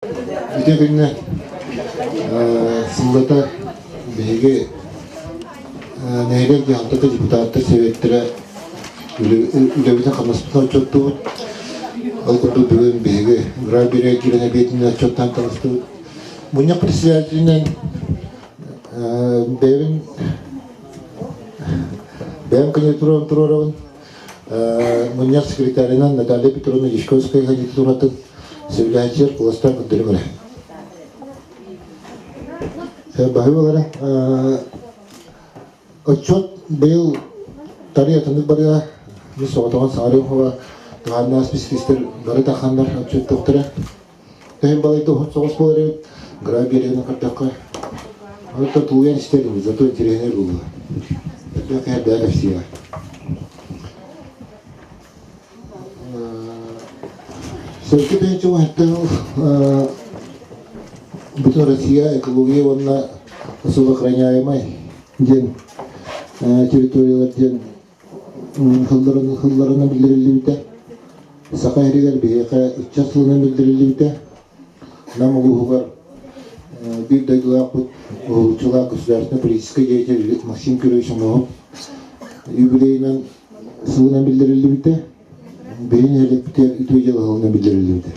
Ити күннэ сыллата биһиги нэһилиэк дьаһалтата депутаттар сэбиэттэрэ үлэбитин-хамнаспытын отчуоттуубут. Ол курдук бүгүн биһиги Граберия киирэн эбиэтинэн отчуоттаан таҕыстыбыт. Мунньах председателинэн бэйэбин бэйэм кандидатурабын туруорабын. Мунньах секретарынан Наталья Петровна Дьячковская кандидатуратын сөбүлээччилэр кыластаан көрдөрүҥ эрэ. Баһыыбалара отчет быйыл тарый атыннык барыа мин соҕотоҕун саҥарыам хоро туһааннаах специалистар бары тахханнар отчуоттуохтара. Төһөн балайда уһун соҕус буолар эбит, гра биэрэгинэн көрдөххө. Онтон тулуйан истэр зато интэриэһинэй буолуо. Элбэх киһи элбэҕи кэпсиэҕэ. Сөркү тыһыынча уһаттан бүтүн Россия экология уонна особо охраняемай диэн территориялар диэн хылларынан биллэриллибитэ. Саха сиригэр биһиэхэ ыччат сылынан биллэриллибитэ. Нам улууһугар биир дойдулаахпыт уһулуччулаах государственнай политическай деятель Максим Кирович Оҥоһук юбилейынан сылынан биллэриллибитэ. Биһиги нэһилиэкпитигэр үтүө дьыала сылынан биллэриллибитэ.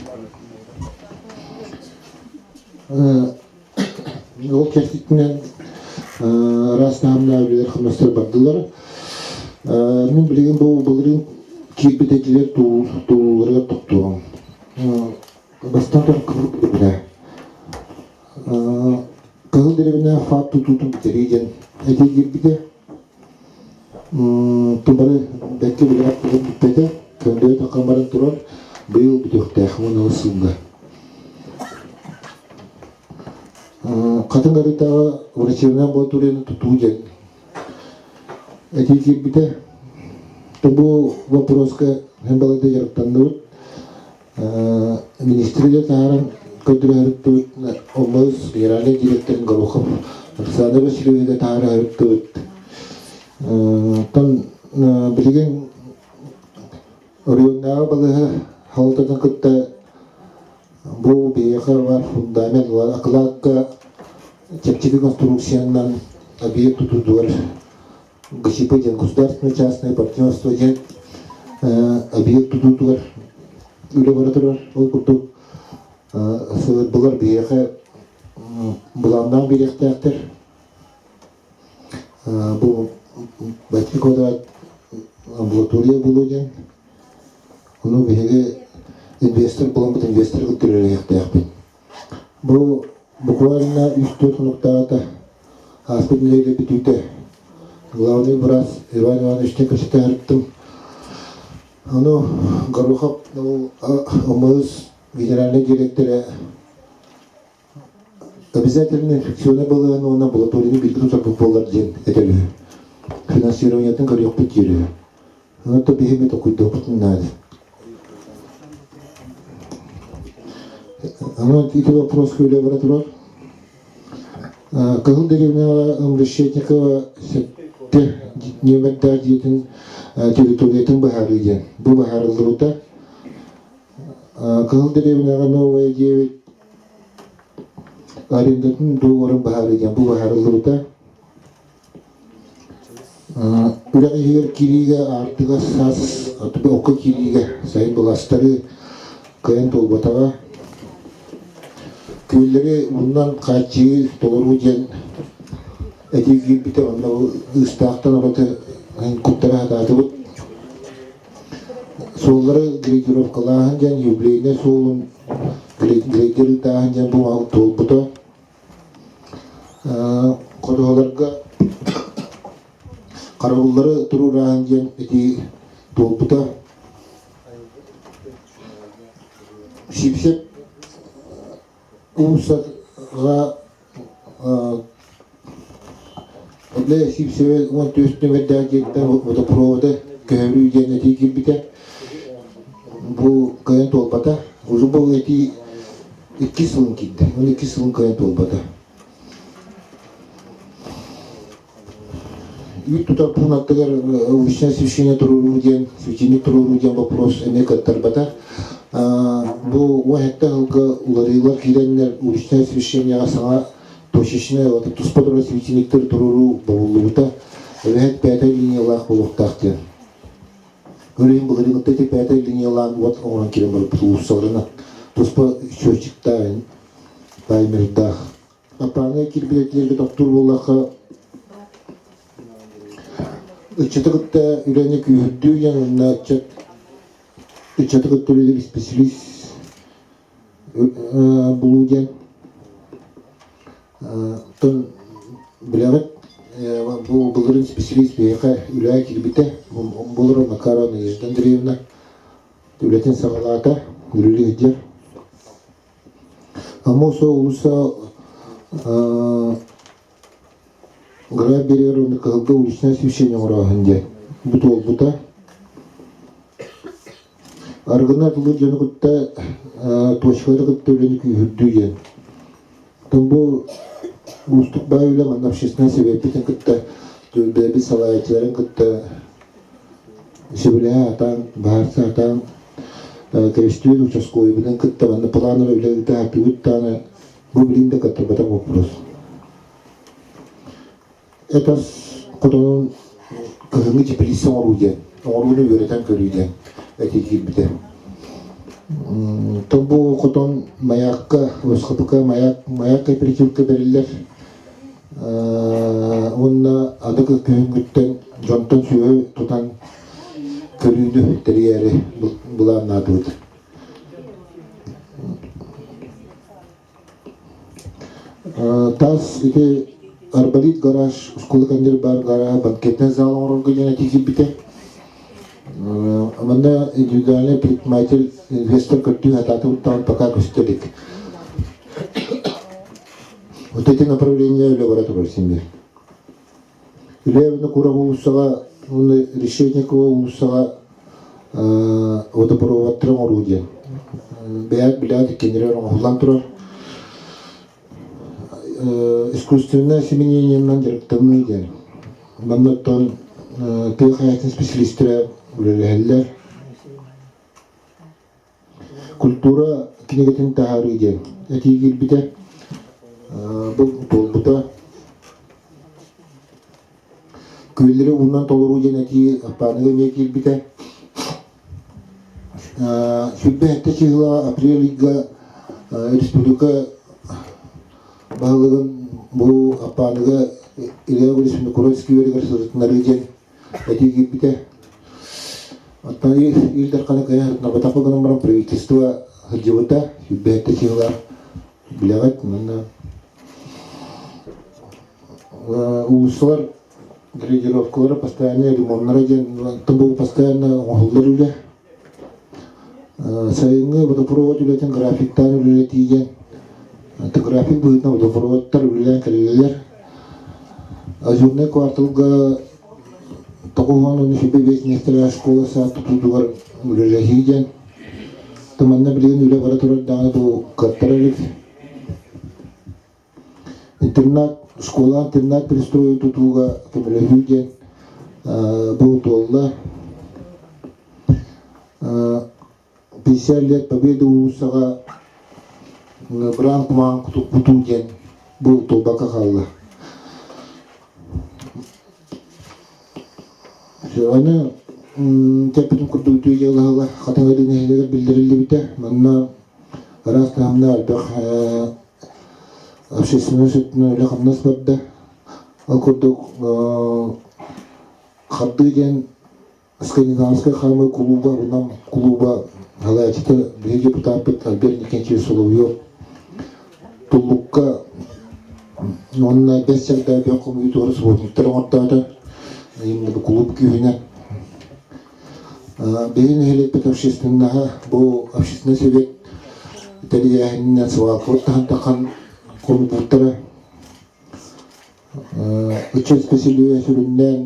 Ол чэрчитинэн араас таһымнаах үлэлэр хамнастар бардылар. Мин билигин бу былырыын киирбит этилэр турууларыгар тохтуом. Бастаан туран Кыһыл Дэриэбинэ. Кыһыл Дэриэбинэ ФАП тутуутун бүтэрии диэн этии киирбитэ. Тубары бэккэ билэр бүппэтэ. Көндөрө таххан баран турар. Быйыл бүтүөхтээх уонна сылга. Хатыҥ арыытааҕы врачебнай амбулаторияны тутуу диэн этии киирбитэ. Бу вопроска эн балайда дьарыктанныбыт. Министргэ таһааран көрдөрөһүттүбүт ОМС генеральнай директорын Горохов Александр Васильевиһы таһаарыһыттыбыт. Оттон билигин оройуоннааҕы балыыһа салалтатын кытта бу биһиэхэ баар фундамент акылаакка чэпчэки конструкциянан объект тутуутугар ГЧП диэн государственное частное партнерство диэн объект тутуутугар үлэ бара турар. Ол курдук сылырбылар биһиэхэ былааннаан биэриэхтээхтэр. Бу 8 квадрат амбулатория буолуо диэн. Ону биһиги инвестор буламмыт инвесторы кытта үлэлэһиэхтээхпит. Бу буквально үс-түөрт хонуктааҕыта ааспыт нэдиэлэ бүтүүтэ главный быраас Иван Ивановичтыын кэпсэтэ сырыттым. Ону Горохов ОМС генеральнай директора обязательно инфекционнай балыыһаны уонна амбулаторияны бииргэ тутарбыт буоллар диэн этэр үһү. Финансированиетын көрүөхпүт диир үһү. Онон биһиги толкуйдуохпутун наада. Онон ити вопроска үлэ бара турар. Кыһыл дэриэбинэҕэ Решетникова сэттэ нүөмэрдээх дьиэтин территориятын быһаарыы диэн. Бу быһаарыллыбыта. Кыһыл дэриэбинэҕэ Новая диэбит арендатын договорын быһаарыы диэн бу быһаарыллыбыта. Үрэх иһигэр киириигэ аартыга саас окко киириигэ сайын быластары кыайан туолбатаҕа. Күөллэри уунан хааччыйыы толоруу диэн этии киирбитэ онно ыыстаахтан ураты куттара сатаатыбыт. Суоллары грейдировкалааһын диэн юбилейнай суолун грейдер ыытааһын диэн бу туолбута. Ходуһаларга харабыллары туруораһын диэн этии туолбута. Сипсеп уулуссаҕа Для Сипсеве 14 нүмердээх дьиэттэн водопроводы көһөрүү диэн этии киирбитэ. Бу кыайан туолбата. Уже бу этии иккис сылын киирдэ. Он иккис сылын кыайан туолбата. Үүт тутар пуун аттыгар уличное освещение туруоруу диэн, светильник туруоруу диэн вопрос эмиэ кыттарбата. Бу 17 сылга уларыйыылар киирэннэр уличное освещениеҕа саҥа точечнай туспа турар светильниктэр туруоруу бобуллубута. Эбэһэт пятай линиялаах буолуохтаах диэн. Ырыын былырыыҥҥыта ити пятай линиялаан уот оҥорон киирэн барбыт уулуссаларынан туспа счетчиктаах, таймердаах. Аппааҥҥа киирбит тохтуур буоллахха ыччаты кытта үлэни күүһүрдүү диэн уонна ыччат ыччаты кытта үлэлиир исписэлиис булуу диэн оттон билэҕит бу былырыын исписэлиис биһиэхэ үлэҕэ киирбитэ булар Макарова Надежда Андреевна үлэтин саҕалаата үлэлии сылдьар Аммосова уулусса Граф биэригэр уонна Кыһылга уличное освещение оҥорооһун диэн бу туолбута. Арыгыны атылыыр дьону кытта точкалары кытта үлэни күүһүрдүү диэн. Оттон бу уустук баай үлэ манна общественнай сэбиэппитин кытта бэйэбит салайааччыларын кытта сөбүлэһэ сатаан, быһаарса сатаан кэбистибит участковыйбытын кытта манна плановай үлэ ыыта сатыыбыт даҕаны бу билин да кыттарбатах вопрос. Этас хотонун кыһыҥҥы теплица оҥоруу диэн, оҥорууну үөрэтэн көрүү диэн этии киирбитэ. Бу хотон Маякка, СХПК Маяк, Маяк кооперативка бэриллэр уонна аны күһүҥҥүттэн дьонтон сүөһү тутан көрүүнү тэрийээри былааннаатыбыт. Таас ити Арбалит гараж, оскуола кэннигэр баар гараж банкетнай зал оҥорорго диэн этии киирбитэ. Манна индивидуальный предприниматель инвестор көрдүү сатаатыбыттан пока көстө илик. Вот эти направления үлэ бара турар син Үлэ Курах уулуссаҕа уонна Решетникова уулуссаҕа водопроводтары оҥоруу диэн. Бэйэт билээт иккиннэригэр оҥоһуллан турар. Искусственное осеменениенан дьарыктаныы диэн. Манна оттон тыа хаһаайыстыбатын специалистэрэ үлэлэһэллэр. Культура кинигэтин таһаарыы диэн этии киирбитэ. Бу туолбута. Күөллэри уунан толоруу диэн этии Аппааныга эмиэ киирбитэ. 27 чыһыла апрель ыйга республика баһылыгын бу Аппааныга Илья Борисовна Куровский үөрэгэр сырытыннарыы диэн этии киирбитэ. Оттон Ил Дарханы кыайан сырытыннарбатахпа гынан баран правительство сылдьыбыта, 27 чыһыла билэҕит уонна Уулуссалар градировкалара постоянно ремоннара диэн бу постоянно оҥоһуллар үлэ. Сайыҥҥы водопровод үлэтин графиктаан үлэлэтии диэн график быһыытынан водопроводтар үлэлээн кэллилэр. Азюрнай кварталга 93 миэстэлээх школа саад тутуутугар үлэлэһии диэн манна билигин үлэ бара турар даҕаны бу кыаттара илик. Интернат, школа интернат пристройун тутууга көмөлөһүү диэн бу туолла. 50 лет Победы уулуссаҕа быраан кумаҕын кутуу диэн бу туолбакка хаалла. Аны тэппитим курдук үтүө дьыала Хатыҥ Арыы нэһилиэгэр биллэриллибитэ. Манна араас таһымнаах элбэх общественнай өттүнэн үлэ-хамнас барда. Ол курдук Хардыы диэн Скандинавскай хаамыы кулууба Нам кулууба салайааччыта биһиги депутаппыт Альберт Никитич Соловьев Туллукка уонна Бэс Чагда бөх хомуйуутугар субботниктар оҥортоото. Кулууп күүһүнэн. Биһиги нэһилиэкпит общественноһа бу общественный совет тэрийээһининэн свалкабыт таһан тахан хомуйбуттара. Ыччат исписэлииһэ сүрүннээн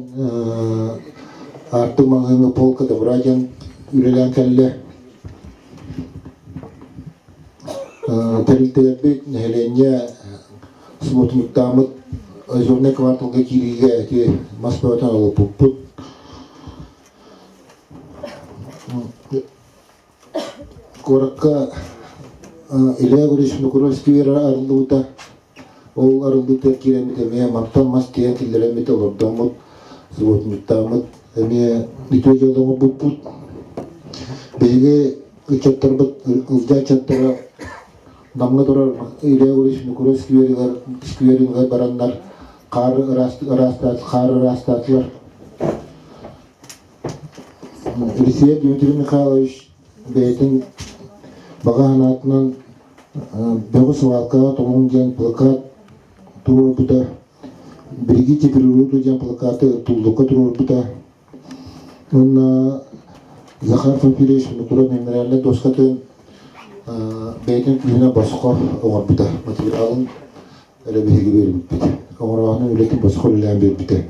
Аартык маҕаһыыҥҥа Полка добра диэн үлэлээн кэллэ. Тэрилтэлэрбит нэһилиэнньэ субботниктааммыт Озернай кварталга киириигэ ити мас бөҕөтүн олоппуппут. Куоракка Илья Егорович Мокуровский арыллыбыта. Ол арыллыытыгар киирэммит эмиэ мантан мас тиэйэн киллэрэммит олордоммут, субботниктааммыт эмиэ үтүө дьыала оҥорбуппут. Биһиги ыччаттарбыт, Ылдьаа ыччаттара Намҥа турар Илья Егорович Мокуров скверигэр, скверингэр бараннар хаар ыраастаат, хаар ыраастаатылар. Елисеев Дмитрий Михайлович бэйэтин баҕа санаатынан бөҕү свалкаҕа тоҕуҥ диэн плакат туруорбута, «Берегите природу» диэн плакаты туллукка туруорбута. Уонна Захар Фамфилевич Винокуров мемориальнай дуоскатын бэйэтин күүһүнэн босхо оҥорбута. Материалын эрэ биһиги биэрбиппит. Оҥорооһунун үлэтин босхо үлэлээн биэрбитэ.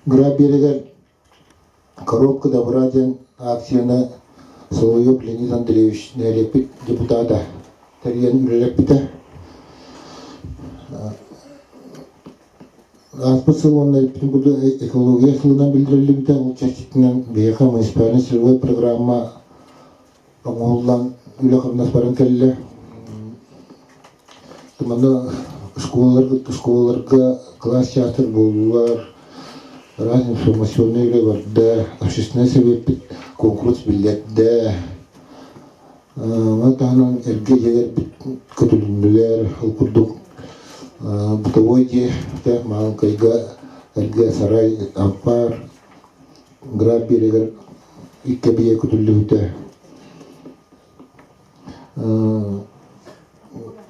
Граб биэрэгэр Коробка добра диэн акцияны Соловьев Леонид Андреевич нэһилиэкпит депутата тэрийэн үлэлэппитэ. Ааспыт сыл уонна эппитин курдук экология сылынан биллэриллибитэ. Ол чэрчитинэн биһиэхэ муниципальнай силовой программа оҥоһуллан үлэ-хамнас баран кэллэ. Манна школаларга, школаларга кылаас чаастар буоллулар, араас информационнай үлэ барда, общественнай сэбиэппит куонкурус биллэрдэ. Ону таһынан эргэ дьиэлэрбит көтүлүннүлэр, ол курдук бытовой дьиэ, Маалыкайга эргэ сарай, ампаар, Граб биэрэгэр икки эбийиэк көтүллүбүтэ.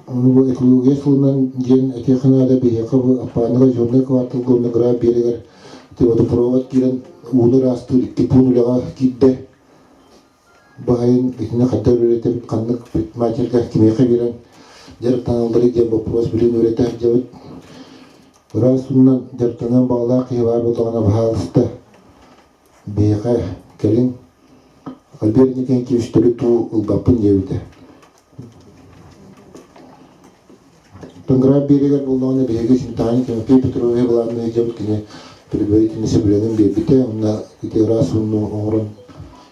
Бу экология сылынан диэн этиэххэ наада биһиэхэ бу Аппааныга Зерный кварталга уонна Граб биэрэгэр водопровод киирэн ууну ыраастыыр икки пуун үлэҕэ киирдэ. Баайын итини хайдах үлэлэтэбит, ханнык предпринимательга кимиэхэ биэрэн дьарыктаналларый диэн боппуруос билин үөрэтэ сылдьабыт. Ыраас уунан дьарыктаныан баҕалаах киһи баар буоллаҕына, баһаалыста, биһиэхэ кэлин Альберт Никентьевич төрүт уу ылбаппын диэбитэ. Тыҥгыраа биэригэр буоллаҕына биһиги Сметанин Тимофей Петровиһы былаанныы дьабыт кини предварительный сөбүлэҥин биэрбитэ уонна ити ыраас ууну оҥорон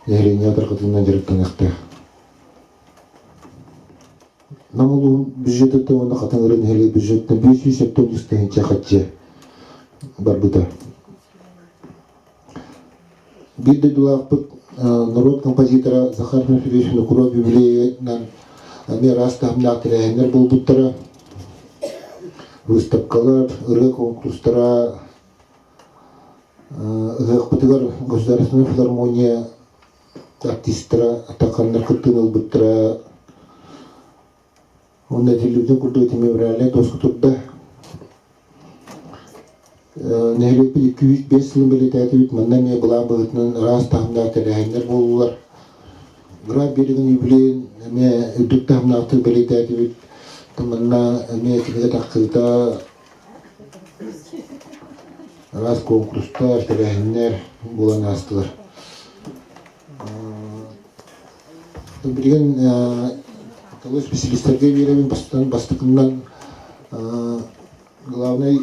нэһилиэнньэ тарҕатыынан дьарыктаныахтаах. Нам улууһун бюджетыттан уонна Хатыҥыры нэһилиэк бюджетыттан 573 тыһыынча харчы барбыта. Биир дойдулаахпыт норуот композитора Захар Дмитриевич Винокуров юбилейынан эмиэ араас таһымнаах тэрээһиннэр буолбуттара. Выставкалар, ырыа конкурстара, ыһыахпытыгар Государственная филармония артистара атахханнар кыттыыны ылбыттара. Уонна этиллибитин курдук ити мемориальнай доска турда. Нэһилиэкпит 205 сылын бэлиэтээтибит. Манна эмиэ былаан быһыытынан араас таһымнаах тэрээһиннэр буоллулар. Граф Берегин юбилейын эмиэ үрдүк таһымнаахтык бэлиэтээтибит. Манна эмиэ кинигэ тахсыыта, араас конкурстар, тэрээһиннэр буолан аастылар. Билигин тылы специалистарга биэрэбин бастакынан бастакынан главный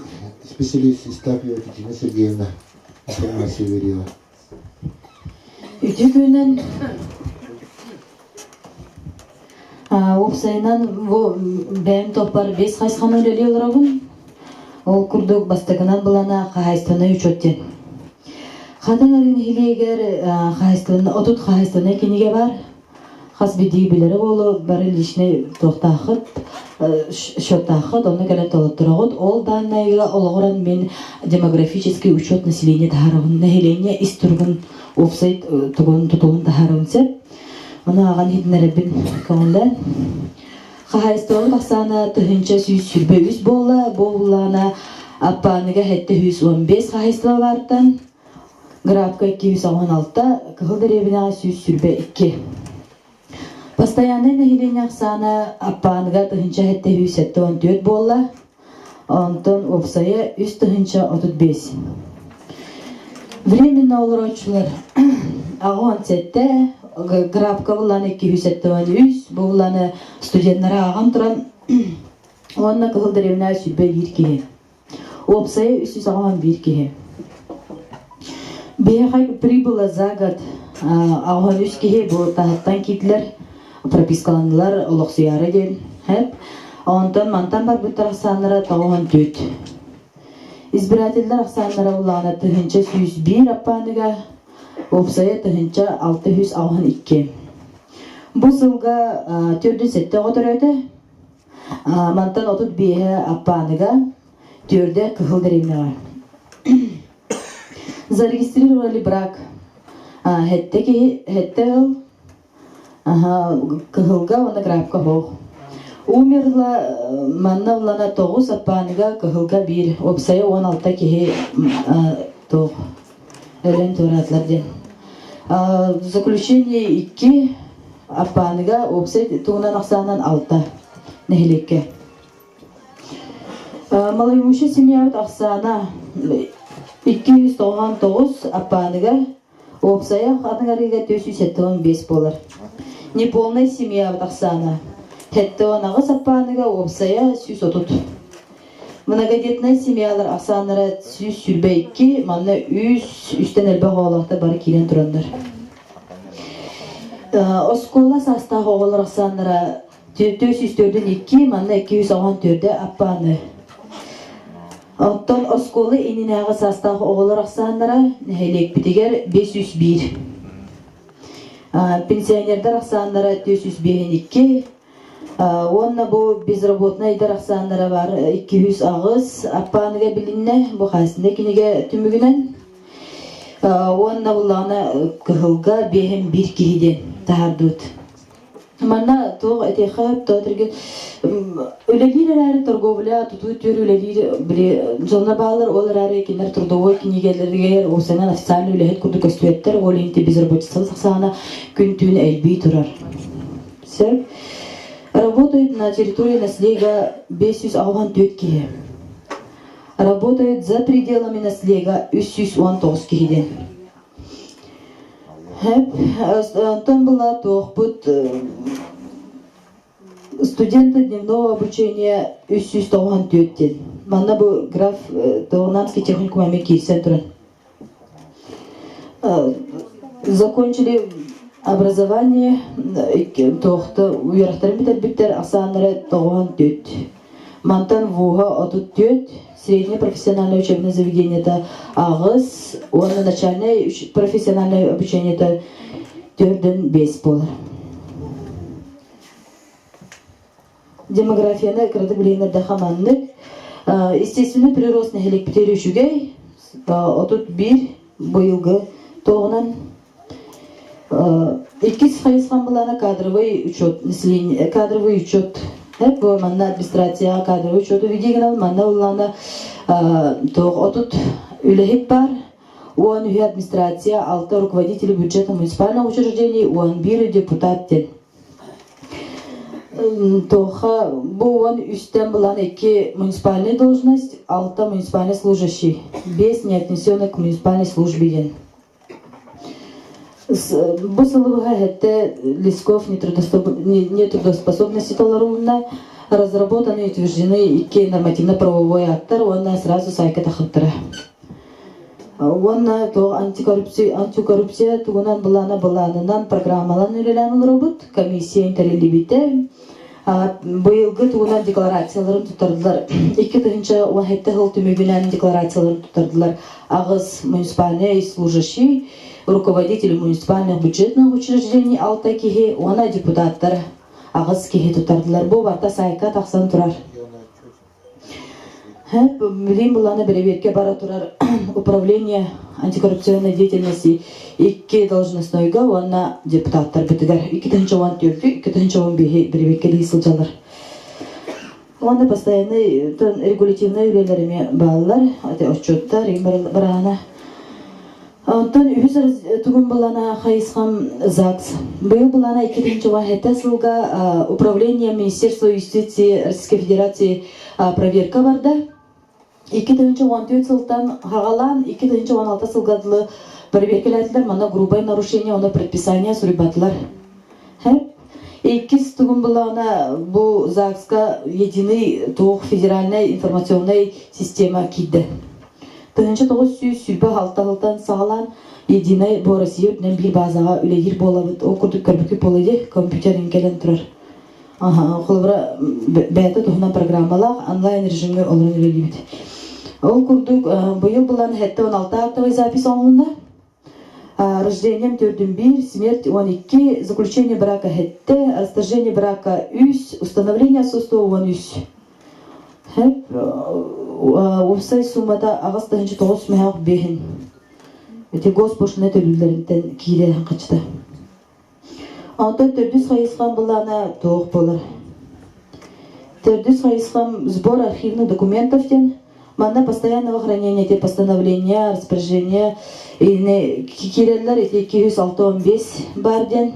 специалист Истапьева Екатерина Сергеевна информация бериэҕэ. Үтүө күнүнэн уопсайынан бу бэйэм топпар бес хайысханы үлэлии олоробун. Ол курдук бастакынан былана хаһаайыстыбаннай учет диэн. Хатыҥ Арыы нэһилиэгэр хаһаайыстыбаннай 30 хаһаайыстыбаннай кинигэ баар. Хас биирдии билэрэ буолуо бары личный туохтааххыт, счеттааххыт, онно кэлэн толоттороҕут. Ол дааннайга олоҕуран мин демографический учет населения таһаарабын. Нэһилиэнньэ ис туругун уопсай тугун тутулун таһаарабын сөп. Ону ааҕан иһитиннэрэбин көҥүллээн. Хаһаайыстыбабыт ахсаана 1123 буолла. Бу уһулаана Аппааныга 715 хаһаайыстыба баартан, Градка 216, Кыһыл дэриэбинэҕэ 122. Постояннай нэһилиэнньэ ахсаана Аппааныга 1774 буолла, онтон уопсайа 3035. Временно олорооччулар 87, Грабка булланы 273, бу булланы студеннары ааҕан туран уонна Кыһыл дэриэбинэ 21 киһи. Уопсайа 381 киһи. Биһиэхэ прибыло за год. 83 киһи бу таһыттан киирдилэр, пропискаланнылар олохсуйаары диэн. Хэп. Онтон мантан барбыттар ахсааннара 94. Избирателлэр ахсааннара улаана 1101 аппааныга, уопсайа 1682. Бу сылга 47 оҕо төрөөтө. Мантан 35-э Аппааныга, түөрдэ Кыһыл дэриэбинэҕэ. Зарегистрировали брак. Хэттэ киһи, хэттэ ыал Кыһылга уонна графка оһох. Умерла манна улана тоҕус Аппааныга Кыһылга биир, уопсайа 16 киһи туох өлөн туораатылар диэн. Заключение икки Аппааныга уопсай туһунан ахсаанан алта нэһилиэккэ. Малоимущий семьябыт ахсаана 299 Аппааныга, уопсайа Хатыҥ Арыыга 475 буолар. Неполная семьябыт ахсаана 78 Аппааныга, уопсайа 130. Многодетнай семьялар ахсааннара 122, манна үс үстэн элбэх оҕолоохтор бары киирэн тураннар. Оскуола саастаах оҕолор ахсааннара 404-2, манна 214 Аппааны. Оттон оскуола иннинээҕи саастаах оҕолор ахсааннара нэһилиэкпитигэр 501. Пенсионердар ахсааннара 405 Уонна бу безработнайдар ахсааннара бар 208 Аппааныга билиннэ бу хаасында кинигэ түмүгүнэн. Уонна буллаҕына Кыһылга биэһин биир киһи диэн таһаардыбыт. Манна туох этиэххэ сөптөөх үлэлиир эрээри торговля тутуу түөр үлэлиир били дьонно бааллар ол эрээри кинилэр трудовой кинигэлэригэр уопсайынан официальный үлэһит курдук көстүбэттэр ол иһин безработица ахсаана күн-түүн элбии турар. Сөп. Работает на территории наслега 584 киһи. Работает за пределами наслега 319 киһиден. Хэп, онтон была туохпут студенты дневного обучения 394 ден. Манна бу граф Таунамский техникум эми киирсэн туран. Закончили образование туохта үөрэхтэрин бүтэрбиттэр ахсааннара 94. Мантан вуһа 34, среднее профессиональное учебное заведениета аҕыс уонна начальное профессиональное обучениета төрдөн бес буолар. Демографияны кыратык билиһиннэрдэххэ маннык. Естественный прирост нэһилиэкпитигэр үчүгэй. 31 быйылгы туоҕунан иккис хайысхан былаана кадровый учет население кадровый учет бу манна администрацияҕа кадровый учету видигинал манна уллаана туох отут үлэһит бар уон үһү администрация алта руководители бюджета муниципального учреждений уон биир депутат диэн Туохха бу уон үстэн булан икки муниципальная должность, алта муниципальный служащий, биэс не отнесенный к муниципальной службе диэн. Бу сылы быһа эһэтте Лесков нетрудоспособности толорумна разработаны и утверждены икки нормативно-правовой актар уонна сразу сайка тахыттара. Уонна туох антикоррупция, антикоррупция тугунан былаана былаанынан программалан үлэлээн олоробут. Комиссия тэриллибитэ. Быйылгы тугунан декларацияларын туттардылар. 2017 сыл түмүгүнэн декларацияларын туттардылар. Аҕыс муниципальный служащий, руководитель муниципальных бюджетных учреждений алта киһи уонна депутаттар аҕыс киһи туттардылар. Бу барта сайтка тахсан турар. Билим былааны бэрэбиэркэ бара турар управление антикоррупционной деятельности икки должностнойга уонна депутаттарбытыгар 2014 2015 бэрэбиэркэлии сылдьаллар. Уонна постоянный регулятивный үлэлэр эмиэ бааллар, отчуоттар, бараана. Онтон үһүс тугун былаана хайысхам ЗАГС. Быйыл былаана 2017 сылга Управление Министерства юстиции Российской Федерации проверка барда. 2014 сылтан хагалаан 2016 сылга дылы проверкалаатылар, манна грубое нарушение, оно предписание суруйбатылар. Иккис тугун былаана бу ЗАГСка единый туох федеральная информационная система киирдэ. 1926 сылтан саҕалаан Единая бу Россия үрдүнэн биир баазаҕа үлэлиир буолабыт. Ол курдук көрбүккүт буолуо дии, компьютерин кэлэн турар. Холобура, бэйэтэ туһунан программалаах онлайн режимҥэ олорон үлэлиибит. Ол курдук, быйыл булан 76 актовый запись оҥоһунна. Рождением төрдүн биир, смерть 12, заключение брака хэттэ, расторжение брака үс, установление отсутствия 13. Хэп, уопсай суммата 8 9 мөһөөх биэһин. Ити госпошлина төлүүллэринтэн киирэ хачта. Онтон төрдүс хайысхам былаана туох буолар? Төрдүс хайысхам сбор архивных документов диэн. Манна постоянного хранения эти постановления, распоряжения киирэллэр ити 265 бар диэн.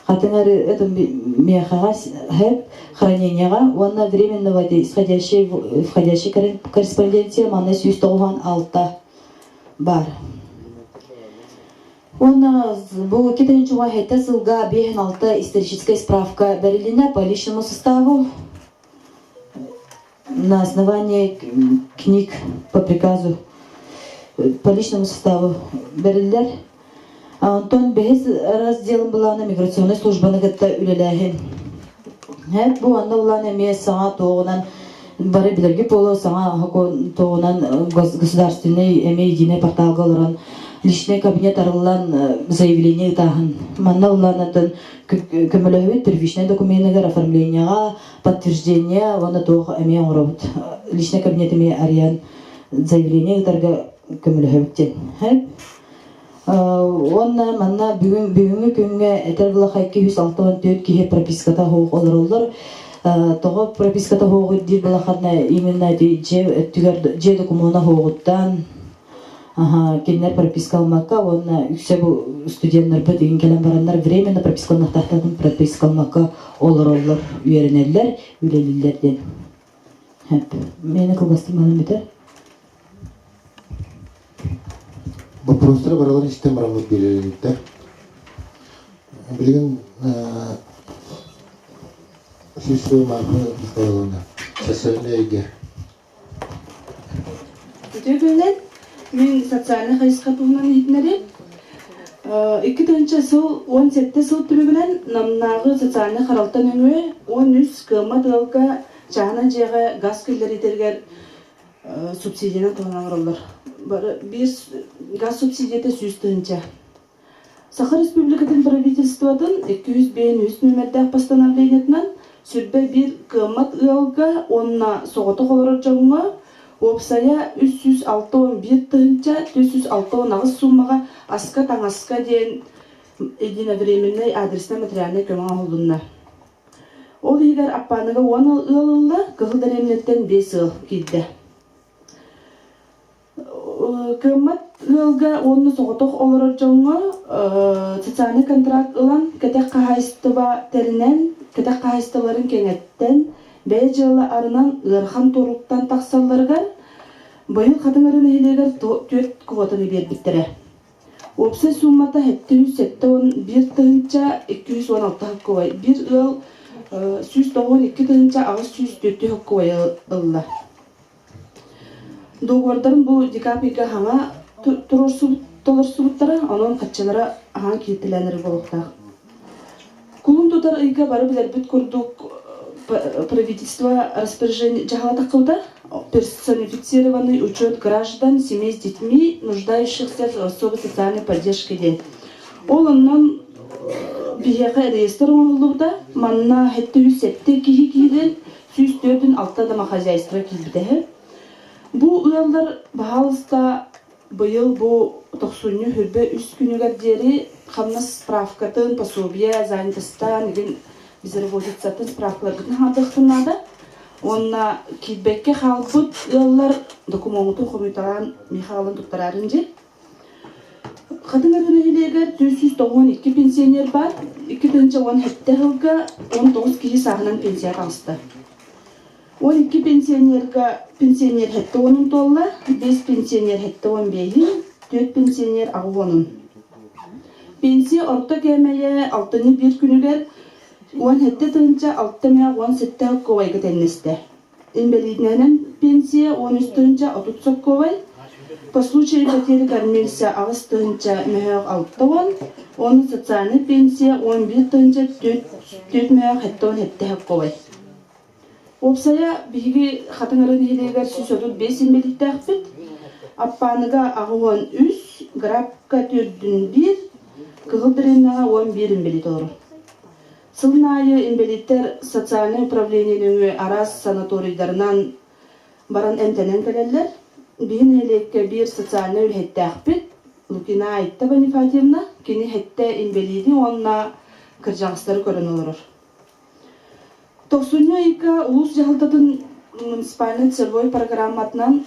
Хатыҥар это миэхэҕэ хэп храненияҕа уонна временного исходящей входящей корреспонденция манна 196 бар. Уонна бу 2007 сылга 56 историческая справка бэрилиннэ по личному составу на основании книг по приказу по личному составу бэриллэр. Онтон бэһис разделын былаана миграционнай службаны кытта үлэлээһин. Бу онно улаан эмиэ саҥа туоҕунан бары билэрги буолуо саҥа туоҕунан государственный эмиэ единый порталга олорон личный кабинет арыллан заявление ытааһын. Манна улаанатын көмөлөһөбүт первичный докуменыгар оформлениеҕа подтверждение уонна туох эмиэ оҥоробут. Личный кабинет эмиэ арыйан заявление ыытарга көмөлөһөбүт диэн. Уонна манна бүгүн бүгүҥҥү күҥҥэ этэр былаха 264 киһи прописката суох олороллор. Тоҕо прописката суоҕуй диир былаханна именно дьиэ өттүгэр дьиэ докумуона суоҕуттан кинилэр прописка ылмакка уонна үксэ бу студеннарбыт игин кэлэн бараннар временно пропискаланахтаахтарын прописка ылмакка олороллор, үөрэнэллэр, үлэлииллэр диэн. Миэнэ кылгастык манан бүтэр. Боппуруостары барыларын истэн бараммыт биэрэлиттэр. Билигин Сисова Марфа Михайловна, социальнай эйгэ. Үтүө күнүнэн мин социальнай хайысха туһунан иһитинэбин. 2000 сыл 17 сыл түмүгүнэн Намнааҕы социальнай харалта нөҥүө 13 кыаммат ыалга чааһынай дьиэҕэ газ киллэриитигэр субсидиянан туһанан олороллор. Бары биир газ субсидията 100 тыһыынча. Саха Республикатын правительствотын 205 нүөмэрдээх постановлениетынан сүрбэ биир кыаммат ыалга уонна соҕотох олорор дьоҥҥо уопсайа 361 тыһыынча 468 суумаҕа аска-таҥаска диэн единовременнай адреснай материальнай көмө оҥоһулунна. Ол иһигэр Аппааныга 10 ыал ылла, Кыһыл дэриэбинэттэн 5 ыал киирдэ. Кыаммат ыалга уонна соҕотох олорор дьоҥҥо социальнай контракт ылан, кэтэх хаһаайыстыба тэринэн, кэтэх хаһаайыстыбаларын кэҥэттэн, бэйэ дьыала арынан ыарахан туруктан тахсалларыгар быйыл Хатыҥ Арыы нэһилиэгэр түөрт квотаны биэрбиттэрэ. Уопсай сууммата 771 216 сокуобай. Биир ыал 192 804 сокуобайы ылла. Договордарын бу декабрь ыйга хаҥа толорсубуттара, онон хаччылара аһаан кииртэлээнэр буолуохтаах. Кулун тутар ыйга бары билэрбит курдук правительство распоряжение дьаһала таххыбыта персонифицированный учет граждан, семей с детьми, нуждающихся в особой социальной поддержке диэн. Ол оннон биһиэхэ реестр оҥоһуллубута. Манна 707 киһи киирэн, 146 домохозяйство киирбитэ. Бу ыаллар, баһаалыста, быйыл бу тохсунньу хүрбэ үс күнүгэр диэри хамнас справкатын, пособие, занятостан, игин безработицатын справкаларгытын хаҥатыахтын наада. Уонна киирбэккэ хаалбыт ыаллар докумуоҥҥутун хомуйталаан Михаилын туттараарын дьи. Хатыҥ Арыы нэһилиэгэр 492 пенсионер баар. 2017 сылга 19 киһи сааһынан пенсия таҕыста. 12 пенсионерга пенсионер сэттэ уонун туолла, биэс пенсионер сэттэ уон биэһин, түөрт пенсионер аҕыс уонун. Пенсия орто кээмэйэ алтынньы биир күнүгэр 17 тыһыынча алта эмэ 17 сокуобайга тэҥнэстэ. Инбэлиитинэн пенсия 13 тыһыынча 30 сокуобай. По случаю потери кормильца 8 мөһөөх 60, уонна социальнай пенсия 11 тыһыынча 4 мөһөөх 77 солкуобай. Уопсайа биһиги Хатыҥ Арыы нэһилиэгэр 135 инбэлииттээхпит. Аппааныга 83, Грабка төрдүн биир, Кыһыл Дэриэбинэҕэ 11 инбэлиит олорор. Сылын аайы инбэлииттэр социальнай управление нөҥүө араас санаторийдарынан баран эмтэнэн кэлэллэр. Биһи нэһилиэккэ биир социальнай үлэһиттээхпит, Лукина Айта Бонифатьевна. Кини сэттэ инбэлиити уонна кырдьаҕастары көрөн олорор. Тохсунньу ыйга улуус дьаһалтатын муниципальнай целевой программатынан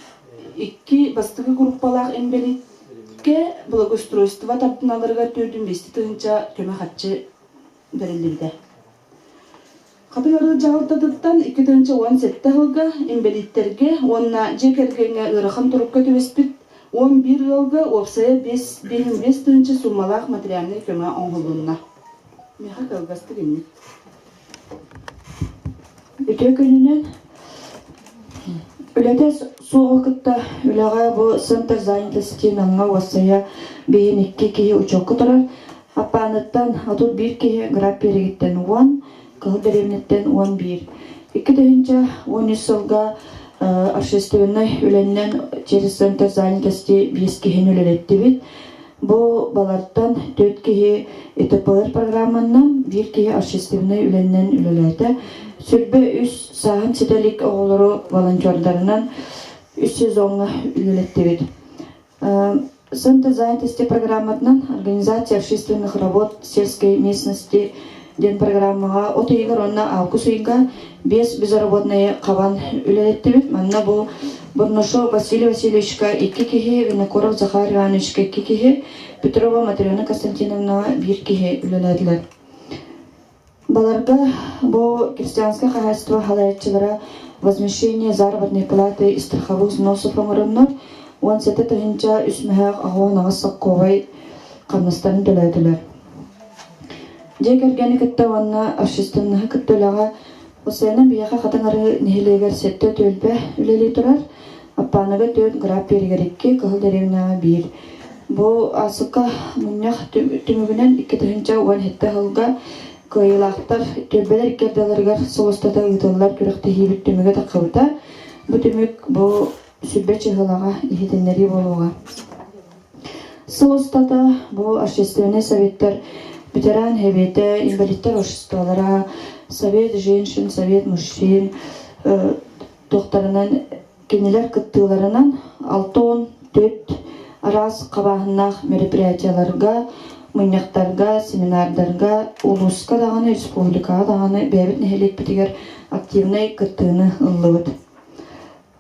икки бастакы группалаах инбэлииккэ благоустройство тардыналарыгар төрдүн биэсти тыһыынча көмө харчы бэриллибитэ. Хатыҥ Арыы дьаһалтатыттан 2017 сылга инбэлииттэргэ уонна дьиэ кэргэҥҥэ ыарахан турукка түбэспит 11 ыалга уопсайа 5 тыһыынча суумалаах материальнай көмө оҥоһулунна. Миэхэ кылгастык инник. Үтүө күнүнэн үлэтэ суоҕу кытта үлэҕэ бу Центр занятости Намҥа уоссайа биһин икки киһи учуокка турар. Аппааныттан 31 киһи, Граб биэригиттэн 10, Кыһыл дэриэбинэттэн 11. 2013 сылга общественнай үлэннэн через Центр занятости биэс киһини үлэлэттибит. Бу балартан төрт киһи ИТПР программанан, биир киһи общественнай үлэннэн үлэлээтэ. Сүрбэ үс сааһын ситэ илик оҕолору волонтердарынан үс сезоҥҥа үлэлэттибит. Центр занятости программатынан организация общественных работ сельской местности диэн программаҕа от ыйыгар уонна август ыйга биэс безработные хабан үлэлэттибит. Манна бу Бурнашов Василий Васильевичка икки киһи, Винокуров Захар Ивановичка икки киһи, Петрова Матрена Константиновнаҕа биир киһи үлэлээтилэр. Баларга бу крестьянское хаһаайыстыба халайааччылара возмещение заработной платы и страховых взносов оҥороннор 17 тыһыынча үс мөһөөх 88 соккуобай хамнастарын төлөөтүлэр. Дьиэ кэргэни кытта уонна общественноһы кытта үлэҕэ Осуйанан биһиэхэ Хатыҥ Арыы нэһилиэгэр сэттэ түөлбэ үлэлии турар. Аппааныга түөрт, Граб биэригэр икки, Кыһыл дэриэбинэҕэ биир. Бу аасыкка мунньах түмүгүнэн 2017 сылга кыайыылаахтар түөлбэлэр икки ардыларыгар сыл устата ыытыллар күрэхтэһиибит түмүгэ таххыбыта. Бу түмүк бу сүрбэ чыһылаҕа иһитиннэрии буолуоҕа. Сыл устата бу общественнай советтар ветеран сэбиэтэ, инвалидтар обществолара, совет женщин, совет мужчин туохтарынан кинилэр кыттыыларынан 64 араас хабааһыннаах мероприятияларга, мунньахтарга, семинардарга улууска даҕаны, республикаҕа даҕаны бэйэбит нэһилиэкпитигэр активнай кыттыыны ыллыбыт.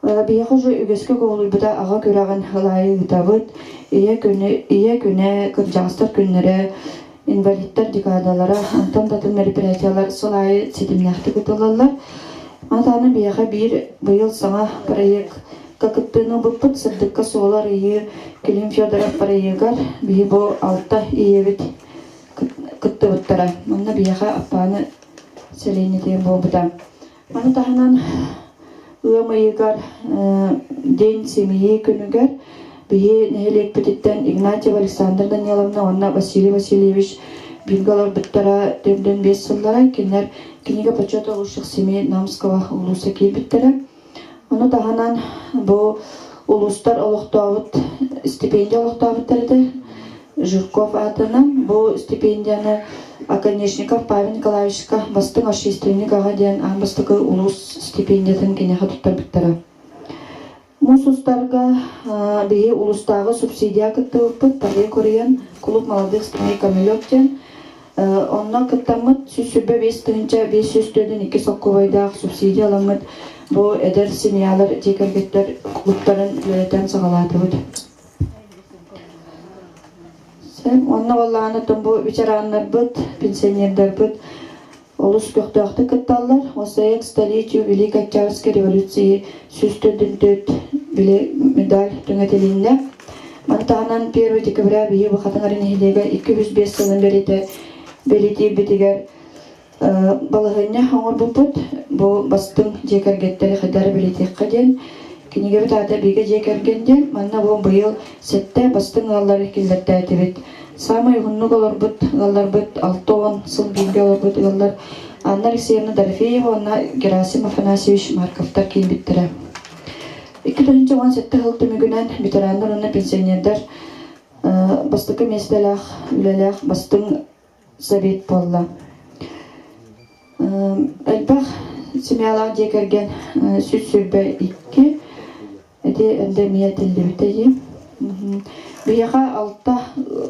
Биһиэхэ уже үгэскэ кубулуйбута аҕа күрэҕин ылаайы ыытабыт, ийэ күнү, ийэ күнэ, кырдьаҕастар күннэрэ, инвалидтар декадалара, онтон да атын мероприятиялар сыл аайы ситимнээхтик ыытыллаллар. Маны биһиэхэ биир быйыл саҥа проекка кыттыыны ылбыппыт «Сырдыкка суолу арыйыы» Клим Федоров проегар биһи бу алта ийэбит кыттыбыттара. Манна биһиэхэ Аппааны сэлиэнньэтигэр буолбута. Маны таһынан ыам ыйыгар День семьи күнүгэр биһи нэһилиэкпититтэн Игнатьева Александра Даниловна уонна Василий Васильевич бииргэ олорбуттара төрдүн биэс сыллара кинилэр Книга почета лучших семей Намского улууса киирбиттэрэ. Ону таһынан бу улуустар олохтообут стипендия олохтообуттар этэ. Жирков аатынан бу стипендияны Оконешников Павел Николаевичка бастыҥ общественник аҕа диэн аан бастакы улуус стипендиятын киниэхэ туттарбыттара. Муус устарга биһи улуустааҕы субсидия кыттыбыппыт Пария Куриен клуб молодых семей Камелек диэн онно кыттаммыт 125 542 соккубайдаах субсидия аламмыт бу эдэр семьялар дьиэ кэргэттэр клубтарын үлэлэтэн саҕалаатыбыт. Онно буоллаҕына бу ветераннарбыт, пенсионердарбыт олус көхтөөхтүк кытталлар. Осоек столетию Великой Октябрьской революции 144 били медаль түҥэтилиннэ. Маны таһынан 1 декабря биһи Бахатыҥар нэһилиэгэ 205 сылын бэлиэтэ бэлиэтиирбитигэр балаһыанньа оҥорбуппут. Бу бастыҥ дьиэ кэргэттэри хайдары бэлиэтиэххэ диэн. Кинигэбит аата Бигэ дьиэ кэргэн диэн. Манна бу быйыл сэттэ бастыҥ ыаллары киллэртээтибит. Саамай уһуннук олорбут ыалларбыт 60 сыл бииргэ олорбут ыаллар Анна Алексеевна Дорофеева уонна Герасим Афанасьевич Марковтар киирбиттэрэ. 2017 сыл түмүгүнэн ветераннар уонна пенсионердар бастакы миэстэлээх үлэлээх бастыҥ совет буолла. Элбэх семьялаах дьиэ кэргэн 122 ити эндемия этиллибитэ дии. Биһиэхэ алта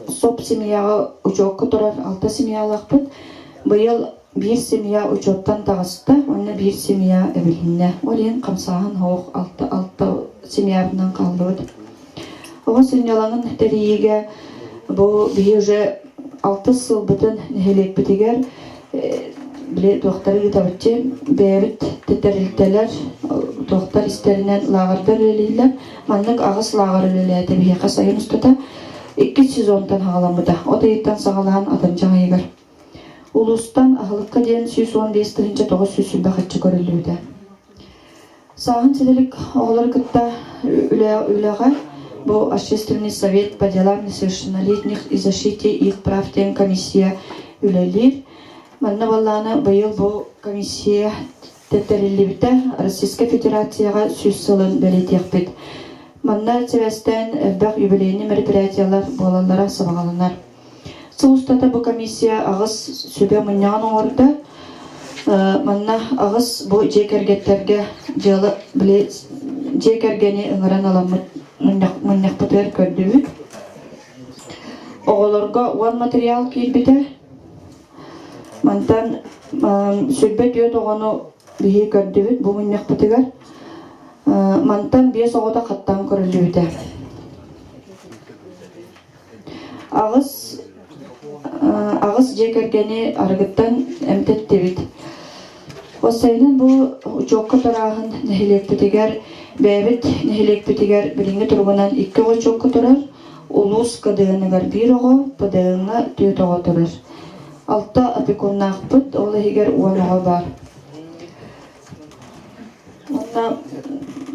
соп семьяҕа учуокка турар алта семьялаахпыт. Быйыл биир семья учуоттан таҕыста уонна биир семья эбилиннэ. Ол иһин хамсааһын суох алта алта семьябытынан хааллыбыт. Оҕо сынньалаҥын тэрийиигэ бу биһи уже алтыс сылбытын нэһилиэкпитигэр били туохтары ыытабытчы бэйэбит тэрилтэлэр туохтар истэринэн лааҕырдар үлэлииллэр. Маннык аҕыс лааҕыр үлэлээтэ биһиэхэ сайын устата иккис сезонтан саҕаламмыта. От ыйыттан саҕалаан атырдьах ыйыгар. Улуустан аһылыкка диэн 115 920 харчы көрүллүбүтэ. Сааһын ситэлик оҕолору кытта үлэҕэ бу Общественный совет по делам несовершеннолетних и защите их прав диэн комиссия үлэлиир. Манна буоллаҕына быйыл бу комиссия тэриллибитэ Российскай Федерацияҕа 100 сылын бэлиэтиэхпит. Манна сибээстээн элбэх юбилейный мероприятиелар буолаллара сабаҕаланар. Сыл устата бу комиссия аҕыс сүбэ мунньаҕын оҥордо. Манна аҕыс бу дьиэ кэргэттэргэ дьыала били дьиэ кэргэни ыҥыран ыламмыт мунньахпытыгар көрдүбүт. Оҕолорго уон материал киирбитэ. Мантан 24 оҕону биһи көрдүбүт бу мунньахпытыгар. Мантан биэс оҕото хаттаан көрүллүбүтэ. Аҕыс аҕыс дьиэ кэргэни арыгыттан эмтэттибит. Уопсайынан бу учуокка турааһын нэһилиэкпитигэр бэйэбит нэһилиэкпитигэр билиҥҥи туругунан икки оҕо учуокка турар, улуус КДН-ыгар биир оҕо, ПДН-ҥа түөрт оҕо турар. Алта опекуннаахпыт, ол иһигэр 10 оҕо баар. Уонна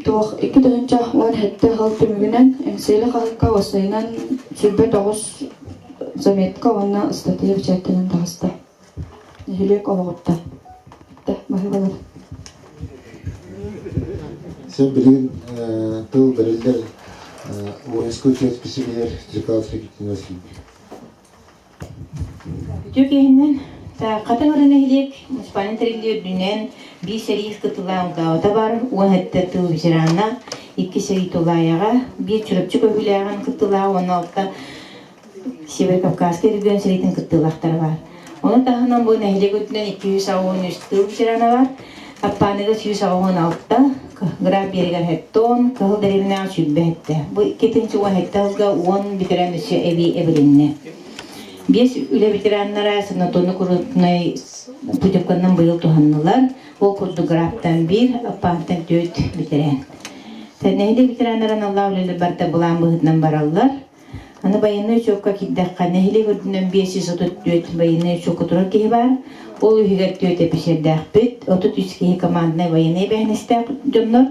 туох 2017 сыл түмүгүнэн Эҥсиэли хаһыакка уопсайынан 29 заметка уонна ыстатыйа бэчээттэнэн таҕыста. Нэһилиэк олоҕуттан. Баһыыбалар. Сен билигин тыл бэриллэр воинскай учет специалиһэр Чекаловский Екатерина Васильевна. Үтүө киһинэн Хатыҥ Ыры нэһилиэк муниципальнай тэриллии үрдүнэн биир сэрии кытылаан Гаота бар, 17 тыл ветерана, икки сэрии тулаайаҕа, биир Чурапчы көһүүлээҕин кыттыылааҕа уонна алта Северо-Кавказскай регион сэриитин кыттыылаахтара баар. Ону таһынан бу нэһилиэк үрдүнэн 283 тыл ветерана бар, Аппааныга 186, Граф биэригэр хеттон, Кыһыл дэриэбинэҕэ 27. Бу 2017 сылга 10 ветеран өссө эбии эбилиннэ. Биэс үлэ ветераннара санаторно-курортнай путевканан быйыл туһаннылар. Ол курдук графтан биир, Аппаантан түөрт ветеран. Нэһилиэк ветераннара аналлаах үлэлэр барыта былаан быһыытынан бараллар. Аны байыаннай учуокка киирдэххэ, нэһилиэк үрдүнэн 534 байыаннай учуокка турар киһи баар. Ол үһүгэр түөрт эписиэрдээхпит, 33 киһи команднай военнай эбээһинэстээх дьоннор,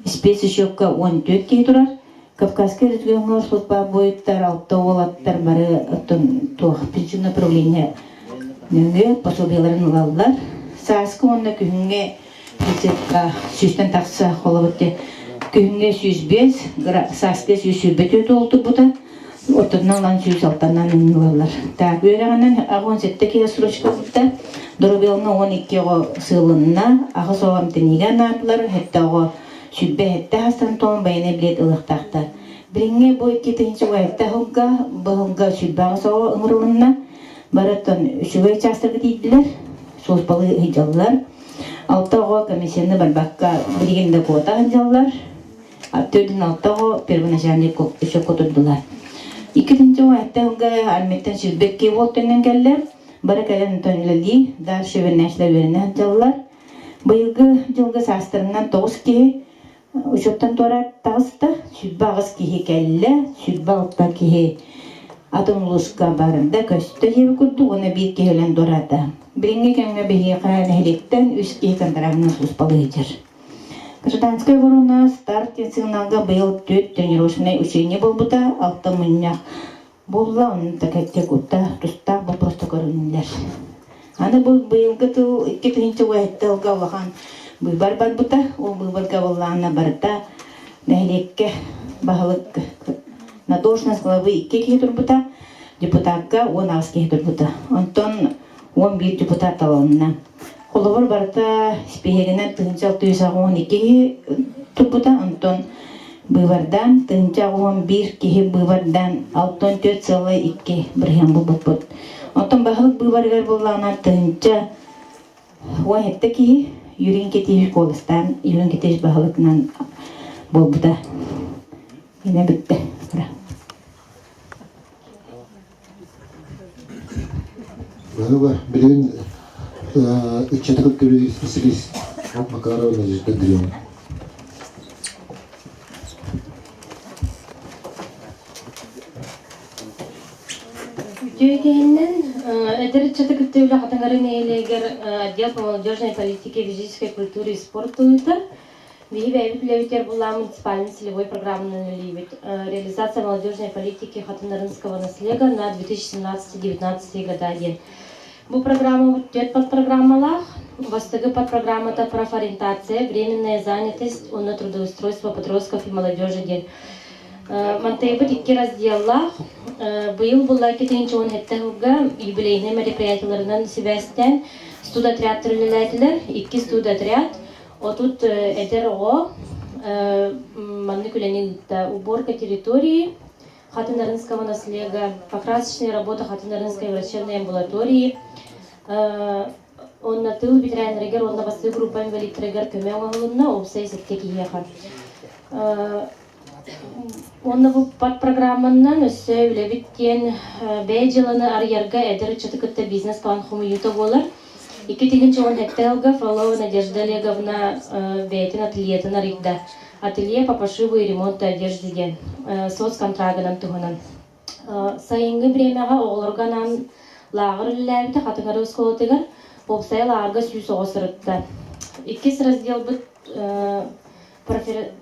спецучуокка 14 киһи турар. Кавказскай региоҥҥа служба буойуттар, алта уолаттар бары оттон туох пенсионное управление нөҥүө пособиеларын ылаллар. Сааскы уонна күһүҥҥү Рецепка сүүстэн тахса холобур күһүҥҥэ 105, сааскы 124 толтурбута, оттоннон ылан 106-нан ылаллар. Так, үөрэҕинэн 87 киһи срочка ылбыта, доруобуйалана 12 оҕо сыылынна, аҕыс оҕо эмтэниигэ анаатылар, сэттэ оҕо сүрбэ сэттэ хастан тоон байыаннай билиэт ылыахтаахтар. Билиҥҥи бу 2007 сылга быһылга сүрбэ аҕыс оҕо ыҥырылынна, барыттан үчүгэй чаастарга тиийдилэр, службалыы сылдьаллар. Алта оҕо комиссияны барбакка билигин да куота сылдьаллар. Төрдүн алта оҕо первоначальный учетка турдулар. Иккитинчи оҕо сылга армияттан сүүрбэкки уол төннөн кэллэ. Бары кэлэн онтон үлэлии, дальше үөрэнээччилэр үөрэнэ сылдьаллар. Быйылгы дьылга саастарынан тоҕус киһи Учуоттан туораат таҕыста, 28 киһи кэллэ, 26 киһи атын улууска барда, көстө диэбит курдук уонна биир киһи өлөн туораата. Билиҥҥи кэмҥэ биһиэхэ нэһилиэктэн үс киһи контрактынан сулууспалыы сылдьар. Гражданскай оборона старт диэн сигналга быйыл түөрт тренировочнай учение буолбута, алта мунньах буолла, онно такаттек утта тустаах боппуруоста көрүлүннүлэр. Аны бу быйылгы тыл 2000 тылга улахан быыбар барбыта, ол быыбарга буоллаҕына барыта нэһилиэккэ баһылык на должность главы икки киһи турбута, депутакка 18 киһи турбута. Онтон 11 депутат талылынна. Холобур, барыта испииһэгинэн 1682 киһи турбута, онтон быыбардаан 1081 киһи быыбардаан 64,2 бырыһыан булбуппут. Оттон баһылык быыбарыгар буоллаҕына 1017 киһи Юрий Никитич куоластаан Юрий Никитич баһылыгынан буолбута. Инэ бүттэ. Баһыыба, билигин ыччаты кытта үлэлиир специалист Макарова Надежда Андреевна. Үтүө киһиннэн эдэр ыччаты кытта үлэ Хатыҥары нэһилиэгэр отдел по молодежной политике, физической культуре и спорту ыытар. Биһи бэйэбит үлэбитигэр буллаан муниципальный целевой программанан үлэлиибит. Реализация молодежной политики Хатынарынского наслега на 2017-19 года диэн. Бу программа түөрт подпрограммалаах. Бастакы подпрограммата профориентация, временная занятость, уонна трудоустройство подростков и молодежи диэн. Мантайбыт икки разделлаах. Быйыл булла 2017 сылга юбилейный мероприятиеларынан сибээстээн студотряд үлэлээтилэр. Икки студотряд 30 эдэр оҕо маннык үлэни ыытта. Уборка территории Хатынарынского наслега, покрасочная работа Хатынарынской врачебной амбулатории, онно тыл ветераннарыгар уонна бастакы группа инвалидтарыгар көмө оҥоһулунна, уопсай сэттэ киһиэхэ. Уонна бу подпрограмманан өссө үлэбит диэн бэйэ дьыаланы арыйарга эдэр ыччаты кытта бизнес-план хомуйуута буолар. 2017 сылга Фролова Надежда Олеговна бэйэтин ательетын арыйда. Ателье по пошиву и ремонту одежды диэн соцконтрагынан туһунан. Сайыҥҥы бириэмэҕэ оҕолорго анаан лааҕыр үлэлээбитэ Хатыҥары оскуолатыгар уопсайа лааҕырга 100 оҕо сырытта. Иккис разделбыт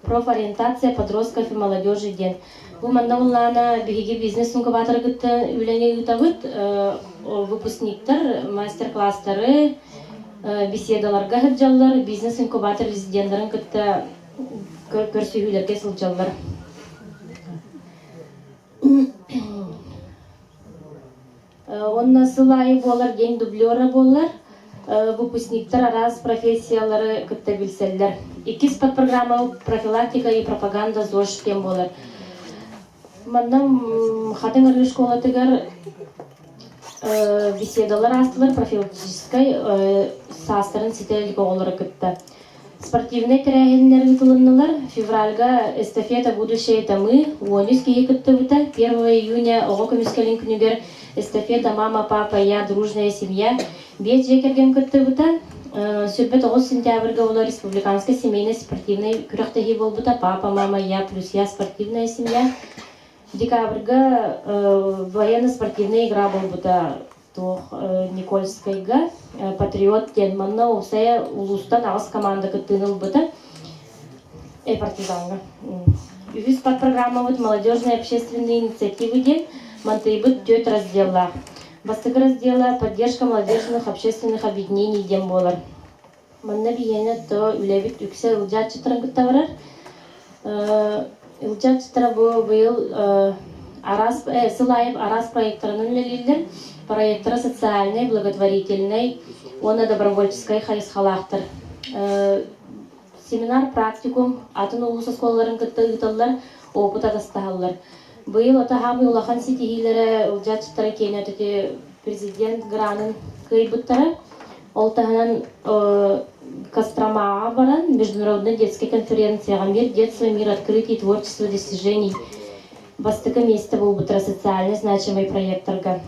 профориентация подростков и молодежи диэн. Бу манна буллаана биһиги бизнес-инкубаторы кытта үлэни ыытабыт. Выпускниктар мастер-класстары, беседаларга сылдьаллар, бизнес-инкубатор резиденттарын кытта көрсүһүүлэргэ сылдьаллар. Уонна сыл аайы буолар день дублера буолар. Выпускниктар араас профессиялары кытта билсэллэр. Иккис подпрограмма профилактика и пропаганда ЗОЖ диэн буолар. Манна Хатыҥ Арыы школатыгар беседалар аастылар профилактическай саастарын ситэ илик оҕолору кытта. Спортивнай тэрээһиннэр ыытылыннылар. Февральга эстафета «Будущее это мы» 13 киһи кыттыбыта. 1 июня оҕо көмүскэлин күнүгэр эстафета «Мама, папа, я, дружная семья» биэс дьиэ кэргэн кыттыбыта. 29 сентябрьга буолар республиканскай семейнай спортивнай күрэхтэһии буолбута «Папа, мама, я плюс я спортивная семья». Декабрьга военно-спортивная игра буолбута туох Никольскайга Патриот диэн манна уопсайа улуустан аҕыс команда кыттыыны ылбыта. Партизаҥҥа. Үһүс подпрограммабыт «Молодежные общественные инициативы» диэн мантыйбыт түөрт разделлаах. Бастакы раздела «Поддержка молодежных общественных объединений» диэн буолар. Манна биһиэнэ то үлэбит үксэ ылдьааччытарын кытта барар. Ылдьааччытара бу быйыл араас сыл аайы араас проектарынан үлэлииллэр. Проектара социальнай, благотворительнай уонна добровольческай хайысхалаахтар. Семинар практикум атын улуус оскуолаларын кытта ыыталлар, опыт атастаһаллар. Быйыл ата хаамый улахан ситиһиилэрэ ылдьааччытара киэнэ өтөтү президент гранын кыайбыттара. Ол таһынан Костромаҕа баран международный детскай конференцияҕа «Мир детства, мир открытий, творчества, достижений» бастакы миэстэ буолбуттара социально значимый проекторга.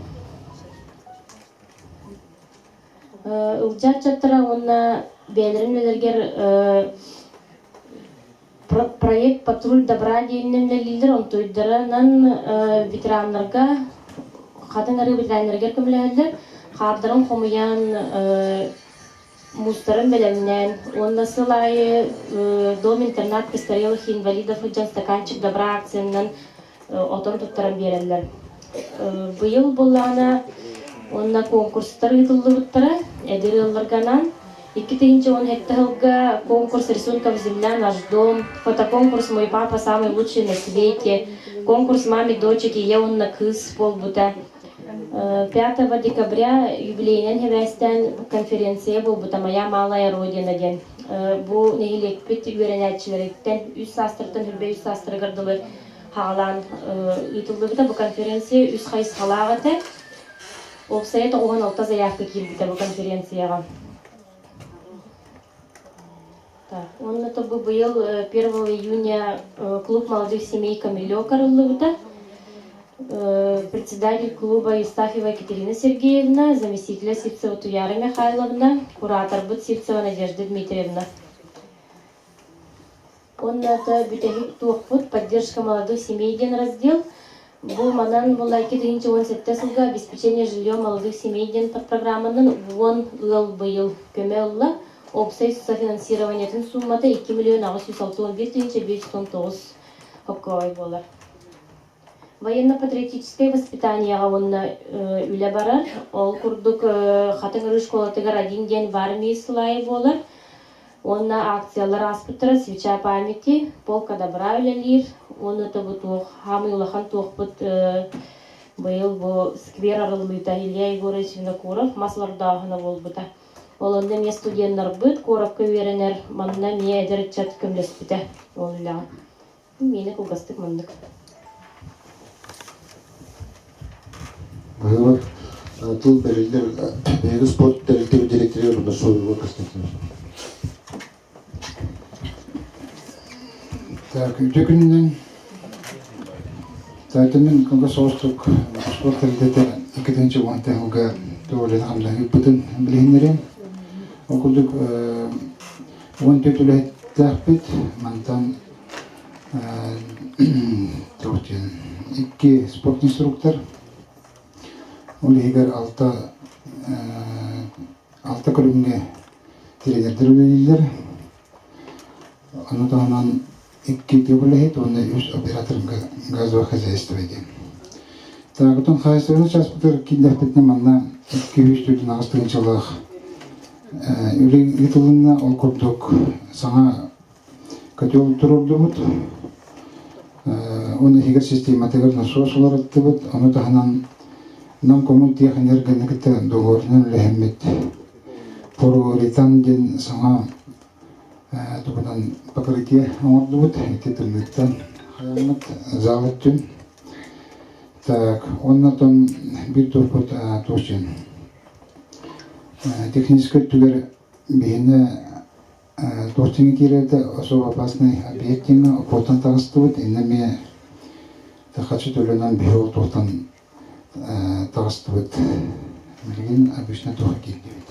Ылдьаа ыччаттара уонна бэйэлэрин үлэлэригэр проект «Патруль добра» диэнинэн үлэлииллэр, онтуйдарынан ветераннарга, хатыҥ арыы ветераннарыгар көмөлөһөллөр, хаардарын хомуйан Муустарын бэлэмнээн уонна сыл аайы Дом-интернат престарелых и инвалидов сылдьан стаканчик добра акциянан отон туттаран биэрэллэр. Быйыл буоллаҕына уонна конкурстар ыытыллыбыттара эдэр ыалларга анаан 2017 сылга конкурс рисунков «Земля наш дом», фотоконкурс «Мой папа самый лучший на свете», конкурс «Маме дочек» ийэ уонна кыыс буолбута. 5 декабря юбилейынан сибээстээн конференция буолбута «Моя малая родина» диэн. Бу нэһилиэкпит үөрэнээччилэриттэн үс саастарыттан хүрбэ үс саастарыгар дылы хаалаан ыытыллыбыта. Бу конференция үс хайысхалаах этэ. Уопсайа 96 заявка киирбитэ бу конференцияҕа. Так, уонна то бу быйыл 1 июня клуб молодых семей Камелек арыллыбыта. Председатель клуба Евстафьева Екатерина Сергеевна, заместителя Сивцева Туяра Михайловна, кураторбыт Сивцева Надежда Дмитриевна. Уонна бүтэһик туохпут «Поддержка молодых семей» диэн раздел. Бу манан була 2017 сылга обеспечение жильем молодых семей диэн программанан уон ыал быйыл көмө ылла. Уопсай софинансированиетын суммата 2 миллион 861 тыһыынча 519 хоккоой буолар. Военно-патриотическай воспитаниеҕа уонна үлэ барар. Ол курдук Хатыҥ Ырыы школатыгар один день в армии сылайы буолар. Уонна акциялар ааспыттара «Свеча памяти», «Полка добра» үлэлиир. Уонна бу туох хаамый улахан туохпут быйыл бу сквер арыллыыта Илья Егорович Винокуров мас олордооһуна буолбута. Ол онно эмиэ студеннарбыт куоракка үөрэнэр, манна эмиэ эдэр ыччат көмөлөспүтэ ол үлэҕэ. Миэнэ кылгастык маннык. Быһыылар тыл бэриллэр биһиги спорт тэрилтэбит директорыгар Рудашову Константинович. Так, үтүө күнүнэн. Таайтанын кылгас соҕустук спорт тэрилтэтэ 2010 сылга туолен хамнаһыыппытын билиһиннэриэм. Ол курдук 14 үлэһиттээхпит. Мантан туох диэн икки спортинструктор, ол иһигэр алта алта көрүҥҥэ тренердэр үлэлииллэр. Ону таһынан икки үлэһит уонна үс оператор газового хозяйства диэн. Таакытын хаһаайыстыбаны чааспытыгар киирдэхпитинэ манна 248 тыһыынчалаах үлэ ыытылынна. Ол курдук саҥа котел туруордубут. Уонна иһигэр систематыгар насос уларыттыбыт. Ону таһынан Нам коммунтехэнергоны кытта договорунан үлэһэммит. Форуритан диэн саҥа тугунан покрытие оҥордубут. Ити тымныыттан хайаммыт зал өттүн. Так, уонна оттон биир турпут туох техническэй өттүгэр биһиэнэ туох дьиҥэ киирэрдэ особо опасный объект диэҥҥэ опуоттан таҕыстыбыт. Иннэ эмиэ хачы төлөнөн биһи ол туохтан таҕыстыбыт. Билигин обычно туох киирдибит.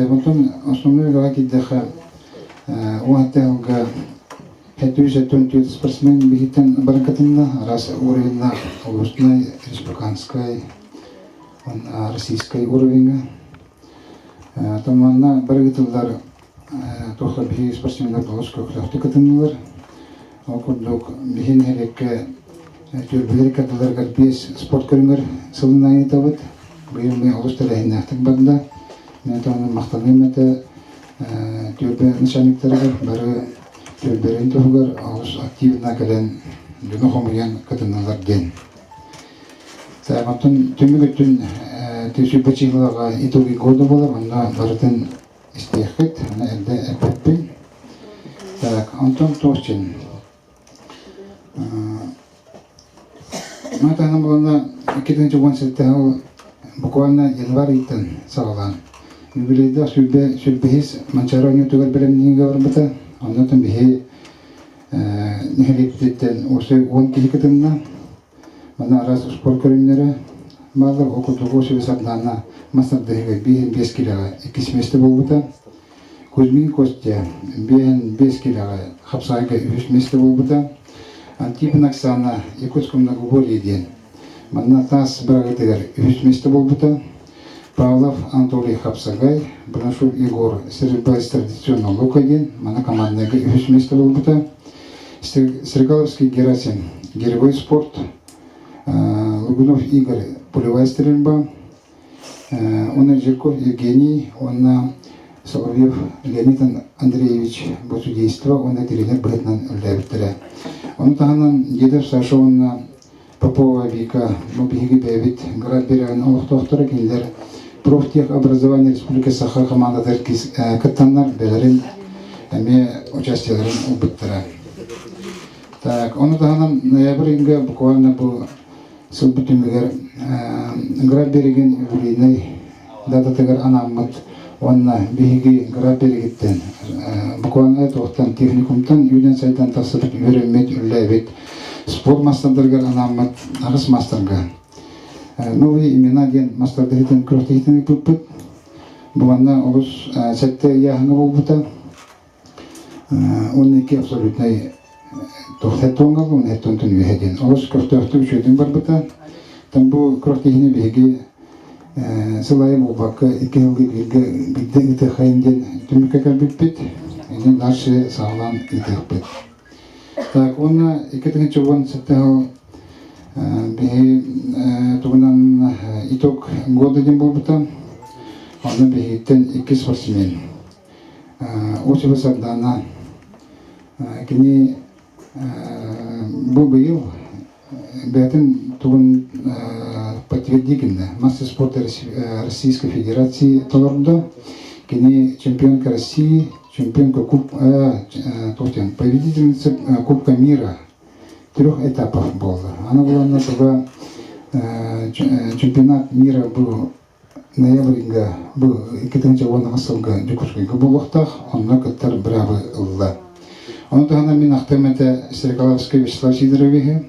Онтон основной үлэҕэ киирдэххэ уһаттыалга 774 спортсмен биһиттэн баран кытынна. Араас уровеннаах областной, республиканскай, российскай уровеньга. Манна бары ыытыллар туохха биһи спортсменнар олус көхтөөхтүк кытыннылар. Ол курдук биһи нэһилиэккэ түөлбэлэр кардаларыгар биэс спорт көрүҥэр сылын ыытабыт. Быйыл мы олус тэрээһиннээхтик барда. Мен таһынан махтаныам этэ түөлбэ начальниктарыгар бары түөлбэлэрин туһугар олус активно кэлэн дьону хомуйан кытыннылар диэн. Оттон түмүк өттүн сүүрбэ чыһылаҕа итоги года буолар, онно барытын истиэххит, аны эрдэ эппэппин. Так, онтон туох дьин? Маны таһынан буоланна 2017 сыл буквально январь ыйтан саҕалаан юбилейдаах сүүрбэ сүүрбэһис Манчаары оонньуутугар бэлэмнэниигэ барбыта. Оннотон биһи нэһилиэкпититтэн уопсай 10 киһи кытынна. Манна араас спорт көрүҥнэрэ бааллар. Ол курдук Осипа Сардаана мас тардыһыыга 5 килэҕэ иккис миэстэ буолбута. Кузьмин Костя 5 килэҕэ хапсаҕайга үһүс миэстэ буолбута. Антипин Оксана Якутском многоборье диэн манна таас бырагытыгар үһүс миэстэ буолбута. Павлов Анатолий Хапсагай, Бронашов Егор стрельба из традиционного лука диэн маны командныйга үһүс миэстэ буолбута. Стрегаловский Герасим гиревой спорт, Лугунов Игорь пулевая стрельба, уонна Жирков Евгений уонна Соловьев Леонид Андреевич бу судейство уонна тренер быһыытынан үлэлээбиттэрэ. Ону таһынан Дедов Саша уонна Попова Вика, бу биһиги бэйэбит Град бирэҕин олохтоохторо кинилэр профтехобразование Республика Саха хамаандатыгар кыттаннар бэлэрин эмиэ участиеларын ылбыттара. Так, ону таһынан ноябрь ыйга буквально бу сыл бүтүмүгэр Град берегин юбилейнай дататыгар анаммыт уонна биһиги Град берегиттэн буквально туохтан техникумтан үүнэн сайдан тахсыбыт үөрэммит үллээбит спорт маастардарыгар анаммыт аҕыс маастарга новые имена диэн маастардаһыытын күрэхтэһиитин ыыппыппыт. Бу манна олус сэттэ ыйааһыҥҥа буолбута. 12 абсолютнай тохтоттуоҥҥа уонна тонтон үөһэ диэн олус көхтөөхтүк үчүгэйдик барбыта. Там бу күрэхтэһиини биһиги сыл аайы буолбакка икки сылга бииргэ биирдэ ыытыаххайын диэн түмүккэ кэлбиппит. Иннин дальше саҕалаан ыытыахпыт. Так, уонна 2017 сыл биһи тугунан итог года диэн буолбута. Онно биһигиттэн икки спортсмен Осипа Сардаана кини бу быйыл бэйэтин тугун подтверди гынна. Мастер спорта Российской Федерации толордо. Кини чемпионка России, чемпионка куб, победительница Кубка мира трех этапов буолла. Аны буланна туга чемпионат мира был ноябрьга бу 2010 сылга Дьокуускайга буолуохтаах, онно кыттар быраабы ылла. Ону таһынан мин ахтыам этэ Стрекаловскай Вячеслав Сидоровиһы.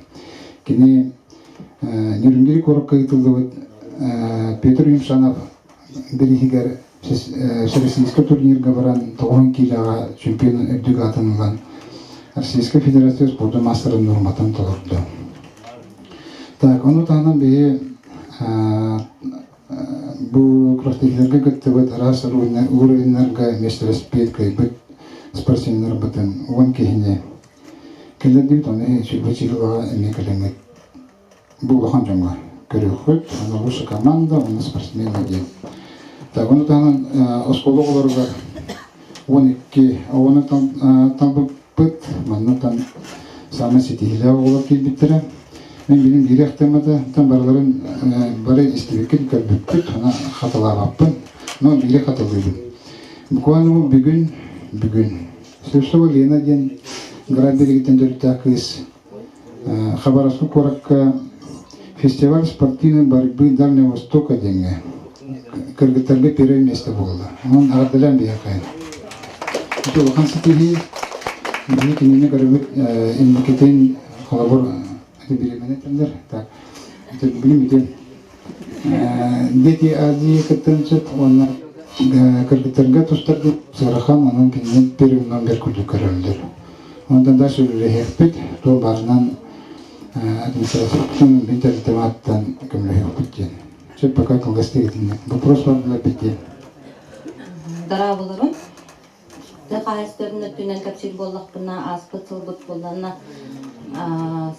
Кини Нерюнгри куоракка ыытыллыбыт Петр Юмшанов бирииһигэр Всероссийскай турнирга баран 90 киилэҕэ чемпион үрдүк аатын ылан Российскай Федерация спордун маастарын нуорматын толордо. Так, ону таһынан биһи бу күрэхтэһиилэргэ кыттыбыт араас уровеннарга миэстэлэспит, кыайбыт спортсменнарбытын 10 киһини киллэрдибит, ону сүүрбэ чыһылаҕа эмиэ кэлэҥҥит бу улахан дьоҥҥо көрүөххүт, аны лучшая команда, уонна спортсмены диэн. Так, ону таһынан оскуола оҕолоругар 12 оҕону талбыппыт, манна саамай ситиһиилээх оҕолор киирбиттэрэ. Мин билим биир темата, там барыларын бары истибиккин көрбүппүт, аны хатылаабаппын, но биири хатылыыбын. Буквально бүгүн, бүгүн Слепцова Лена диэн Град берегиттэн төрүттээх кыыс Хабаровскай куоракка фестиваль спортивной борьбы Дальнего Востока диэҥҥэ кыргыттарга первое место буолла. Онон эҕэрдэлээн биһиэхэ. Ити улахан ситиһии. Биһиги кинини көрөбүт инникитин холобур ити бириэмэни этэллэр. Так, ити билим ити Дети Азии кыттан сөп уонна кыргыттарга тустарга сыарахан онон кинини первый номер курдук көрөллөр. Онтон дальше үлэлэһиэхпит, туох баарынан администрацияттан, мин тэрилтэм ааттан көмөлөһүөхпүт диэн. Сөп пока кылгастык итинник. Вопрос бар билэрбит диэн. Дорооболорун. Тыа хаһаайыстыбатын өттүнэн кэпсиир буоллахпына, ааспыт сылбыт буоллаҕына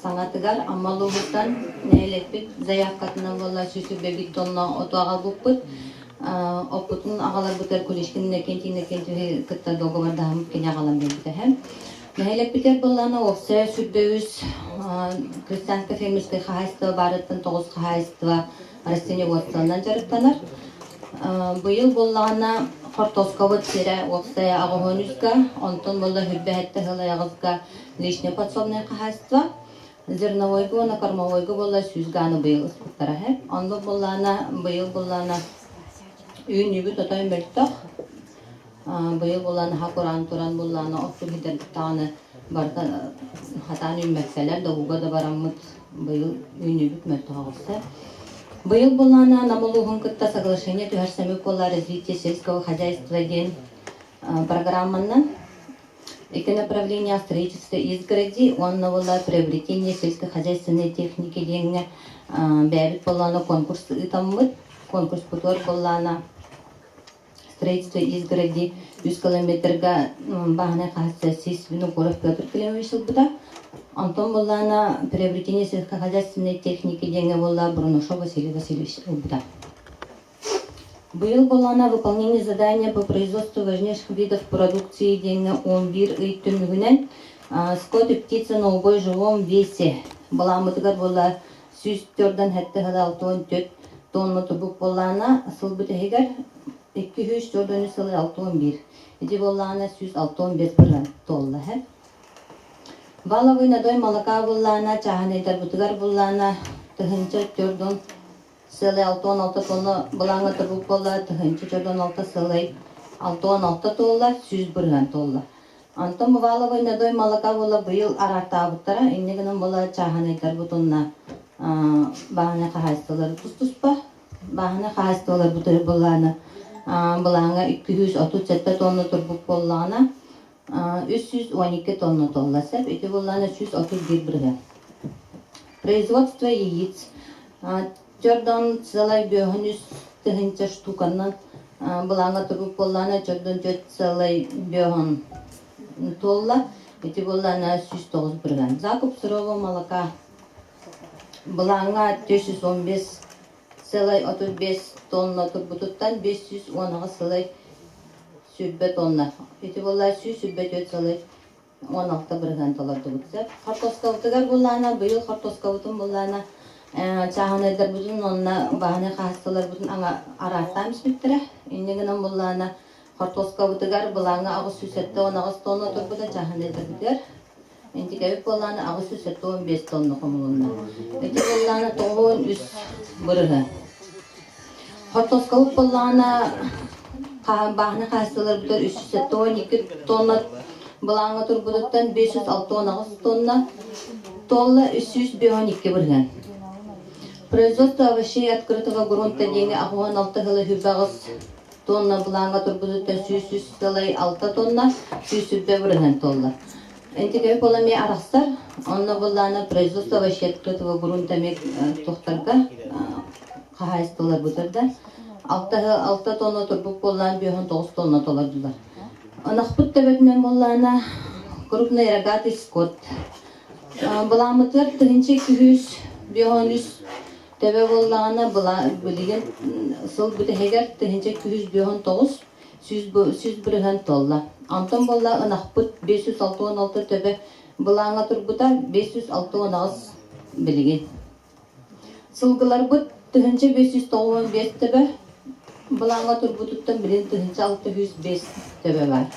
саҥатыгар Амма улууһуттан нэһилиэкпит заявкатынан буолла 121 тонна оту аҕалбыппыт. Оппутун аҕаларбытыгар Куличкин Иннокентий Иннокентьевиһы кытта дуогабардаһаммыт кини аҕалан биэрбитэ. Нэһилиэкпитигэр буоллаҕына уопсайа 103 крестьянско-фермерскэй хаһаайыстыба баарыттан 9 хаһаайыстыба растениеводствонан дьарыктанар. Быйыл буоллаҕына хортуоскабыт сирэ уопсайа аҕыһын үска, онтон буолла хүрбэһэттэ сыл айаҕыска личное подсобное хаһаайство. Зерновойга уонна кормовойга буолла 100 гааны быйыл ыспыттара һэ. Оннук буоллаҕына быйыл буоллаҕына үүнүүбүт отой мөлтөх. Быйыл буоллаҕына наһаа кураан туран буоллаҕына оттук иһитэрбит даҕаны барыта хатаан үүммэккэлэр, доҕууга да бараммыт быйыл үүнүүбүт мөлтөх оҕуста. Быйыл буоллаҕына Нам улууһун кытта соглашение түһэрсэммит буолла развитие сельского хозяйства диэн программанан Ити направление строительство изгороди уонна буолла приобретение сельскохозяйственной техники диэҥҥэ бэйэбит буоллаҕына конкурс ыытаммыт. конкурспутугар буоллаана строительство изгороди үс километрга бааһынай хаһаайыстыба сис Винокуров Петр Климович ылбыта. Онтон буоллаана приобретение сельскохозяйственной техники диэҥҥэ буолла Бурнашов Василий Васильевич ылбыта. Быйыл буоллаана выполнение задания по производству важнейших видов продукции диэҥҥэ 11 ый түмүгүнэн скот и птица на убой живом весе балааммытыгар буолла 104 664 тонна тубук буоллаана сыл бүтэһигэр 243 сылы 61. Ити буоллаана 165 туолла. Валовый надой молока буллаана чааһынайдарбытыгар буллаана 1004 сылай 66 тонна былааҥҥа турбут буолла 1046 сылай 66 туолла 100 бырыһан туолла. Антон Бываловой надой молока буола быйыл араартаабыттара, инньэ гынан буола чааһынайдарбыт уонна бааһынай хаһаайыстыбалар тус-туспа. Бааһынай хаһаайыстыбаларбыт былаана былааҥҥа 237 тонна турбут буоллаҕына, 312 тонна туолла сөп. Ити буоллаҕына 131 бырыһыан. Производство яиц Чордон целай бөһүн үс тыһыынча штуканан былааҥҥа турбут буоллаҕына чордон түөрт целай бөһүн туолла. Ити буоллаҕына 109 бырыһыан. Закуп сырого молока былааҥҥа 415 целай 35 тонна турбутуттан 518 целай 120 тонна. Ити буолла 124 целай 16 бырыһыан толордубут сөп. Хортуоскабытыгар буллаана, быйыл хортуоскабытын буллаана чааһынайдарбытын уонна бааһынай хаһаайыстыбаларбытын араастаан испиттэрэ. Инньэ гынан буллаана хортуоскабытыгар былааҥҥа 878 тонна турбута чааһынайдарбытыгар. Интикэбит буоллаана 875 тонна хомулунна. Ити буоллаана 93 бырыһыан. Хортуоскабыт буоллаҕына бааһынай хаһаайыстыбаларбытыгар 372 тонна былааҥҥа турбутуттан 568 тонна туолла 352 бырыһыан. Производство овощей открытого грунта диэҥҥэ 86 сылы 28 тонна былааҥҥа турбутуттан 103 сылай 6 тонна 120 бырыһыан туолла. Энтикэбит буола эмиэ арахсар. Онно былаана производство овощей открытого грунта эмиэ туохтарга хаһаайыстыбаларбытыгар да алта тонна турбут буоллаан 59 тонна толордулар. Ынахпыт төбөтүнэн буоллаана крупный рогатый скот. Былааммытыгар 1253 төбө буоллаҕына билигин сыл бүтэһигэр 1259 100 бырыһыан туолла. Онтон буолла ынахпыт 566 төбө былааҥҥа турбута 568 билигин. Сылгыларбыт 1595 төбө, былааҥҥа турбутуттан билигин 1605 төбө баар.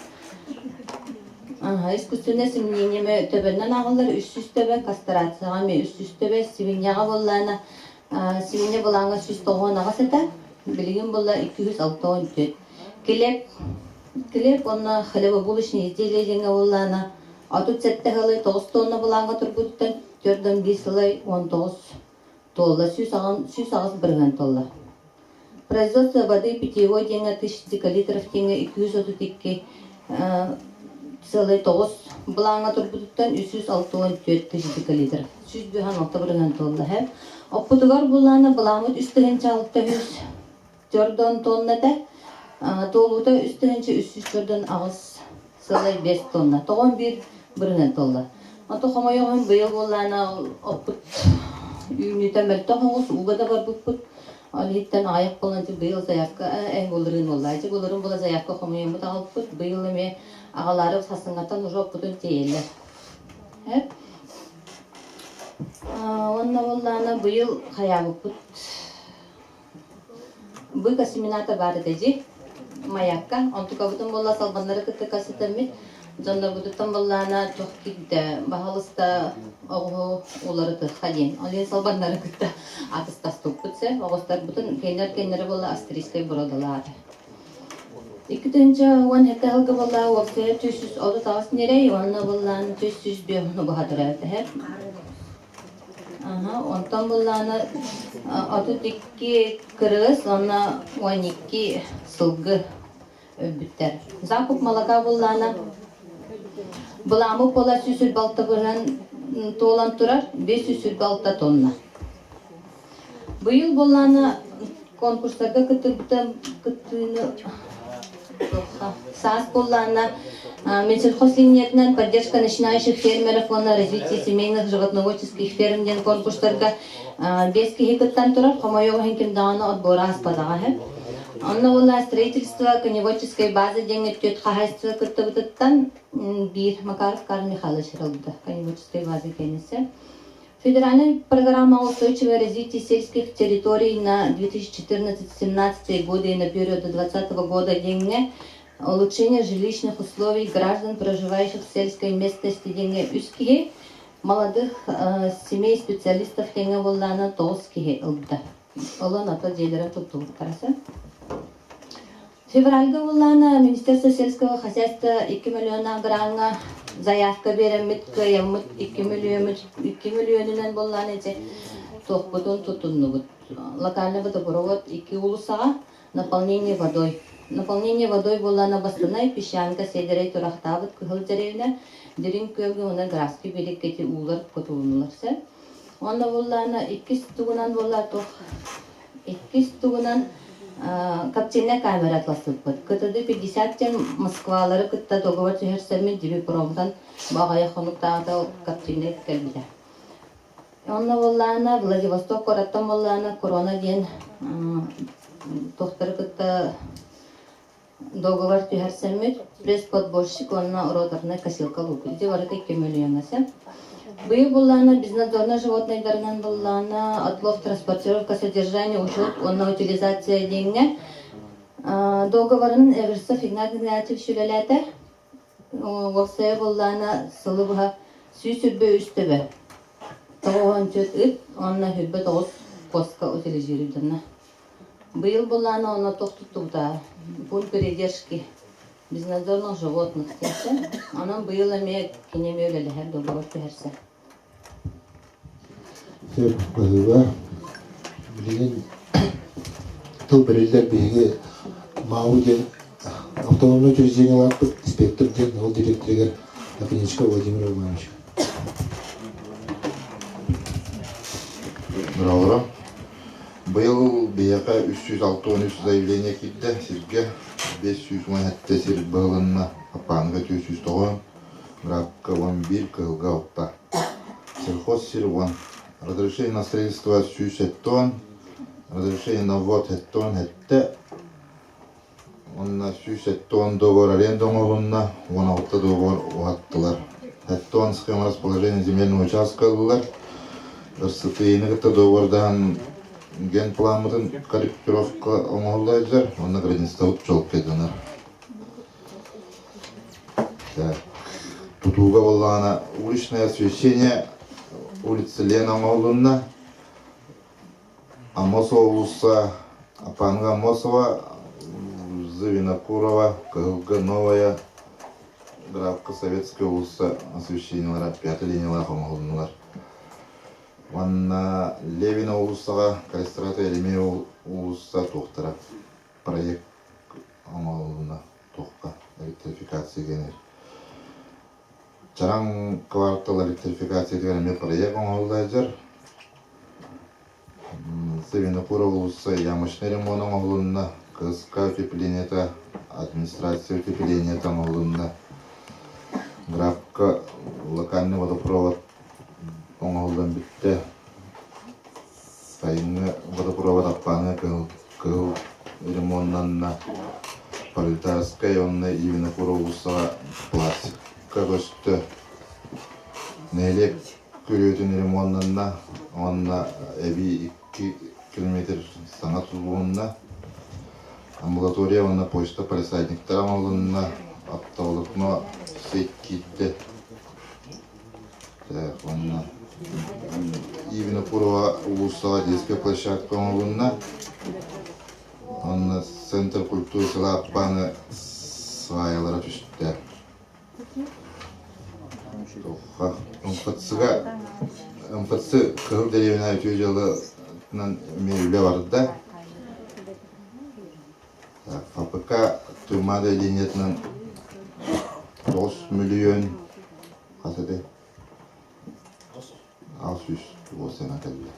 Искусственное симнение төбөннөн ааҕыллар 300 төбө, кастрацияҕа эмиэ 300 төбө, сибиньяҕа буоллаана сибинья былааҥҥа 198 этэ, билигин буолла 264. Килиэп, килиэп уонна хлебобулочные изделия диэҥҥэ буоллаана 37 сылы 9 тонна былааҥҥа турбутуттан 401 сылай 19 туолла, 108 бырыһыан туолла. Производство воды питьевой диэҥҥэ тысяч декалитров диэҥҥэ 232 целый 9 былааҥҥа турбутуттан 364 тысяч декалитров. 106 бырыһыан туолла. Оппутугар булаана былааммыт 3600 төрдөн тонна этэ. Туолуута 3348 сылай 5 тонна. Тоҕон биир бырыһыан туолла. Ото хомойоҕун быйыл буоллаана оппут үүнүүтэ мөлтөх оҕус ууга да барбыппыт. Ол иһиттэн аҕыйах буолан быйыл заявка эн булырыын буолла. Ити булырын була заявка хомуйаммыт аҕалбыт. Быйыл эмиэ аҕалаары сарсыҥҥаттан уже оппутун тиэйэллэр. Уонна буоллаана быйыл хайаабыппыт Быка семената баар этэ дии, маякка. Онтукабытын буолла салбаннары кытта кэпсэтэммит, дьоннорбутуттан буоллаана туох киирдэ, баһаалыста оҕуһу уларытыахха диэн. Ол иһин салбаннары кытта атыстастыбыт сэ, оҕустарбытын кэннэр-кэннэри буолла австрийскай бородалаата. 2017 сылга буолла уопсайа 338 ньирэй уонна буоллаан 305 убаһа төрөөбүтэ. Онтон былаана 32 кыргыз уонна 12 сылгы өлбүттэр. Закуп молока былаана былаамы пола 146 быһан туолан турар 546 тонна. Быйыл былаана Конкурстарга кыттыбыта кыттыыны Саас буоллаана Минсельхозлиниятынан поддержка начинающих фермеров уонна развитие семейных животноводческих ферм диэн конкурстарга биэс киһи кыттан турар. Хомойуох иһин ким даҕаны отбора ааспатаҕа үһү. Онно буолла строительство коневодческой базы диэҥҥэ түөрт хаһаайыстыба кыттыбытыттан биир Макаров Карл Михайлович ылбыта коневодческой база кэннисе. Федеральная программа устойчивое развитие сельских территорий на 2014-2017 годы и на период до 2020 года диэҥҥэ улучшение жилищных условий граждан, проживающих в сельской местности диэҥҥэ үс киһи, молодых семей специалистов диэҥҥэ буоллаана тоҕус киһи ылбыта. Олон ата дьиэлэрин туттубуттара Февральга буллаана Министерство сельского хозяйства 2 миллиона граҥҥа заявка биэрэммит, кыайаммыт 2 миллиоммут 2 миллионунан буллаан ити туохпутун тутуннубут. Локальный водопровод икки уулуссаҕа наполнение водой. Наполнение водой буоллаана Бастынай, Песчанка, Сиэдэрэй турахтаабыт Кыһыл дьэриэбинэ, Дириҥ күөлгэ уонна Графский берег ити уулар кутулуннулар сэ. Онно буллаана иккис тугунан буолла туох Иккис тугунан коптильная камера атласыппыт. КТД 50 диэн Москвалары кытта договор түһэрсэммит Днепромтан бу аҕыйах хонуктааҕыта коптильнай кэлбитэ. Онно буоллаана Владивосток куораттан буоллаана Корона диэн туохтары кытта Договор түһэрсэммит, пресс-подборщик уонна роторная косилка лук. Ити барыта 2 миллиона сөп. Быйыл буллаана безнадзорно животнайдарынан буллаана отлов, транспортировка, содержание, учет уонна утилизация диэҥҥэ договорын Эверсов Игнат Игнатьевич үлэлээтэ. Уопсайа буллаана сылы быһа 123 төбө. 94 ыт уонна 29 куоска утилизируйданна. Быйыл былаана онно туох туттубута пункт передержки безнадзорных животных диэхсэ. Онон быйыл эмиэ кини эмиэ үлэлэһэр договор түһэрсэ. Сөп быһыыга билигин тыл бэриллэр биһиги МАУ диэн автономнай учреждениелаахпыт инспектор диэн ол директорыгар Акинечка Владимир Иванович. Быралара Быйыл биһиэхэ 363 заявление киирдэ, сиргэ 517 сир быһылынна, Аппааныга 409, Грабка 11, Кыһылга 6. Сельхоз сир 10. Разрешение на строительство 170, разрешение на ввод 77, уонна 170 договор аренда оҥоһулунна, 16 договор уһаттылар. 70 схема расположения земельного участка ыллылар. РСТИ-ни кытта договордаһан генпламмытын корректировка оҥоһулла сылдьар, уонна границабыт чуолкайданар. Так. Тутууга буоллаҕына уличное освещение улица Лена оҥоһулунна. Аммосова уулусса Апанга Аммосова, Винокурова, Кыһылга Новая, Графка Советская уулусса освещениелара пятый линиялаах оҥоһулуннулар. Уонна Левина уулуссаҕа Калистрата Еремеева уулусса туохтара проект оҥоһулунна туохха электрификация диэнэр. Чараҥ квартал электрификациятыгар эмиэ проект оҥоһулла сылдьар. Савинокуров уулусса ямочнай ремонт оҥоһулунна, КСК утеплениета, администрация утеплениета оҥоһулунна, Графка локальный водопровод оҥоһуллан бүттэ. Сайыҥҥы водопровод Аппааҥҥа кыһыл, кыһыл ремоннанна, Пролетарскай уонна Винокуров уулуссаҕа пластикка көстө. Нэһилиэк күрүөтүн ремоннанна уонна эбии 2 километр саҥа тутулунна. Амбулатория уонна почта палисадниктара оҥоһулунна, оптоволокно сеть киирдэ. Так, уонна Винокурова уулуссаҕа детская площадка оҥоһулунна. Уонна Центр культуры села Аппааны сваялара түстэ. МФЦ-га МФЦ Кыһыл дэриэбинэ үтүө дьыалатынан эмиэ үлэ барда. ФПК Туймаада линиятынан 9 миллион хас этэй? 600 сыана кэллэ.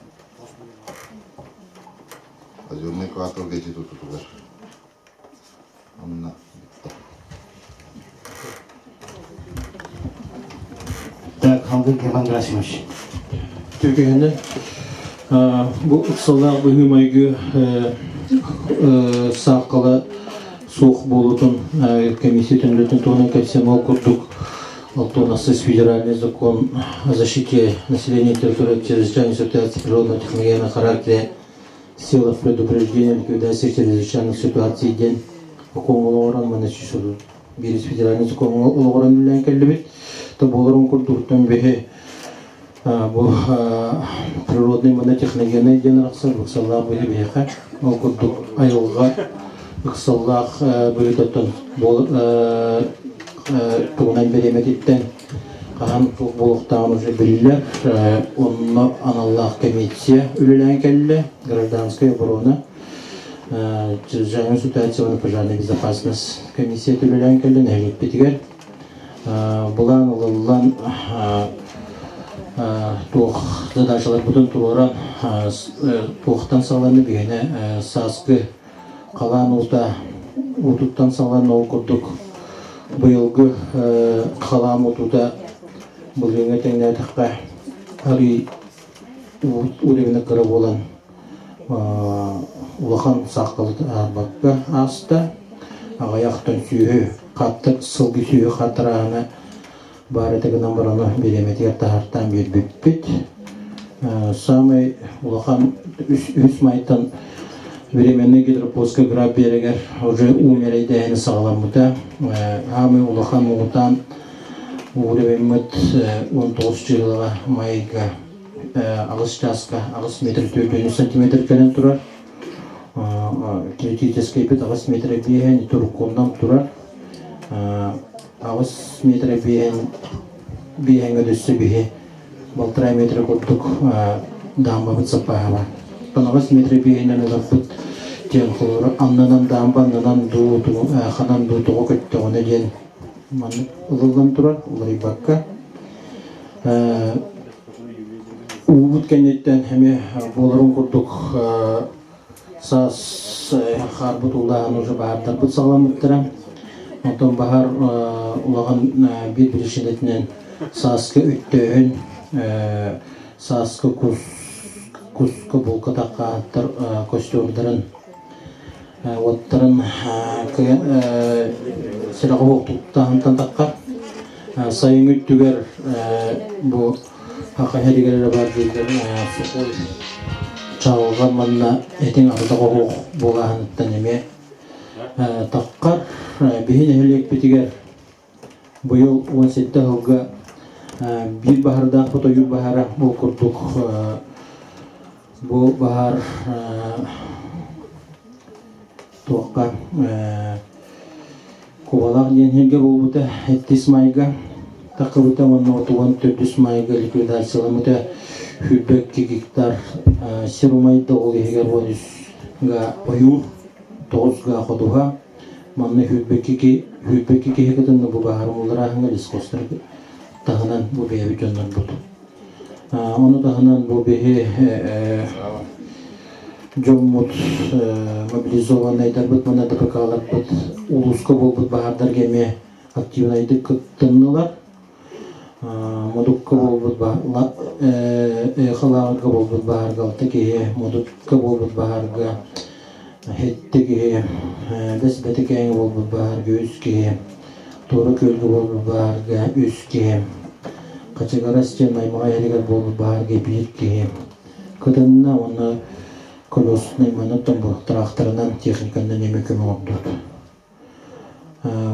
Озерный кварталга ити тутутугар. Онно бүттэ. Так, Халгын Герман Герасимович. Түркэһинэ бу ыксаллаах быһыы-майгы сааххала суох буолуутун комиссия түмүлүтүн туһунан кэпсэм ол курдук Алтонасыз федеральный закон о защите населения территории от чрезвычайных ситуаций природного техногенного характера силах предупреждения ликвидации чрезвычайных ситуаций диэн сокуон олоҕуран манна биир федеральный сокуон олоҕуран үлэлээн кэллибит. То буоларын курдуктан биһи бу природный манна техногенный диэн арахсар ыксаллаах быһыы биһиэхэ ол курдук айылҕа ыксаллаах быһыытыттан тугунан бириэмэтиттэн хаһан туох буолуохтааҕын уже биллэр. Онно аналлаах комиссия үлэлээн кэллэ. Гражданская оборона, чрезвычайная ситуация пожарная безопасность комиссия үлэлээн кэллэ нэһилиэкпитигэр. Былаан ылыллан туох задачаларбытын туруоран туохтан саҕаланна биһиэнэ сааскы халаан уута уутуттан саҕаланна ол курдук быйылгы халаан уутута былырыыҥҥа тэҥнээтэххэ арыый уровена кыра буолан улахан саахталы аарбакка ааста аҕыйахтан сүөһү хаттар сылгы сүөһү хаттарааһына баар этэ гынан баран бириэмэтигэр таһаартаан биэрбиппит. Саамай улахан үс майтан временный гидропоска граб биэрэгэр уже уу мэрэйдээһини саҕаламмыта. Аамай улахан муҥутаан уровеммыт 19 чыһылаҕа майга аҕыс чааска 8 метр 4 сантиметр кэлэн турар. Критическэйбит 8 метр биэһэн туруккунан турар. Аҕыс метрэ биэһэн биэһэҥҥэ өссө биһи балтараа метрэ курдук даамбабыт саппааһа бар. Аҕыс метрэ биэһинэн ыларбыт диэн холобура аннынан даамба аннынан дуу ханан дуу тоҕо көттөҕүнэ диэн маннык ылыллан турар уларыйбакка уубут кэнниттэн эмиэ буоларын курдук Саас хаарбыт уулааһын уже баһаардарбыт саҕаламмыттара. Онтон баһаар улахан биир биричиинэтинэн сааскы өттөөһүн, сааскы кус куска булка таккааттар костюмдарын уоттарын сирэҕэ уохтуктааһынтан таххар. Сайыҥҥы өттүгэр бу Саха сиригэр эрэ баар дииллэр сухой чаҕылҕан манна этиҥ ардах оһох буолааһыныттан эмиэ таххар. Биһи нэһилиэкпитигэр быйыл 17 сылга биир баһардаахпыт ойуур баһаара ол курдук бу баһаар туохха Кубалаах диэн сиргэ буолбута иккис майга таххыбыта уонна отуган төрдүс майга ликвидацияламмыта 22 гектар сир умайда ол иһигэр 13 га ойуур 9 га ходуһа манна 22 22 киһи кытынна бу баһаар умулларааһыҥҥа лесхозтар таһынан бу бэйэбит дьоннорбут ону таһынан бу биһи дьоммут мобилизованнайдарбыт уонна ДПК-ларбыт улууска буолбут баһаардарга эмиэ активнайдык кыттыннылар. Модукка буолбут Эхо буолбут баһаарга алта киһи, Модукка буолбут баһаарга сэттэ киһи, Бэс Бэтикээҥҥэ буолбут баһаарга үс киһи, Туора Күөлгэ буолбут баһаарга үс киһи, Хачыгарас диэн Маймаҕа иһигэр буолбут баһаарга биир киһи кытынна уонна колеснай манан бу тракторынан техниканан эмиэ көмө оҥордубут.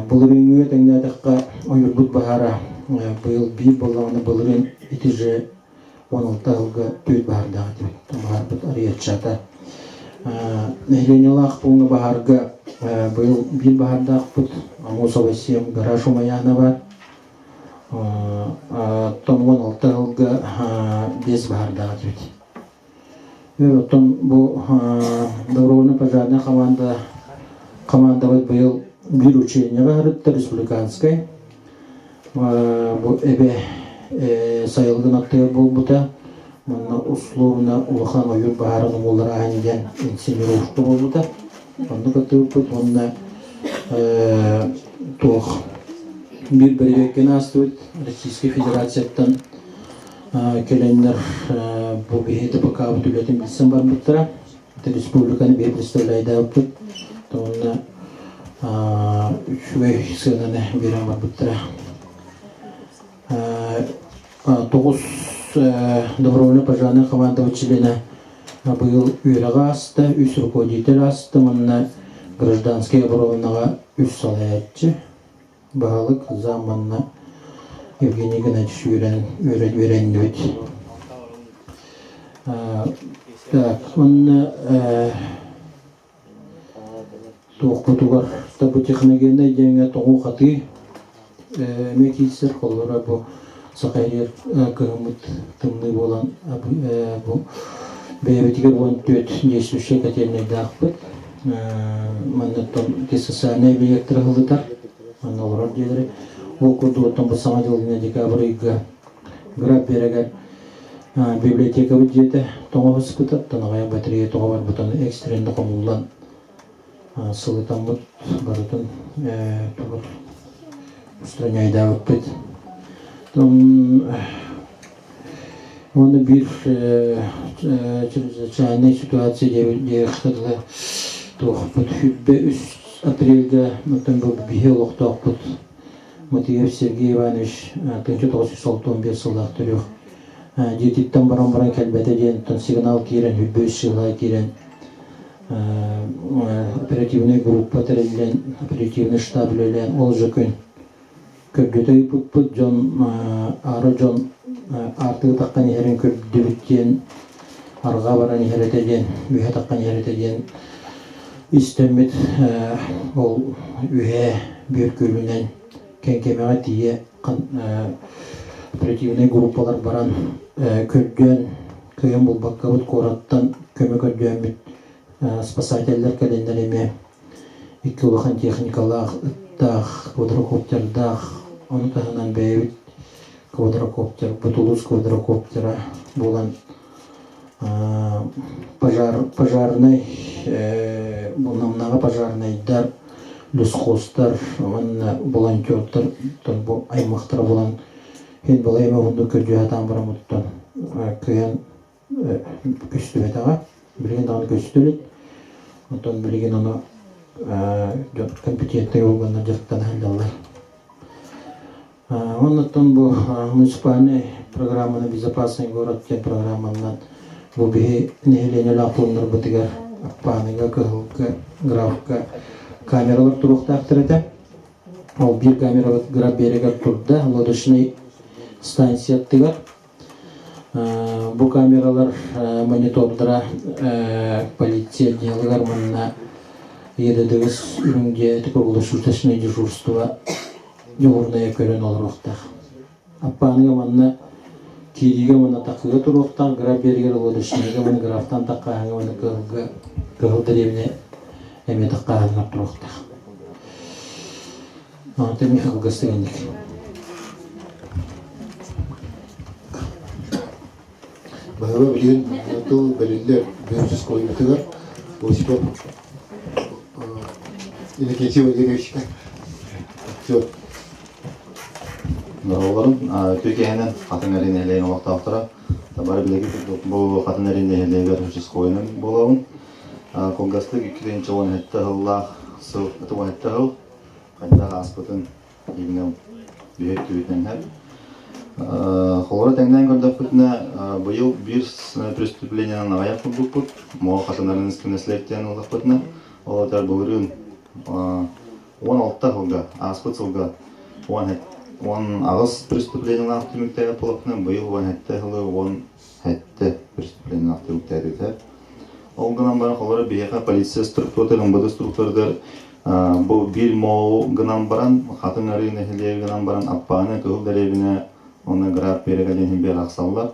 Былырыыҥҥыга тэҥнээтэххэ ойуурбут баһаара быйыл биир буоллаҕына былырыын ити же 16 сылга түүт баһаардаах этибит. Баһаарбыт арыйаччата. Нэһилиэнньэлээх пууҥҥа баһаарга быйыл биир баһаардаахпыт Амосова 7 гараж умайаана бар. Оттон 16 сылга биэс баһаардаах этибит. Оттон бу добровольно-пожарная команда командабыт быйыл биир учениеҕа сырытта республиканскай. Бу эбэ сайылыгын аттыгар буолбута. Манна условно улахан ойуур баһаарын умулларааһын диэн инсценировка буолбута. Онно кыттыбыппыт уонна туох биир бэрэбиэркэни аастыбыт Российскай Федерацияттан кэлэннэр бу биһи ДПК-быт үлэтин билсэн барбыттара. Республиканы биһи представляйдаабыппыт. Уонна үчүгэй сыананы биэрэн барбыттара. Тоҕус добровольно пожарная команда чилиэнэ быйыл үөрэҕи ааста, үс руководитель ааста уонна гражданскай оборонаҕа үс салайааччы баһылык зам манна Евгений Геннадьевич үөрэн үөрэн үөрэннибит. Так, уонна туохпутугар бу техногеннай диэҥҥэ тоҥуу-хатыы эмиэ киирсэр холобура бу Саха сиригэр кыһыммыт тымныы буолан бу бэйэбитигэр 14 действующай котельнайдаахпыт манна ити социальнай объектары ыһыллытар манна олорор дьиэлэри ол курдук оттон бу саҥа дьыл декабрь ыйга Граб биэрэгэр библиотекабыт дьиэтэ тоҥо сыппыта, тоноҕойо батарея тоҕо барбытын экстренно хомуллан сылытаммыт барытын тугу устраняйдаабыппыт. Уонна биир чрезвычайная ситуация диэххэ дылы туохпут 23 апрельга оттон бу биһи олохтоохпут Матвеев Сергей Иванович 1965 сыллаах төрүөх дьиэтиттэн баран баран кэлбэтэ диэн сигнал киирэн 105 сыла киирэн оперативнай группа тэриллэн оперативный штаб үлэлээн ол же күн көрдөтө ыыппыппыт дьон аара дьон аартыгы таххан иһэрин көрдүбүт диэн арҕаа баран иһэр этэ диэн үөһэ таххан иһэр этэ диэн истэммит ол үөһээ бүөр күөлүнэн Кэҥкэмэҕэ тиийэ оперативнай группалар баран көрдөөн кыайан булбаккабыт куораттан көмө көрдөөммүт спасателлэр кэлэннэр эмиэ икки улахан техникалаах ыттаах квадрокоптердаах ону таһынан бэйэбит квадрокоптер бутулус квадрокоптера буолан пожар пожарнай намнааҕы пожарнайдар лесхозтар уонна волонтердар бу аймахтара булан иһин балай эмэ уһуннук көрдүү сатаан бараммыттан кыайан көстүбэтэҕэ билигин даҕаны көстө илик онтон билигин ону дьон компетентнэй органнар дьарыктана сылдьаллар Оннуттан бу муниципальнай программаны «Безопасный город» диэн программанан бу биһи нэһилиэнньэлээх пууннарбытыгар Аппааныга, Кыһылга, Графка камералар туруохтаахтар этэ. Ол биир камерабыт Граф берегэр турда, лодочнай станция аттыгар. Бу камералар монитордара полиция отделыгар манна ЕДДГ үрүҥ дьиэ круглосуточное дежурство дьуһуурунайа көрөн олоруохтаах. Аппааныга манна киириигэ уонна такыыга туруохтаах, граф биэригэр лодочныйга уонна графтан таккааһыҥҥа уонна кыһылга кыһыл дэриэбинэ эмиэ таккааһыныгар туруохтаах. Онтон Михаил Гастыганник. Баһыба билигин тыл бэриллэр Бөһүчүскойбутугар Осипов Иннокентий Валерьевич. Все. Дороголорум, Түркиһэнэн Хатын Эрин нэһилиэгин олохтоохторо. Бары билэги бу Хатын Эрин нэһилиэгэр участковойунан буолабын. Кылгастык 2017 сыллаах сыл, 17 сыл хайдах ааспытын именно биһир түбүтүнэн иһэр. Холоро тэҥнээн көрдөхпүтүнэ, быйыл биир преступлениенан аҕыйах курдукпут. Моҕо хатынарын наследиен ыллахпытына, ол этэр былырыын 16 сылга, ааспыт сылга 18 преступлениелаах түмүктээх буоллахпына, быйыл 17 сылы 17 преступлениелаах түмүктээтибитэ. Ол гынан баран, холоро биһиэхэ полиция структурата, МВД структуратыгар Бу биир моо гынан баран, Хатыҥ Арыы нэһилиэгэ гынан баран Аппааны, Кыһыл Дэриэбинэ уонна Град Берега диэн иһин биэр ахсаллар.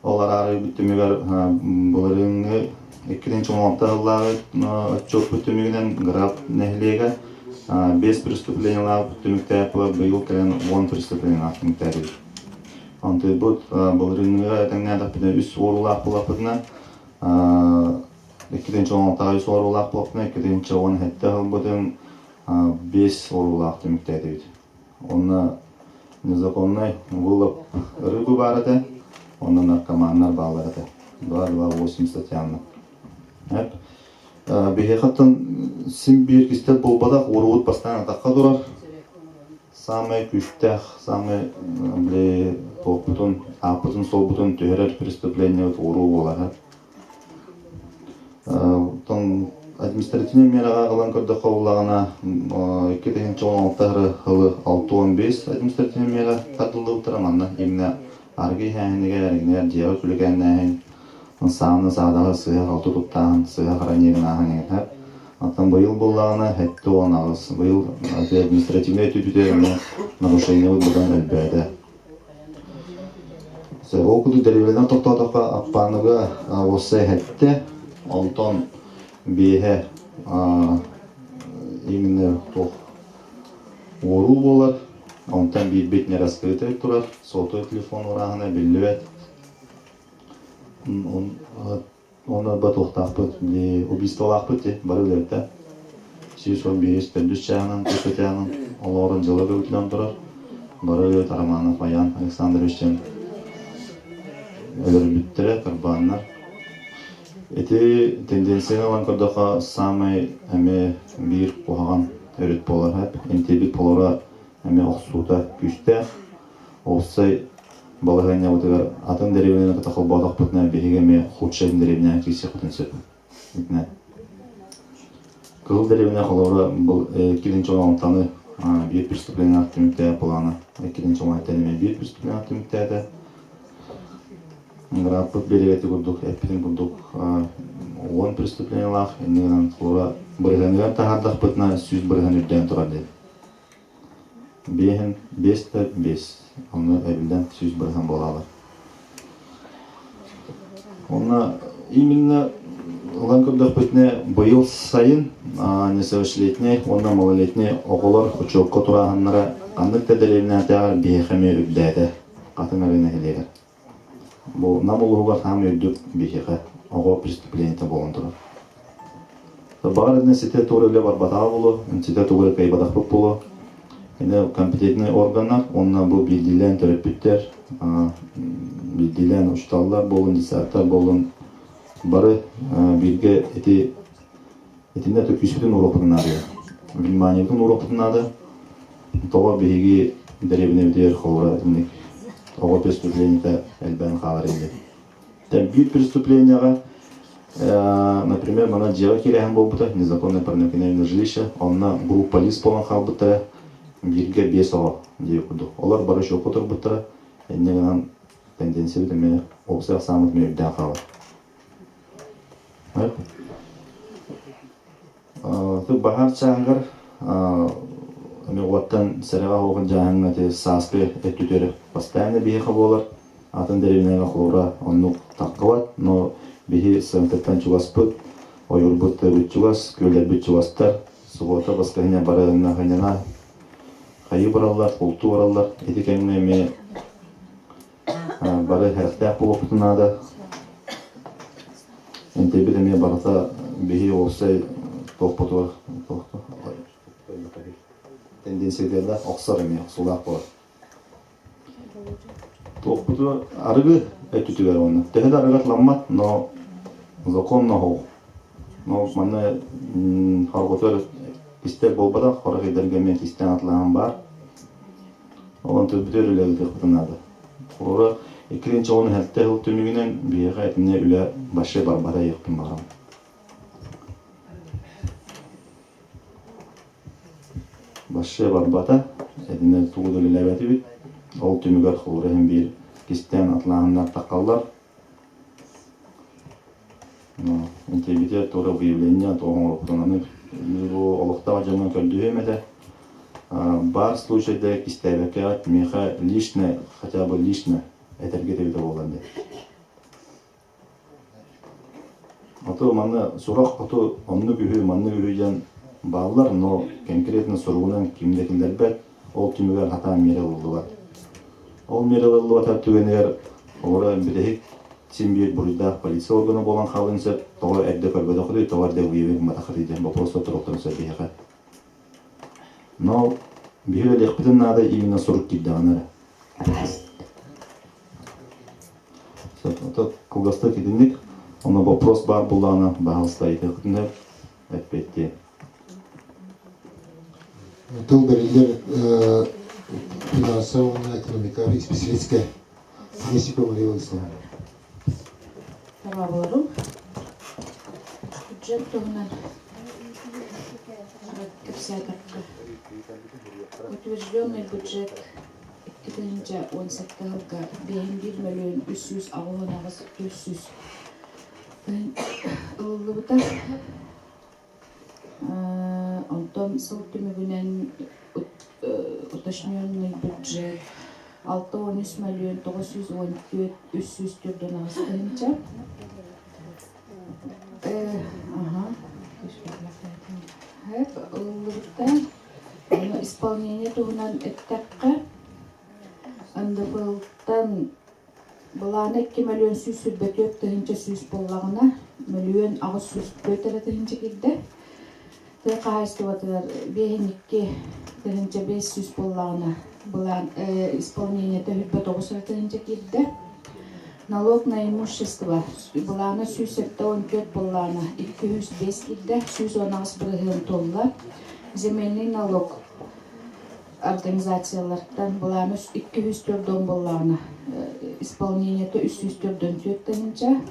Ол араарыы түмүгэр былырыыҥҥы 2016 сыллааҕы отчуоппут түмүгүнэн Град нэһилиэгэ 5 преступлениелаах түмүктээх буолар, быйыл кэлэн 10 преступлениелаах түмүктээтибит. Онтуйбут былырыыҥҥыга тэҥнээтэхпитинэ үс уоруулаах буоллахпытына, 2016 үс уоруулаах буоллахпытына, 2017 ылбытын 5 уоруулаах түмүктээтибит. Онно незаконный вылов рыбы баар этэ, онно наркоманнар бааллар этэ. 2-2-8 статьяны. Биһиэхэттэн син биир кистэл буолбатах, уоруубут бастаан атахха турар. Самай күүстээх, самай били туохпутун, ааппытын-суолбутун түһэрэр преступлениебыт уоруу буолар. Оттон административнай миэрэҕэ ылан көрдөххө буоллаҕына, 2016 сылы 65 административнай миэрэ тардыллыбыттара. Манна именно арыгы иһээһинигэр, эргинэр дьиэҕэ күлүгээннээһин, сааны саадаҕы сыыһа-халты туттааһын, сыыһа хранение гынааһын Оттон быйыл буоллаҕына 78. Быйыл административнай өттүтүтэ нарушениебыт быдан элбээтэ. Ол курдук дэриэбинэнэн тохтоотоххо Аппааныга уоссай эһэттэ, онтон биэһэ именно туох уоруу буолар, онтон биирбит не раскрытый турар, сотовый телефон урааһына биллибэт. Онно батуохтаахпыт, убийстволаахпыт дии, бары үлэбиттэ. 111 төрдүс чааһынан, төрдүс чааһынан олоорун дьыла көбүтүлэн турар. Бары үлэбит Романов Аян Александрович диэн өлөрбүттэрэ, кырбааннар. Ити тенденцияны ылан көрдөххө, саамай эмиэ биир куһаҕан өрүт буолар. Интибит полора эмиэ охсуута күүстээх. Уопсай балаһыанньабытыгар атын дэриэбинэни кытта холбоотохпутуна биһиги эмиэ худшай дэриэбинэҕэ киирсиэхпитин сөп. Итинэн. Кыһыл дэриэбинэ холобура бұл иккилинчи оҥтаны биир преступлениялаах түмүктээх былаана иккилинчи оҥойтан эмиэ биир преступлениялаах түмүктээтэ. Графпыт биэригэти курдук, эппитин курдук 10 преступлениялаах, инньэ гынан холобура бырыһыаныгар таһаардахпытына 100% үрдээн турар диэн. Биэһин биэс да биэс, онно эбиллэн 100% буолаалар. Онно именно ылан көрдөхпүтүнэ быйыл сайын несовершеннолетней уонна малолетней оҕолор учуокка турааһыннара ханнык да дэриэбинэтээҕэр биһиэхэ эмиэ үрдээтэ Хатыҥ Арыы нэһилиэгэр. Бу Нам улууһугар саамай үрдүк биһиэхэ оҕо преступлениета буолан турар. Баҕар иннэ ситэ туора үлэ барбатаҕа буолуо, ситэ тугу эрэ кыайбатахпыт буолуо. Ини компетентный органнар уонна бу биирдиилээн төрөппүттэр, биирдиилээн учууталлар буолун, детсадтар буолун бары бииргэ ити итиннэ күүспүтүн уруохпутун наада. Вниманиебытын уруохпутун наада. Тоҕо биһиги дэриэбинэбитигэр холобура итинник оҕо преступлениета элбээн хаалар ини. Биир преступлениеҕа например, мана дьиэҕэ киирээһин буолбута, незаконное проникновение жилища, онно группа лиц буолан хаалбыттара, бииргэ биэс оҕо диир курдук. Олор бары шоку турбуттара, инньэ гынан тенденциябыт эмиэ уопсай ахсааммыт эмиэ үрдээн хаалар. Баһаар чааһыгар эмиэ уоттан сэрэҕэ оһоҕун дьааһыҥҥа ити сааскы өттүтүгэр постоянно биһиэхэ буолар. Атын дэриэбинэҕэ холобура оннук таххыбат, но биһи сыантыттан чугаспыт, ойуурбут тыабыт чугас, күөллэрбит чугастар. Субуота, баскыһыня бары ынна хайыы бараллар, бултуу бараллар. Ити кэмҥэ эмиэ бары сэрэхтээх буолуохпутун наада. Интибит эмиэ барыта биһи уопсай туохпутугар тенденциятыгар охсор эмиэ охсуулаах буолар. Туохпутугар арыгы өттүтүгэр уонна төһө да арыгы атыламмат, но законно оһох. Но манна хорҕотугар кистэл буолбатах, хорох ыйдарга эмиэ кистээн атылаһан баар. Онон төрбүтүгэр үлэлэтиэхпитин наада. Холобура, иккилинчи уон сэттэ сыл түмүгүнэн биһиэхэ итиннэ үлэ вообще барбата диэхпин баҕарабын. Вообще барбата, итиннэ тугу да үлэлээбэтибит. Ол түмүгэр холобура иһин биир кистээн атылааһыннар таххаллар. Интибитигэр туора выявление туох оҥоруохпутун аны бу олохтоох дьоҥҥо көрдөһүөм этэ. Баар случайда кистээбэккэҕит миэхэ лично, хотя бы лично этэргэ тэбитэ буолан диэн. Ото манна сурах хоту оннук үһү, маннык үһү диэн бааллар, но конкретно суругунан ким да киллэрбэт, ол түмүгэр хатаан миэрэ ылыллыбат. Ол миэрэ ылыллыбатар түгэнигэр олоро бүтэһик син биир буруйдаах полиция органа буолан хаалыан сөп, тоҕо эрдэ көрбөтөххүтүй, тоҕо эрдэ выявить гымматаххытый диэн боппуруостар туруохтарын сөп биһиэхэ. Но биһи үлэлиэхпитин наада именно сурук киирдэҕинэ эрэ. Кылгастык итинник. Онно вопрос баар буоллаҕына, баһаалыста ыйытыаххытын эппиэттиэм. Тыл бэриллэр финансовая уонна экономика специалистка Есипова Мария Владиславовна. Дорооболорум. Бюджет туһунан кэпсээтэххэ. Утвержденный бюджет 2017 сылга 5 мөлүйүөн 388 400 ылыллыбыта. Онтон сыл түмүгүнэн уточненный бюджет 63 мөлүйүөн 914 348 тыһыынча. Ылыллыбыта. Ону исполнение туһунан эттэххэ, НДФЛ-тан Былаана 2 124 100 буоллаҕына, 1 804 эрэ тыһыынча киирдэ. Тыа хаһаайыстыбатыгар 52 500 буоллаҕына, былаан исполнениета 29 эрэ тыһыынча киирдэ. Налог на имущество былаана 174 буоллаҕына, 205 киирдэ, 118 бырыһыан туолла. Земельный налог организациялартан былаана 204 буоллаҕына, исполнениета 304 тыһыынча,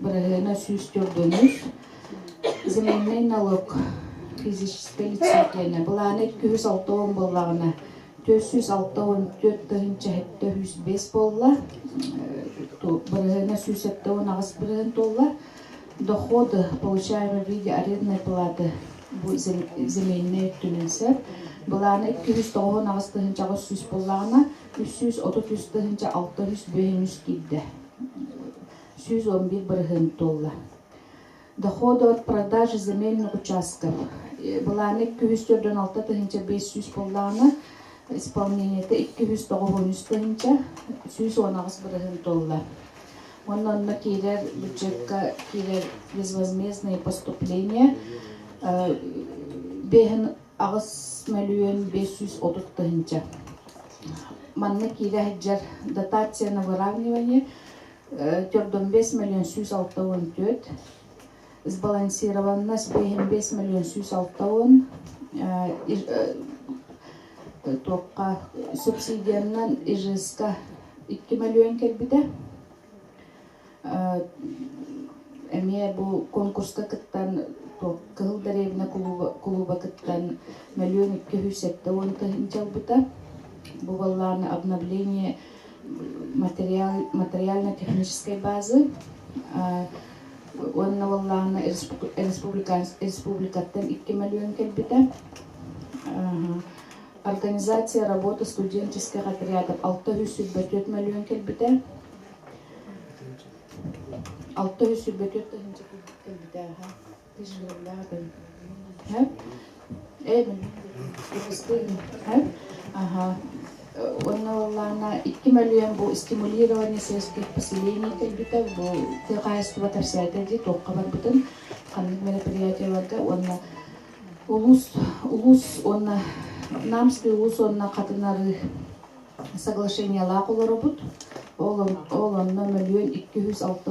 бырыһыана 104 Земельный налог физическое лицо диэнэ былаана 260 буоллаҕына, 464 тыһыынча 705 буолла, бырыһыана 178 бырыһыан туолла. Доходы, получаемые в виде арендной платы бу земельнай өттүнэн сөп. Былаана 298 тыһыынча 800 буоллаҕына, 333 тыһыынча 653 киирдэ. 111 бырыһыан туолла. Доходы от продажи земельных участков. Былаана 246 тыһыынча 500 буоллаҕына, исполнениета 293 тыһыынча 118 бырыһыан туолла. Уонна онно киирэр бюджетка киирэр безвозмездные поступления 5 мөлүйүөн 530 тыһыынча. Манна киирэ сылдьар дотация на выравнивание 45 миллион 164, сбалансированность 5 миллион 160, туохха субсидиянан ИЖС-ка 2 мөлүйүөн кэлбитэ. Эмиэ бу конкурска кыттан Кыһыл дэриэбинэ кулууба кыттан 1 270 тыһыынча ылбыта. Бу буоллаҕына обновление материал, материально-технической базы уонна буоллаҕына республикаттан 2 мөлүйүөн кэлбитэ. Организация работы студенческих отрядов 624 мөлүйүөн кэлбитэ. 624 тыһыынча кэлбитэ. Ага. Уонна буоллаҕына 2 мөлүйүөн бу стимулирование сельских поселений кэлбитэ. Бу тыа хаһаайыстыба кэпсээтэ дии туохха барбытын, ханнык мероприятиеларга уонна улуус улуус уонна Намский улуус уонна Хатын Арыы соглашениелаах олоробут. Ол ол онно 1 266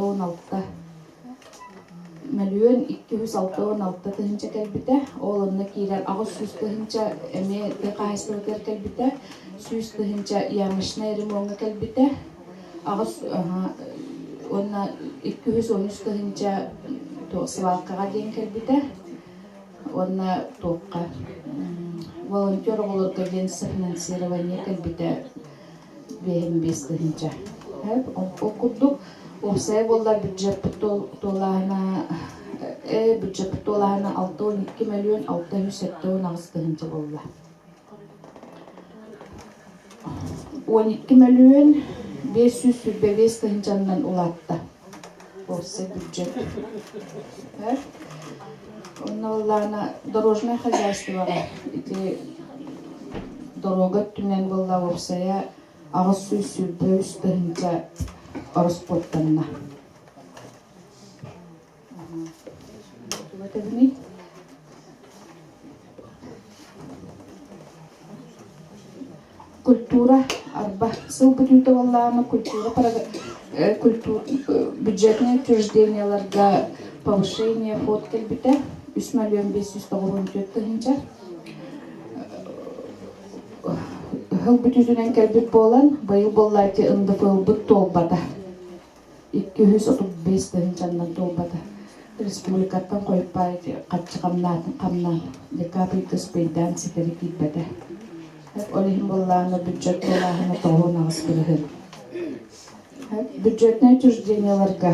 1 266 000 кэлбитэ. Ол онно киирэр 800 тыһыынча эмиэ тыа хаһаайыстыбатыгар кэлбитэ. 100 тыһыынча ямочнай ремоҥҥа кэлбитэ. Аҕыс уонна 213 тыһыынча свалкаҕа диэн кэлбитэ. Уонна туохха волонтер оҕолорго диэн софинансирование кэлбитэ 55 тыһыынча. Ол курдук уопсайа буоллар бюджеппит туолааһына бюджеппит туолааһына 62 мөлүйүөн 678 тыһыынча буолла. 12 мөлүйүөн 525 тыһыынчаннан улаатта уопсай бюджет. Онно буоллаҕына дорожнай хозяйствоҕа ити дорога өттүнэн буолла уопсайа. 823 тыһыынча ороскуоттанна. Культура арба сыл бүтүүтэ буоллаҕына культура бюджетнай учреждениеларга повышение фот кэлбитэ 3 миллион 594 тыһыынча. Ыһыл бүтүүтүнэн кэлбит буолан, быйыл буоллаати НДФЛ-быт туолбата. 235 тыһыынчаннан туолбата. Республикаттан хойуппаай хаччы хамнаатын хамнаан декабрь успейдаан ситэри киирбэтэ. Ол иһин буоллаҕына бюджет туолааһына 98 бырыһыан. Бюджетнай учреждениеларга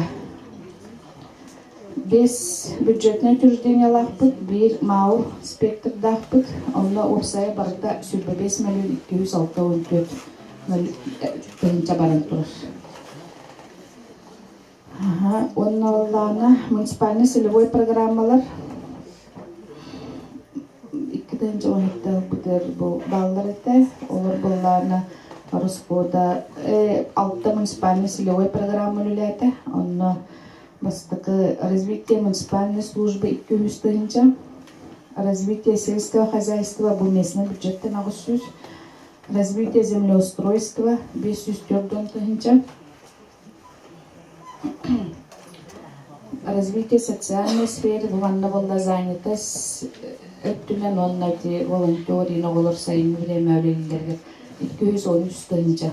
Биэс бюджетнай учреждениелаахпыт, биир МАУ спектрдаахпыт, онно уопсайа барыта 25 мөлүйүөн 264 тыһыынча баран турар. Уонна оллаана муниципальный целевой программалар 2017 ылбытыгар бу бааллар этэ. Олор буоллаана Ороскуода алта муниципальный целевой программа үлэлээтэ. Онно Бастакы развитие муниципальной службы 200 тыһыынча, развитие сельского хозяйства бу местный бюджеттен 800, развитие землеустройства 504 тыһыынча, развитие социальной сферы бу манна буолла занятость өттүнэн уонна ити волонтер оҕолор сайыҥҥы время үлэлииллэригэр 213 тыһыынча.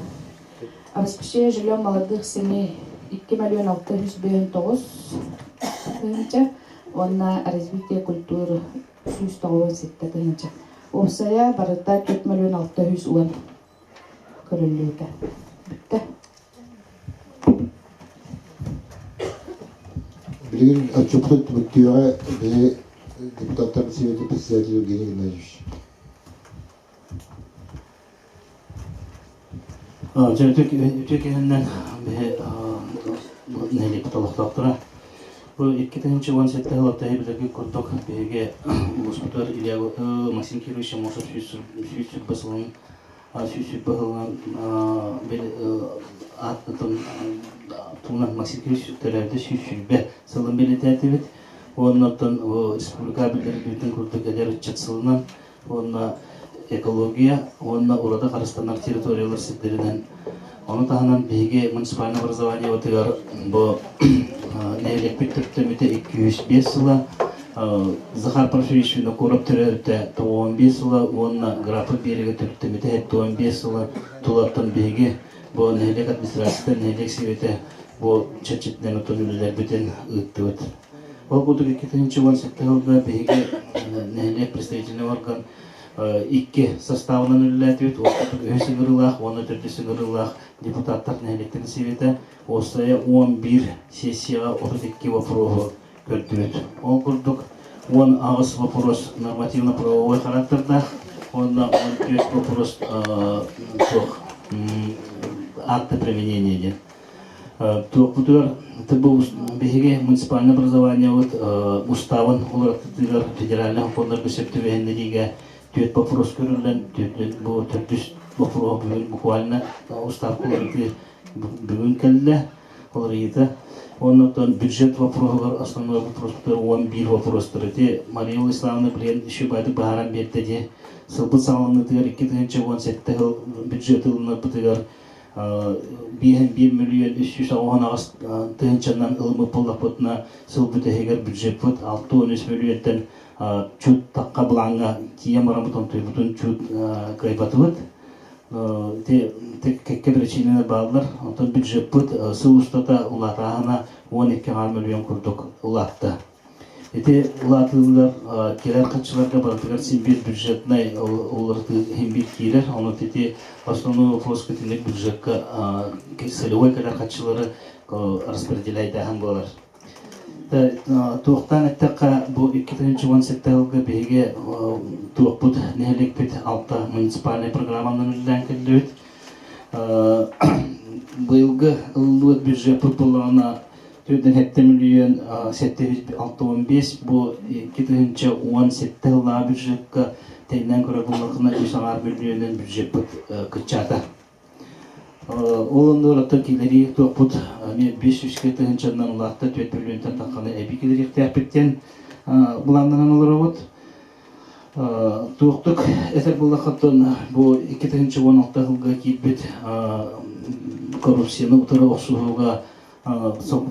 Обеспечение жильем молодых семей 2 миллион 659 тыһыынча уонна развитие культуры 197 тыһыынча. Уопсайа барыта 4 миллион 610 көрүллүүтэ. Бүттэ. Билигин отчуоппутун түмүктүөҕэ биһи депутаттар Совета председатель Евгений Геннадьевич. Үтүө киһиннэн биһи нэһилиэкпит олохтоохторо. Бу 2017 сылларда билэргит курдук биһиги улууспутугар Илья Максим Кирович Аммосов 120 сылын 120 сылынан туһунан Максим Кирович төрөөбүтэ 120 сылын бэлиэтээтибит. Уонна оттон республика биллэрбитин курдук эдэр ыччат сылынан уонна экология уонна ураты харыстанар территориялар сирдэринэн. Ону таһынан биһиги муниципальное образованиебытыгар бу нэһилиэкпит төрүттэммитэ 205 сыла, Захар Порфирьевич Винокуров төрөөбүтэ 95 сыла уонна Графов биэрэгэ төрүттэммитэ 75 сыла тулаттан биһиги бу нэһилиэк администрацията, нэһилиэк сэбиэтэ бу чэрчитинэн отон үлэлэрбитин ыыттыбыт. Ол курдук 2017 сылга биһиги нэһилиэк представительный орган икки составынан үлэлээтибит. Ол курдук үһүс ыҥырыылаах уонна төрдүс ыҥырыылаах депутаттар нэһилиэктэрин сэбиэтэ уопсайа 11 сессияҕа 32 вопроһу көрдүбүт. Ол курдук 18 вопрос нормативно-правовой характердаах уонна 14 вопрос суох акта применения диэн. Туохпутугар биһиги муниципальное образованиебыт уставын уларытыытыгар федеральнай фондарга сөп түбэһиннэриигэ түөрт вопрос көрүллэн, бу төрдүс вопрос бүгүн буквально устав уларытыы бүгүн кэллэ уларыйыыта. Оннуттан бюджет вопроһугар основной вопростар 11 вопростар ити Мария Владиславовна билигин еще баайдык быһааран биэрдэ дии. Сылбыт саҕаланыытыгар 2017 сыл бюджет ылынарбытыгар биэһин биир мөлүйүөн 398 тыһыынчанан ылыммыт буоллахпытына, сыл бүтэһигэр бюджеппыт 63 мөлүйүөнтэн чут тахха былааҥҥа тиийэн бараммыт онтуйбутун чут кыайбатыбыт. Ити кэккэ причиналар бааллар. Онтон бюджеппыт сыл устата улаатааһына 12 мөлүйүөн курдук улаатта. Ити улаатыылар кэлэр хаччыларга барытыгар син биир бюджетнай уларытыы иһин биир киирэр. Ону ити основной вопрос итинник бюджекка целевой кэлэр хаччылары распределяйдааһын буолар. Туохтаан эттэххэ, бу 2017 сылга биһиги туохпут нэһилиэкпит алта муниципальнай программанан үлэлээн кэллибит. Быйылгы ылыллыбыт бюджеппыт буоллаҕына 407 765 бу 2017 сыллааҕы бюджекка тэҥнээн көрөр буоллаххына үс аҥаар мөлүйүөнүн бюджеппыт кыччаата. Ол оннугар оттон киллэрии туохпут эмиэ 500 тыһыынчанан улаатта, 4 миллионтан тахханы эбии киллэриэхтээхпит диэн былааннанан олоробут. Туохтук этэр буоллаххыттан бу 2016 сылга киирбит коррупцияны утары охсуһууга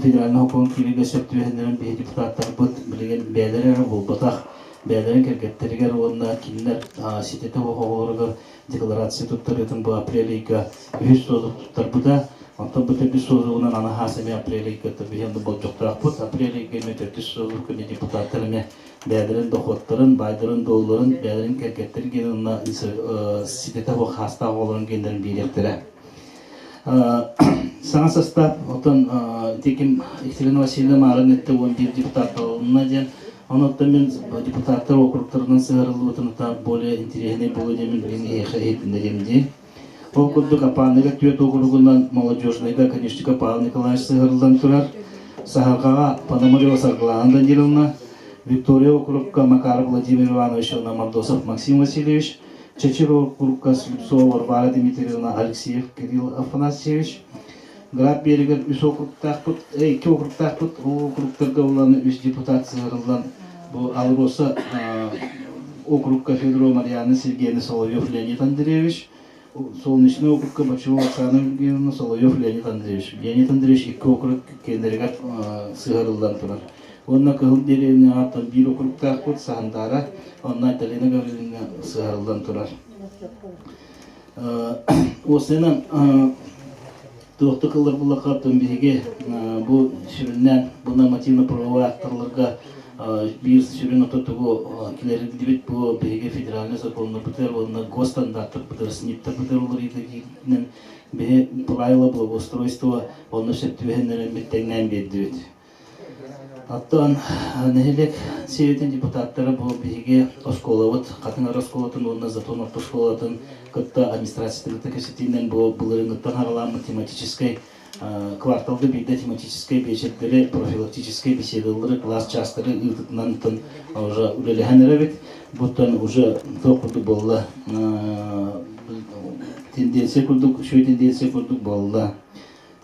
федеральнай сокуон киириигэ сөп түбэһиннэрэн биһи депутаттарбыт билигин бэйэлэрэ эрэ буолбатах, бэйэлэрин кэргэттэригэр уонна кинилэр ситэтэ оҕолоругар декларация туттарыытын бу апрель ыйга үһүс суолу туттарбыта. Онтон бу төрдүс суолугунан аны хаас эмиэ апрель ыйга биһи болдьохтоохпут. Апрель ыйга эмиэ төрдүс суолу күнү депутаттар эмиэ бэйэлэрин дохуоттарын, баайдарын-дуолларын, бэйэлэрин кэргэттэрин гиэнин уонна ситэтэ суох хаастаах оҕолорун гиэннэрин биэриэхтэрэ. Саҥа состав, оттон ити ким Екатерина Васильевна Марын эттэ 11 депутат талылынна диэн, онуттан мин депутаттар округтарынан сыһарыллыбытын более интересный буолуо диэн мин билигин эһиэхэ иһитиннэриэм дии. Ол курдук Апааныга түөрт уокуругунан Молодежнайга Конечников Павел Николаевич сыһыарыллан турар, Саһарҕаҕа Пономарева Саргылаана Даниловна, Виктория округка Макаров Владимир Иванович уонна Мордосов Максим Васильевич, Чэчир округка Слепцова Варвара Дмитриевна Алексеев Кирилл Афанасьевич, Град биэригэр үс округтаахпыт, икки округтаахпыт, ол округтарга улааны үс депутат сыһыарыллан бу Алроса округка Федорова Марьяна Сергеевна Соловьев Леонид Андреевич, Солнечный округка Бочуо Оксана Евгеньевна Соловьев Леонид Андреевич. Леонид Андреевич икки округ киэннэригэр сыһыарыллан турар. Уонна Кыһыл дэриэбинэҕэ биир округтаахпыт Саһандаара, онно Айталина Гаврильевна сыһыарыллан турар. Уопсайынан туохтук ыллар буллахха биһиги бу сүрүннээн бу нормативно-правовой актарларга биир сүрүн отутугу килэрилдибит бу биһиги федеральный законнарбытыгар уонна госстандартарбытыгар СНИПтарбытыгар уларыйыытынан биһи правила благоустройства онно сөп түбэһиннэрэн тэҥнээн биэрдибит. Оттон нэһилиэк сэбиэтин депутаттара бу биһиги оскуолабыт, Хатыҥ Ары оскуолатын уонна Затон орто оскуолатын кытта администрациятын кытта кэпсэтиинэн бу былырыыҥҥыттан саҕаламмыт тематическай кварталга биирдэ тематическай биэчэрдэри, профилактическай беседалары, кылаас чаастары ыытытынан уже үлэлэһэн эрэбит. Буттан уже туох курдук буолла, тенденция курдук, үчүгэй тенденция курдук буолла.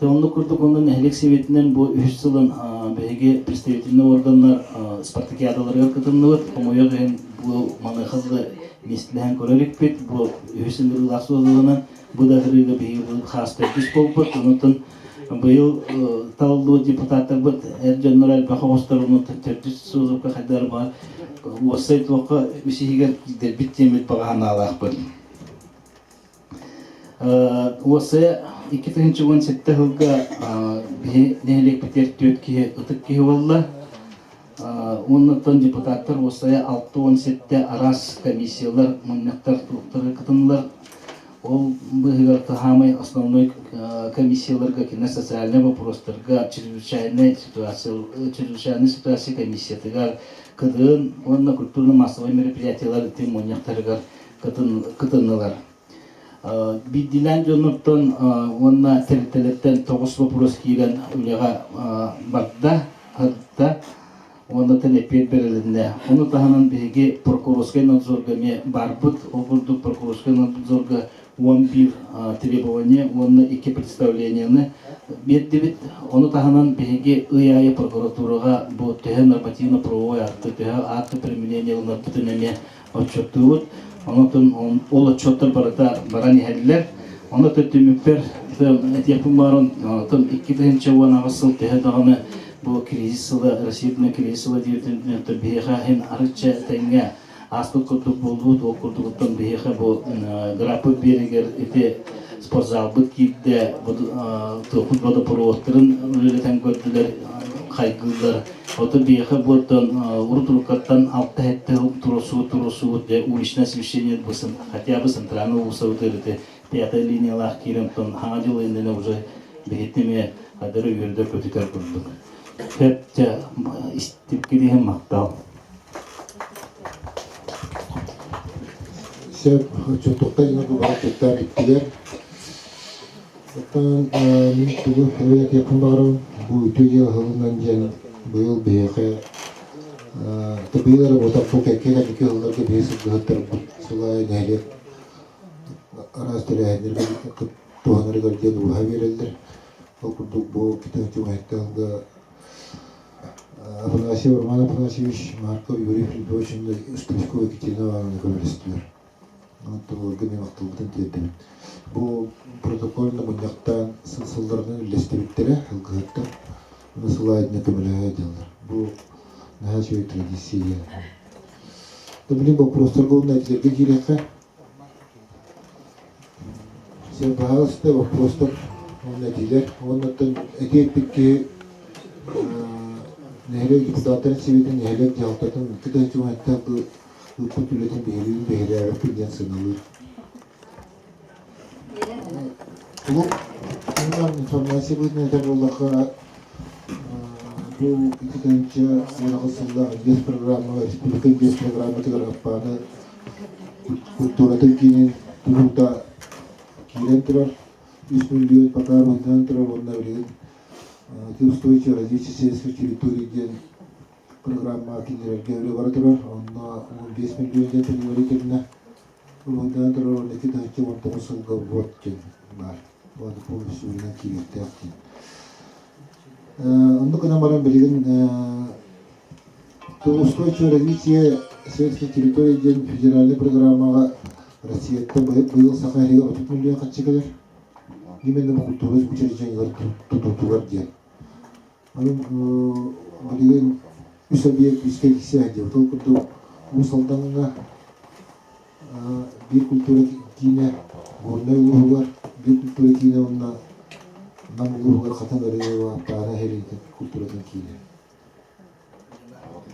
Оннук курдук онно нэһилиэк сэбиэтинэн бу үһүс сылын биһиги представительнай органнар спартакиадаларыгар кытынныбыт. Хомойуох иһин бу маныаха да миэстэлэһэн көрө иликпит. Бу үһүс ыҥырыылаах суолланан бу да ыҥырыыга биһиги бу хаас төрдүс буолбут. Онтон быйыл талыллыбыт депутаттарбыт эр дьоннор элбэх оҕосторун төрдүс суолукка хайдар баар уоссай туохха үс иһигэр киирдэрбит диэммит баҕа санаалаахпыт. Уоссайа 2017 сылга биһи нэһилиэкпитигэр түөрт киһи ытык киһи буолла. Уоннаттан депутаттар уоссайа 67 араас комиссиялар, мунньахтар туруктары кытыннылар. Ол быыһыгар хаамай основной комиссияларга кинилэр социальнай вопростарга, чрезвычайной ситуация, чрезвычайной ситуация комиссиятыгар кытын уонна культурно-массовай мероприятиялар ити мунньахтарыгар кытыннылар. Биирдиилээн дьоннортон уонна тэрилтэлэртэн тоҕус боппуруос киирэн үлэҕэ барда, сырытта уонна эппиэт бэрилиннэ. Ону таһынан биһиги прокурорскай надзорга эмиэ барбыт. Ол курдук прокурорскай надзорга 11 требование уонна икки представлениены биэрдибит. Ону таһынан биһиги ый аайы прокуратураҕа бу төһө нормативно-правовой акты, төһө акты применения ылынарбытын эмиэ отчуоттуубут. Онон ол отчуоттар барыта баран иһэллэр. Ону түмүкпэр этиэхпин баарын, оттон 2018 сыл төһө даҕаны бу кризис сыла, Россия кризис сыла диэбитин биһиэхэ иһин арычча тэҥҥэ ааспыт курдук буолбут, ол курдугуттан биһиэхэ бу граппыт биэригэр ити спортзалбыт киирдэ, туохпут водопроводтарын үлэлэтэн көрдүлэр, хайгыыллар. Ото биэхэ буоттан урут уруккаттан алта хэттэ турусуут турусуут дьэ уличное освещение бысын хотя бы центральный улуусабыт ырыты пятая линиялаах киирэн тон хаҥа дьыл иннинэ уже биһиттиме хадары үөрдэр көтүтэр курдук. Сөп дьэ истипкириһин махтал. Сөп, чотуктан инна бу чуттар иттилер. Оттон мин тугу эбэтиэхпин баҕарабын, бу үтүө дьыала сылынан диэн быйыл биһиэхэ быйыл эрэ буолбатах бу кэккэ кэнники сылларга биһиги сылгыһыттарбыт сыл аайы нэһилиэк араас тэрээһиннэргэ туһанарыгар диэн убаһа биэрэллэр. Ол курдук бу китаатыга Афанасьев Роман Афанасьевич, Марков Юрий Филиппович уонна Стручкова Екатерина Ивановна көмөлөстүлэр. Онтон олорго эмиэ махталбытын тиэрдэбит. Бу протокольно мунньахтаан сыл-сылларынан үллэстибиттэрэ ылгыһыттар. Уонна сыл аайытына көмөлөһө дьаллар. Бу наһаа үчүгэй традиция. Билин боппуруостарга уонна этилэргэ киириэххэ. Сен баһаалыста боппуруостар уонна этиилэр. Уоннаттан эти эппит киһи нэһилиэк депутаттарын сэбиэтин нэһилиэк дьаһалтатын кытааччы ыыппыт үлэтин биһириибин биһирээбэппин диэн сыаналыыр. Кулууп туһунан информация быһыытынан этэр буоллахха, бу ити тыһыынча сыллаах инвест программаҕа республика инвест программатыгар Аппааны культуратын киинин тутуута киирэн турар. Үс миллион пока уһунан турар уонна билигин устойчивое развитие сельских территорий диэн программа киллэрэргэ үлэ бара турар. Онно 15 миллион диэн предварительно уруһуйдаан турар уонна 2019 сылга вот диэн баар. Вот полностью үлэнэн киириэхтээх диэн. Оннук гынан баран билигин устойчивое развитие сельских территорий диэн федеральнай программаҕа Россияттан быйыл Саха сиригэр 30 миллион харчы кэлэр. Именно бу культура учреждениелар тутуутугар диэн. Аны билигин үс объект үскэ кисе диэбит. Ол курдук Уус Алдаҥҥа биир культура киинэ Горнай улууһугар, биир культура киинэ уонна Нам улууһугар Хатан Арыйова Паара Эһэлиитин культуратын киинэ.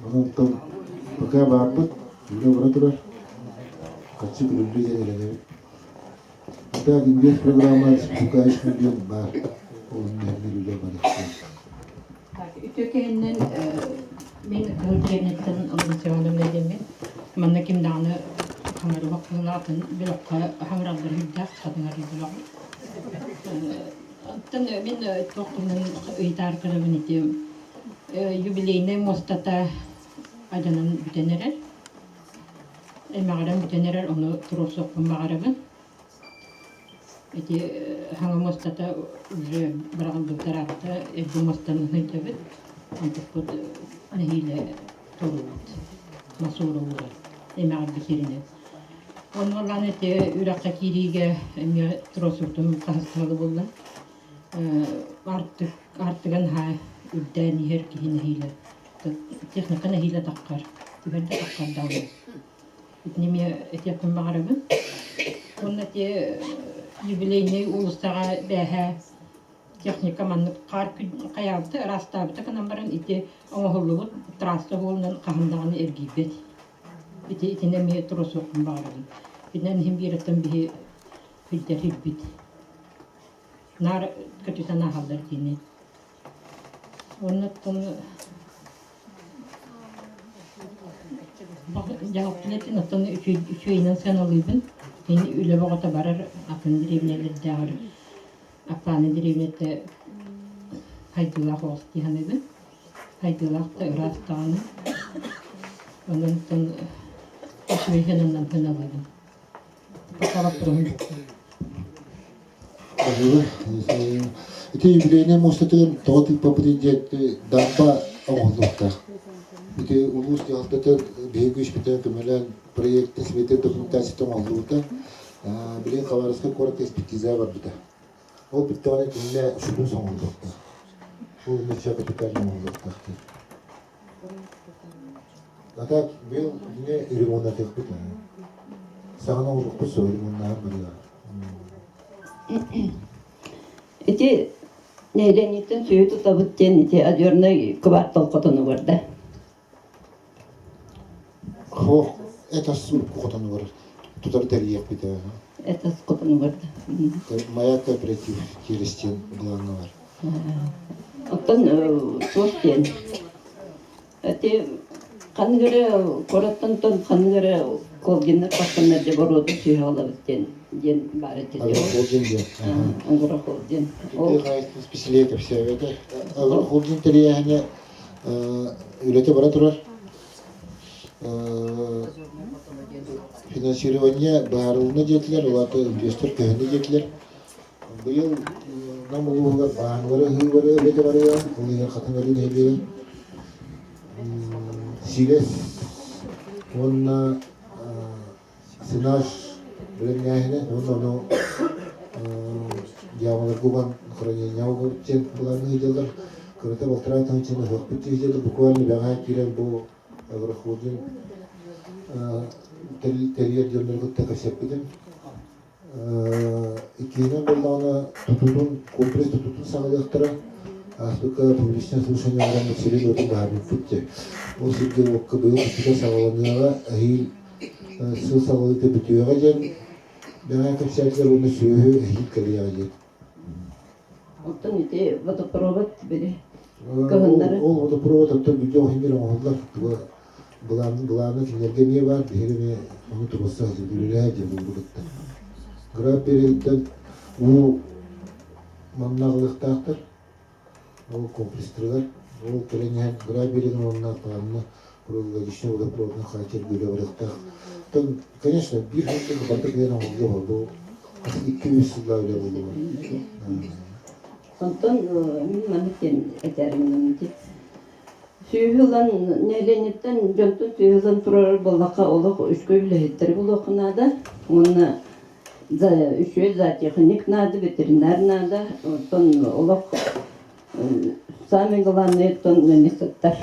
Онон пока баарбыт, үлэ бара турар. Харчы көрүллүө диэн эрэнэбит. Так, инвест программа республика үс миллион баар. Ол иннинэ үлэ барыахтаах. Так, үтүө киһиннэн мин Кыһыл дэриэбинэттэн Лариса Ивановна диэммин. Манна ким даҕаны хаҥарыбах кыһылаатын бөлөххө хаҥыраллар үрдээх хатыҥар бөлөх. Оттон мин туох туһунан ыйытаар көрөбүн ити юбилейнай муостата адьанан бүтэн эрэр. Эмэҕирэн бүтэн эрэр, ону туруорсуохпун баҕарабын. Ити хаҥа муостата уже быраҕыллыбыт ыраатта, эргэ муостаны ыһыйдыбыт, онтукпут нэһиилэ туруубут, мас уура уура эмэҕирбит сиринэн. Онно ылан ити үрэххэ киириигэ эмиэ туруорсубутум хаһыстыбалы булла. Артык, артыган наһаа үрдээн иһэр киһи нэһиилэ техника нэһиилэ таххар, түһэр да таххар даҕаны. Итини эмиэ этиэхпин баҕарабын. Уонна ити юбилейнай уулуссаҕа бээһээ техника маннык хаар хайаабыта, ыраастаабыта гынан баран ити оҥоһуллубут трасса суолунан хаһан даҕаны эргийбэт. Ити итини эмиэ туруорсуохпун баҕарабын. Итинэн иһин биэрэттэн биһи билдэр ирбит. Наар көтүтэн ааһаллар диини. Оннуттан дьаһалтын оттон үчүгэйинэн сыаналыыбын. Кини үлэ бөҕөтө барар атын дэриэбинэлэрдээҕэр Аппааны дэриэбинэтэ хайдыылаах оҕус дии саныыбын. Хайдыылаах да ыраас даҕаны. Онон үчүгэй сыананан сыаналыыбын. Пока боппуруоһум Ити юбилейнай муостатыгар тоҕо тыыппаппытый диэн дамба оҥоһуллуохтаах. Ити улуус дьаһалтата биһиги күүспүтүнэн көмөлөөн проектын сметин документацията оҥоһуллубута. Билигин Хабаровскай куоракка экспертиза барбыта. Ол бүттэҕинэ кинилэ шлюз оҥоһуллуохтаах. Ол инниччэ капитально оҥоһуллуохтаах диэн. А так быйыл итини ремоннатыахпыт. Саҥаны оҥоруохпут суох ремоннаһан барыаҕа. Ити нэһилиэнньэттэн сүөһү тутабыт диэн ити Озернай кыбаартал хотону барда. Хоох этас хотону барар. Тутар тэрийиэхпит ээ. Этас хотону барда. Маяк кооператив кииристиэн былааҥҥа бар. Оттон туох диэн Ити ханнык эрэ куораттан ханнык эрэ Колгиннар тахсаннар дьэ боруода сүөһү аҕалабыт диэн диэн баар этэ. Агрохолдинг диэн. Агрохолдинг. Тыа хаһаайыстыбатын специалиһа кэпсээбэтэ. Агрохолдинг тэрийээһинэ үлэтэ бара турар. Финансирование быһаарылынна диэтилэр, ол аата инвестор көһүннэ диэтилэр. Быйыл Нам улууһугар бааһыналары ыһыы барыа, үлэтэ барыа, ол иһигэр Хатыҥ Арыы нэһилиэгин Сиилэс уонна сенаж бэлэмнээһинэ уонна ону дьаамаларга уган хранениеҕа угабыт диэн былаанныы сылдьаллар. Кырата балтараа тыһыынчаны ыһыахпыт дии сылдьаллар. Буквально бэҕэһээ киирэн бу агрохолдинг тэрийэр дьоннору кытта кэпсэппитим. Иккиһинэн буоллаҕына тутуутун, комплекс тутуутун саҕалыахтара. Ааспыкка публичное слушание оҥороммут сирин-уотун баһаарбыппыт дии. Ол сиргэ-уокка быйыл тутуута саҕаланыаҕа, эһиил сыл саҕалыыта бүтүөҕэ диэн бэҕэһээ кэпсээтилэр уонна сүөһү эһиил кэлиэҕэ диэн. Оттон ити водопровод били кыһыннары Ол водопровод оттон бүддьүөх иһин оҥоһуллар. Туга былаан былааны кинилэргэ эмиэ баар, биһиги эмиэ ону туруорса сылдьыбыт үлэлэһэ диэн булбутуттар. Граф биэриттэн уу манна аҕалыахтаахтар. Ол компрестордар, ол кэлэн иһэн граф биэрин уонна паанна круглогодичный водопроводный хааччах үлэ барыахтаах. Оттон, конечно, биир сылга барыта кыайан оҥоһуллуо бу 2-3 сыллаах үлэ буолуо. Онтон мин маннык диэн этэрим Сүөһү ылан нэһилиэнньэттэн дьонтон сүөһү ылан турар буоллахха олох үчүгэй үлэһиттэри булуохха наада уонна үчүгэй зоотехник наада, ветеринар наада, оттон олох самый главный оттон ыанньыксыттар.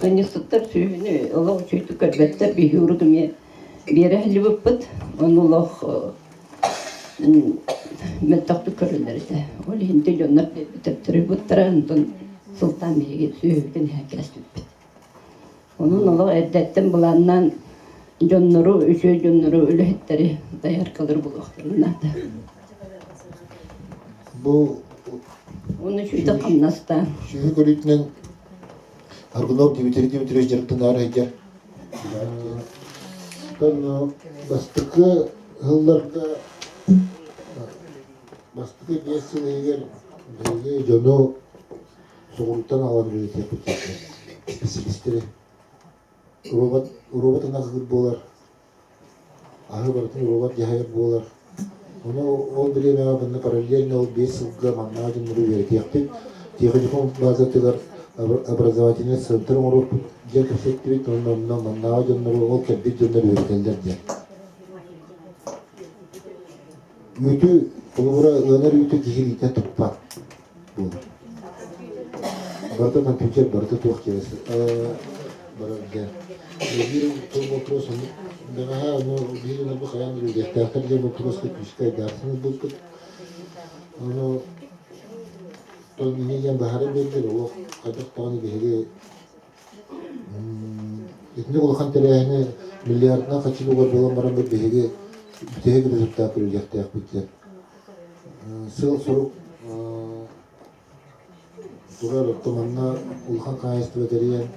Ыанньыксыттар сүөһүнү олох үчүгэйдик көрбөттөр, биһиги урут эмиэ биэрэ сылдьыбыппыт, ону олох мөлтөхтүк көрөллөр этэ. Ол иһин ити дьоннор төптөрүйбуттара, онтон сылтаан биһиги сүөһүбүтүн иһэн кээспиппит. Онон олох эрдэттэн былааннаан дьоннору, үчүгэй дьоннору, үлэһиттэри, дояркалары булуохтарын наада. Бу Уонна үчүгэйдик хамнастаан. Сүөһү көрүүтүнэн Аргунов Дмитрий Дмитриевич дьарыктанаары сылдьар. Оттон бастакы сылларга бастакы 5 сыл иһигэр биһиги дьону соҕурууттан аҕалан үлэлэтиэхпит исписэлиистэри. Робот, робот ынах буолар, аһы барытын робот дьаһайар буолар. Ону ол бириэмэҕэ манна параллельно ол 5 сылга маннаҕа дьоннору үөрэтиэхпит. Техникум базатыгар образовательный центр оҥоруохпут диэн кэпсэттибит уонна онно маннааҕы дьоннору ол кэлбит дьоннор үөрэтэллэр диэн. Үүтү, холобура, ыанар үүтү киһи илиитинэн туппат буолар. Барыта компьютер, барыта туох диэн барар диэн. Биир тыл вопрос оннук бэҕэһээ ону биир ынырбы хайаан үлэлиэхтээхтэр диэн боппуруоска күүскэ айдаарсан ылбыппыт. Ону тон инньэ диэн баһара биэрдэр олох хайдах даҕаны биһиги итинник улахан тэрээһини миллиардынан хаччы угар буолан баран биһиги бүтэһик результат үлэлиэхтээхпит диэн сыал-сорук турар оттон манна улахан хаһаайыстыба тэрийэн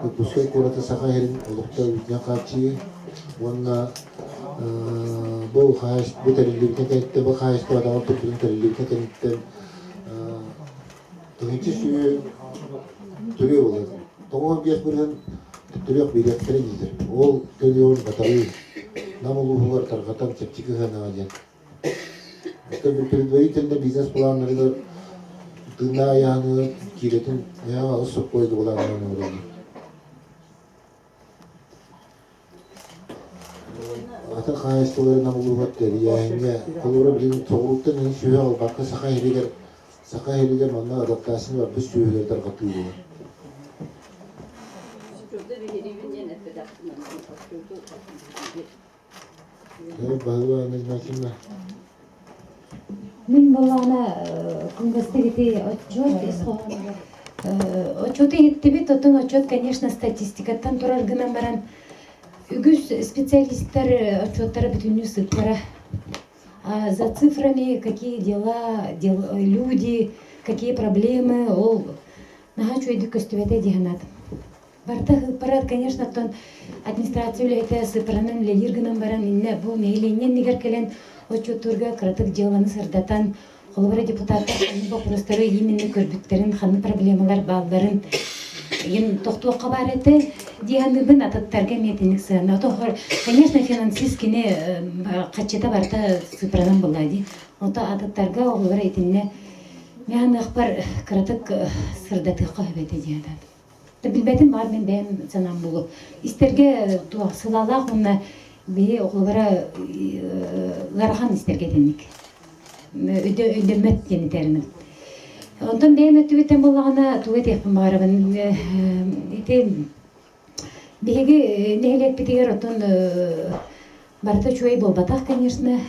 Дьокуускай куораты Саха сирин олохтоох үүтүнэн хааччыйыы уонна бу хаһаайыстыба тэриллибитин кэнниттэн бу хаһаайыстыба атаҕар турбутун тэриллибитин кэнниттэн тыһыынча сүөһү төрүө буолар. 95% төрүөх биэриэхтэрэ дииллэр. Ол төрүөҕүн батарыы Нам улууһугар тарҕатан чэпчэки сыанаҕа диэн. Предварительно бизнес-планнарыгар тыыннаах айааһыныгар киирэтин аҕыс соппуойга былааннаан оҥороллор. Атын хаһаайыстыбалары намылыыбат тэрийээһиҥҥэ, холобура билигин соҕурууттан иһин сүөһү аҕалбакка Саха иһигэр Саха иһигэр манна адаптацияны барбыт сүөһүлэри тарҕатыы буолар. Мин буоллаҕына кылгастык ити отчуот ис хоһоонугар отчуоту иһиттибит, оттон отчуот, конечно, статистикаттан турар гынан баран үгүс специалистар отчуоттара бүтүннүү сыыппара. За цифрами какие дела, люди, какие проблемы, ол наһаа үчүгэйдик көстүбэтэ дии санаатым. Барыта сыыппара, конечно, оттон администрация үлэһитэ сыыппаранан үлэлиир гынан баран, иннэ бу нэһилиэнньэ иннигэр кэлэн отчуоттуурга кыратык дьыаланы сырдатан, холобура депутаттар ханнык боппуруостары именно көрбүттэрин, ханнык проблемалар баалларын ин тохтуохха баар этэ. Дии саныыбын атыттарга эмиэ итинник сыһыаннаах. Конечно, финансист кини хаччыта барыта сыпыранан буолла дии. Ото атыттарга оҕолоро итиннэ мен аныахпар кыратык сырдатыахха сөп этэ диэн Билбэтим баар мин бэйэм санаам буолуо. Истэргэ туох сылаалаах уонна биһи оҕолоро ыарахан истэргэ итинник. Өйдөммөт диэн этэрин. Онтон бэйэм өттүбүттэн буоллаҕына тугу этиэхпин баҕарабын ити биһиги нэһилиэкпитигэр оттон барыта үчүгэй буолбатах, конечно,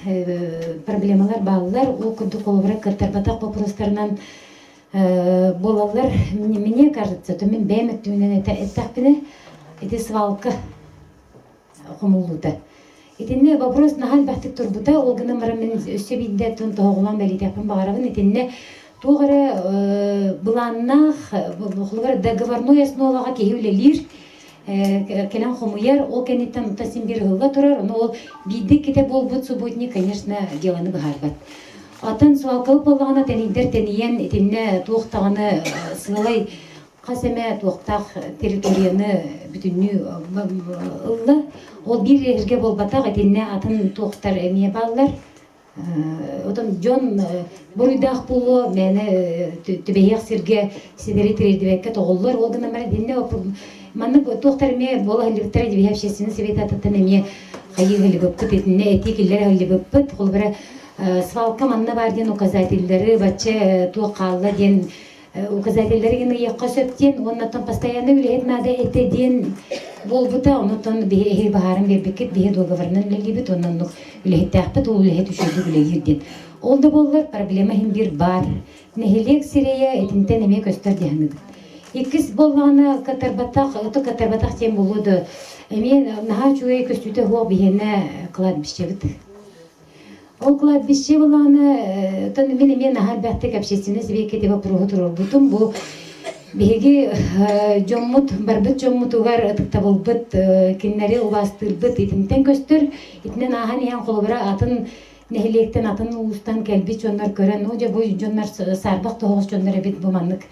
проблемалар бааллар. Ол курдук холобура кыттарбатах боппуруостарынан буолаллар. Мне кажется, то мин бэйэм өттүбүнэн эттэхпинэ, ити свалка хомуллуута. Итиннэ вопрос наһаа элбэхтик турбута, ол гынан баран мин өссө биирдэ тоһоҕолоон бэлиэтиэхпин баҕарабын. Итиннэ туох эрэ былааннаах, холобура договорной основаҕа киһи үлэлиир, кэлэн хомуйар, ол кэнниттэн ута син биир ыһылла турар, ону ол биирдэ иккитэ буолбут субботник, конечно, делоны быһаарбат. Атын свалкабыт буоллаҕына тэнийдэр тэнийэн итиннэ туох даҕаны сыалай хас эмэ туохтаах территорияны бүтүннүү ылла. Ол биир эргэ буолбатах, итиннэ атын туохтар эмиэ бааллар. Отон дьон буруйдаах буолуо, мээнэ түбэһиэх сиргэ сидэри тириэрдибэккэ тоҕуллар. Ол гынан баран итиннэ маннык туохтар эмиэ буола сылдьыбыттара дибиһэ общественный совет атыттан эмиэ хайыы сылдьыбыппыт, итиннэ этии киллэрэ сылдьыбыппыт. Холобура, свалка манна баар диэн указателлары бачча туох хаалла диэн указателлэри гин ыйыахха сөп диэн уонна оттон постоянно үлэһит наада этэ диэн буолбута. Онуттан биһи эһи баһаарын биэрбиккит, биһи договорынан үлэлиибит уонна оннук үлэһиттээхпит, ол үлэһит үчүгэйдик үлэлиир диэн. Ол да буоллар проблема иһин биир баар. Нэһилиэк сирэйэ итинтэн эмиэ көстөр дии саныыбын. Иккис буоллаҕына кытарбатах, ото кытарбатах диэн буолуо да эмиэ наһаа үчүгэй көстүүтэ суох биһиэнэ кладбищебыт. Ол кладбище былаана тон мин эмиэ наһаа элбэхтик общественный сэбиэккэ ити боппуруоһу туруорбутум. Бу биһиги дьоммут, барбыт дьоммутугар ытыктабылбыт, кинилэри убаастыырбыт итинтэн көстөр. Итинэн ааһан иһэн холобура атын нэһилиэктэн, атын улуустан кэлбит дьоннор көрөн, оо дьэ бу дьоннор саарбах тоһоҕос дьоннор эбит, бу маннык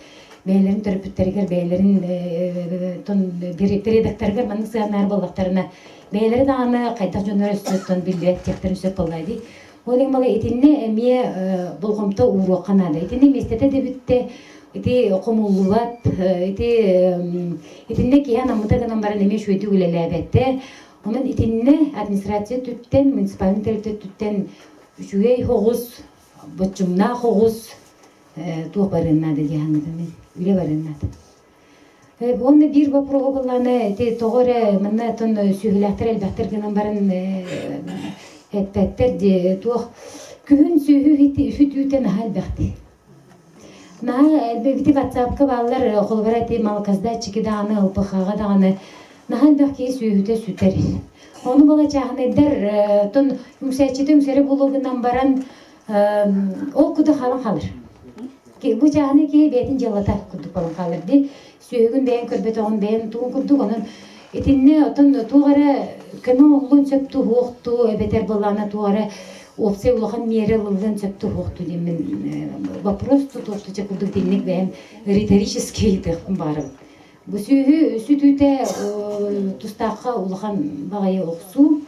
бэйэлэрин төрөппүттэригэр, бэйэлэрин тон передоктарыгар маннык сыһыаннаһар буоллахтарына бэйэлэрэ даҕаны хайдах дьоннор өссөттөн биллибэт диэхтэрин сөп буолла дии. Ол иһин бала итиннэ эмиэ болҕомто ууруохха наада. Итиннэ миэстэтэ да бүттэ, ити хомуллубат, ити итиннэ киһи анаммыта гынан баран эмиэ үчүгэйдик үлэлээбэттэ. Онон итиннэ администрация өттүттэн, муниципальный тэрилтэ өттүттэн үчүгэй оҕус, боччумнаах оҕус туох барыан наада дии саныыбын мин. Үлэ барыан наада. Уонна биир боппуруоһу буллаҕына, ити тоҕо эрэ манна оттон сүөһүлээхтэр элбэхтэр гынан баран эппэттэр дии туох күһүн сүөһү сүтүүтэ наһаа элбэхтии. Наһаа элбэбити ватсапка бааллар холобура ити малокоздатчики даҕаны ЛПХ-ҕа даҕаны наһаа элбэх киһи сүөһүтэ сүтэр. Ону буола чааһынайдар оттон үҥсээччитэ үҥсэрэ буолуо гынан баран ол куду халан хаалар. Бу чааһынай киһи бэйэтин дьыалата курдук буолан хаалар дии. Сүөһүгүн бэйэҥ көрбөтөҕүн бэйэҥ тугун курдук онон итиннэ оттон туох эрэ көмө оҥоһуллуон сөп туһуохтуу эбэтэр былаана туох эрэ уопсай улахан миэрэ ылыллыан сөп туһуохтуу диэммин вопрос тутуохту чэ курдук итинник бэйэм риторически ыйытыахпын баҕарабын. Бу сүөһү сүтүүтэ тустаахха улахан баҕайы охсуу.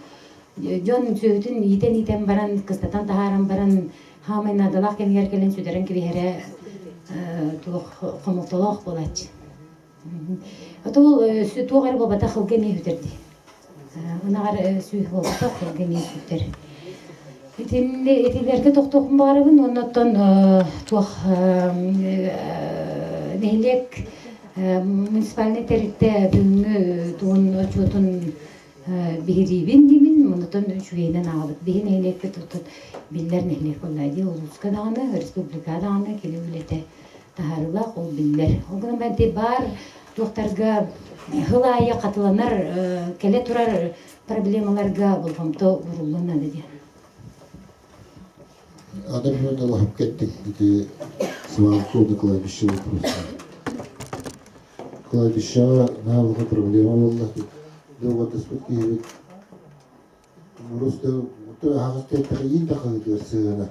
Дьон сүөһүтүн иитэн-иитэн баран, кыстатан таһааран баран хаамай наадалаах кэмигэр кэлэн сүтэрэн кэбиһэрэ туох хомолтолоох буолааччы. Ото ол туох эрэ буолбатах ылга эмиэ сүтэр дии. Ынаҕар сүүс буолбатах ылга эмиэ сүтэр. Итинни итилэргэ тохтуохпун баҕарабын уонна оттон туох нэһилиэк муниципальнай тэрилтэ бүгүҥҥү тугун отчуотун биһириибин диибин, онтон үчүгэйинэн ааҕабыт. Биһи нэһилиэкпит оттон биллэр нэһилиэк буолла дии, улууска даҕаны, республикаҕа даҕаны кини үлэтэ таһаарыылаах, ол биллэр. Ол гынан баран ити баар туохтарга сыл аайы хатыланар, кэлэ турар проблемаларга болҕомто ууруллуон наада диэн. Адам Федорович кеттик ити свалку на кладбище вопрос. Кладбищеҕа наалыга проблема буолла. Дылбатыспыт киһибит Просто аһаҕас тиэттэхэ да хаһыытыгар сыһыана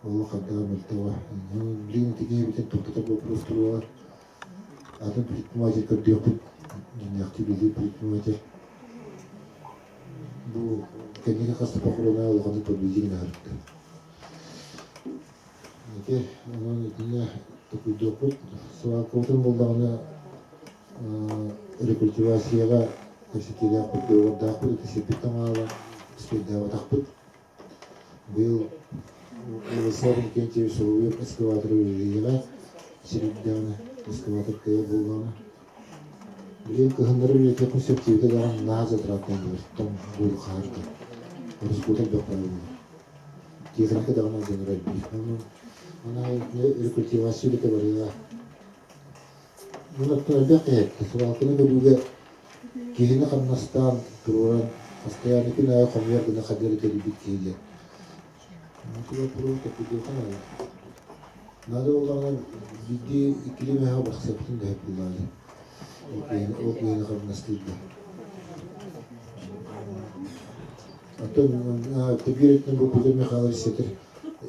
олох хайдаҕа мөлтөҕө. Блин, ити киһибитин тохтотор вопрос туруоҕар атын предприниматель көрдүөхпүт. Дьиҥнээхтик үлэлиир предприниматель. Бу кэнники хас да похоронаа улаханнык подведение гына Ити онон итиннэ токуйдуохпут. Свалкабытын буллаҕына рекультивацияҕа кэпсэтиилээхпит, договордаахпыт, ити сирбит таҥаала, спирдаабатахпыт. Быйыл Владислав Иннокентьевич Соловьев экскаваторы үлэлиэҕэ, сир үрдэҕинэ, экскаватор кыайар буоллаҕына. Билигин кыһыннары үлэлэтиэхпин сөп диэбитэ даҕаны наһаа затратнай буолар, тоҥ буолу хаһарга. Ороскуота элбэх баар буолар. Техника даҕаны алдьанара элбиир. Онон аны рекультивация үлэтэ барыаҕа. Онон элбэх киһи эттэ. Свалканы көрүүгэ киһини хамнастаан туруоран, постоянно күн аайы хомуйар гына хадьары тэрийбит киһи диэн. Наада буоллаҕына биирдии иккилии мэһэҕэ барсыахпытын да сөп буоллаҕа дии. Ол киһини хамнастыырга. Оттон тэбиэр өттүнэн бу Петр Михайлович сэтэр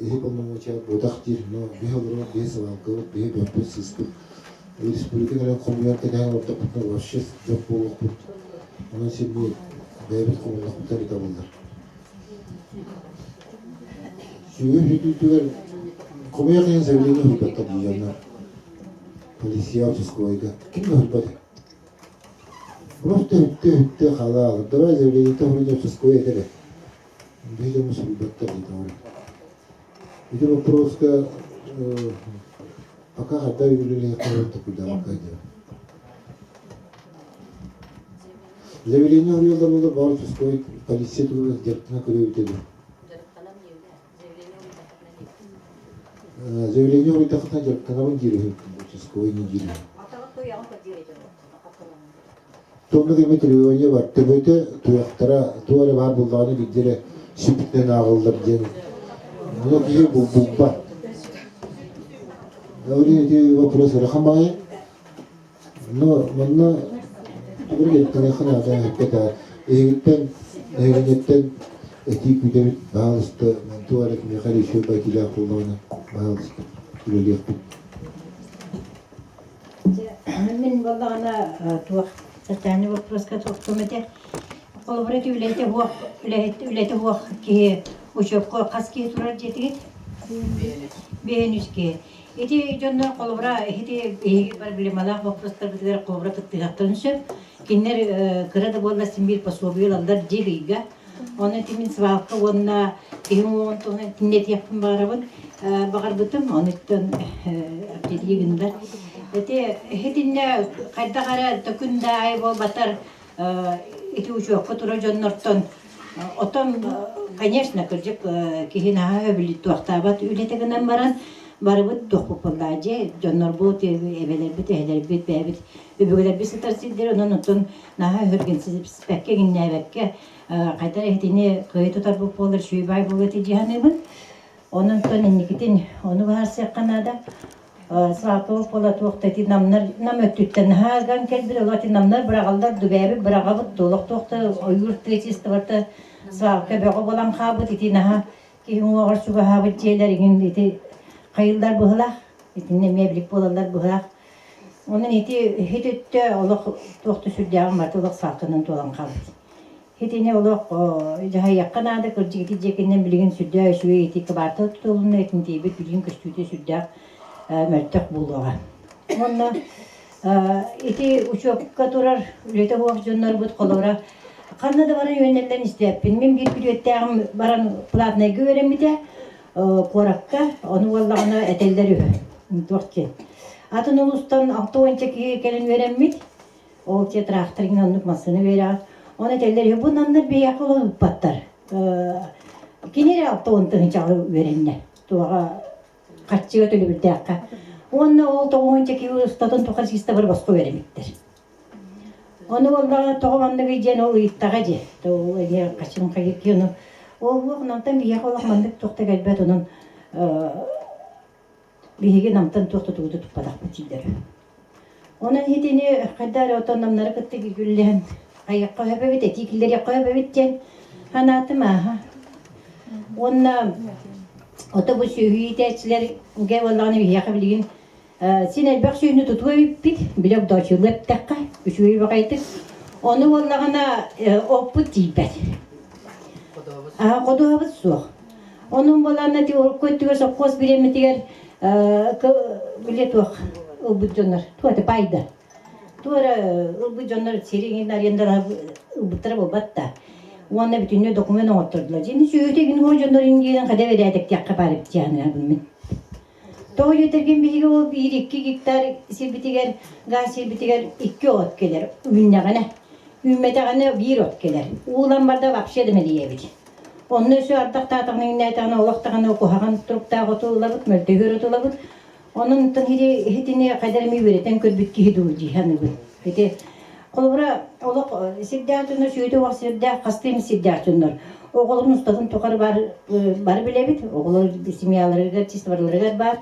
иһи полномочия буотах диир, но биһи олорор, биһи свалкабыт, биһи бөхпүт, сыыспыт. Республика кэлэн хомуйан кэтэһэн олордохпутуна вообще дьох буолуохпут. Онон син бэйэбит хомуннахпыт эрэ табыллар. Сүөһү сүтүүтүгэр хомуйах иһин заявление уһуйбаттар дии Полиция участковайга. Ким да уһуйбат. Просто үттэ үттэ халаал. Давай заявление уһуйда участковай этэрэ. Биһи дьоммут суруйбаттар дии тоҕо. Ити вопроска пока хата үлэлиэххэ токуйдаабакка диэн. Заявление уруйаллар буолар баар участковай полиция тугу дьарыктана көрүөбүтэ дуу? Заявление уруйдаххытына дьарыктанабын диир үһү участковай не диир үһү. Тоннук эми требование бар. Төбөтө, туйахтара, туох эрэ баар буоллаҕына биирдэ эрэ сүппүтүнэн ааҕыллар диэн. Ону киһи булбат. Ол ити вопрос ыарахан баҕайы. Но манна тугу дьарыктаныахха наада эппэтэ. Эһигиттэн, эһигиннэттэн этии күүтэбит, баһаалыста, туох эрэ кимиэхэ эрэ үчүгэй байтилээх буоллаҕына, баһаалыста, үлэлиэхпит. Мин буоллаҕына туох социальный вопроска туохтум этэ. Холобура ити үлэтэ суох үлэһит үлэтэ суох киһи учебка хас киһи турар диэтигит? Биэһин үс киһи. Ити дьоннор холобура ити биһиги проблемалаах боппуруостарбытыгар холобура кыттыһыахтарын сөп. Кинилэр кыра да буоллар син биир пособие ылаллар диир ыйга. Онон ити мин свалка уонна киһи уҥуоҕун туһунан итиннэ этиэхпин баҕарабын. Баҕарбытым, онуттан этии гыннар. Ити итиннэ хайдах эрэ төкүн да аайы буолбатар ити учуокка турар дьоннортон отон конечно кырдьык киһи наһаа туохтаабат үлэтэ гынан баран барыбыт туохпут буоллаа дьэ дьоннорбут эбэлэрбит эһэлэрбит бэйэбит өбүгэлэрбит сытар сирдэр онон оттон наһаа өһүргэнсиппэккэ иҥнээбэккэ хайдах итини кыайа тутарбыт буоллар үчүгэй баай буолуо этэ дии саныыбын онон инникитин ону быһаарсыахха наада Саатов буола туох да ити намнар нам өттүттэн наһаа ыган кэлбит олох ити намнар быраҕаллар дубээбит быраҕабыт олох туох да ойуур тыа чистовата свалка бөҕө буолан хаалбыт ити наһаа киһи уҥуоҕар чугаһаабыт дьиэлэр иҥин ити хайыллар быһылаах итиннэ эмиэ эбилик буолаллар быһылаах онон ити һит өттө олох туох да сүрдээҕин барыта олох свалканан туолан хаалбыт Итини олох дьаһайыахха наада, кырдьык ити дьиэкиннэн билигин сүрдээх үчүгэй ити кыбаартал тутулунна, итинтийбит билигин көстүүтэ сүрдээх мөлтөх буолуоҕа. Уонна ити учуокка турар үлэтэ суох дьоннорбут холобура ханна да баран үөрэнэллэрин истээппин. Мин биир күтүөттээҕим баран платнайга үөрэммитэ куоракка, ону буоллаҕына этэллэр үһү. Туох диэн. Атын улуустан 60 киһи кэлэн үөрэммит. Ол те тракторын оннук массыына үөрэҕэ. Оны этэллэр, бу намнар биһиэхэ олох ыыппаттар. Кини эрэ 60 тыһыынчаҕа үөрэннэ. Туоҕа харчыга төлөбүрдээххэ. Уонна ол тоҕуһунча киһи устатын тухары чисто босхо үөрэммиттэр. Ону уоллаҕа тоҕо манныгый диэн ол ыйыттаҕа дии. Ол эмиэ хачым хайыки ону ол уох намтан биһиэхэ олох маннык туох да кэлбэт онон биһиги намтан туох да тугу да туппатахпыт дииллэр. Онон итини хайда эрэ отон намнары кытта күллэһэн хайыахха сөп эбит, этии киллэриэххэ сөп эбит диэн санаатым ааһа. Уонна ото бу сүөһү иитээччилэргэ буоллаҕына биһиэхэ билигин Син элбэх сүүнү тутуо эбиппит, били огдооччулуу эптэххэ, үчүгэй баҕайытык. Ону буоллаҕына оппут тиийбэт. Ходуһабыт суох. Онон буолаанна ити урукку өттүгэр сопхуос бириэмэтигэр били туох ылбыт дьоннор, туох это пайда. Туох эрэ ылбыт дьоннор сири арендалаһа ылбыттара буолбат да. Уонна бүтүннүү документ оҥоттордулар. Дьини сүөһүтэ гин хор дьоннор ингиэн хада бэрээдэктиэххэ баар эбит диэханабын мин. Тоҕо диэтэргин биһиги ол биир-икки гектар сирбитигэр, гаас сирбитигэр икки от кэлэр үүннэҕинэ. Үүммэтэҕинэ биир от кэлэр. Уулан барда вообще да мэлийэбит. Онно өссө ардахтаатаҕына иҥнээтэҕинэ олох даҕаны куһаҕан туруктаах оту ылабыт, мөлтөһүөр оту ылабыт. Онон оттон итини хайдах эмэ үөрэтэн көрбүт киһи дуу дии саныыбын. Ити холобура олох сирдээх дьоннор, сүөтэ уох сирдээх, хастыы эмит сирдээх дьоннор. Оҕолорун устатын тухары бар, бары билэбит, оҕолор семьяларыгар, чисто барыларыгар баар,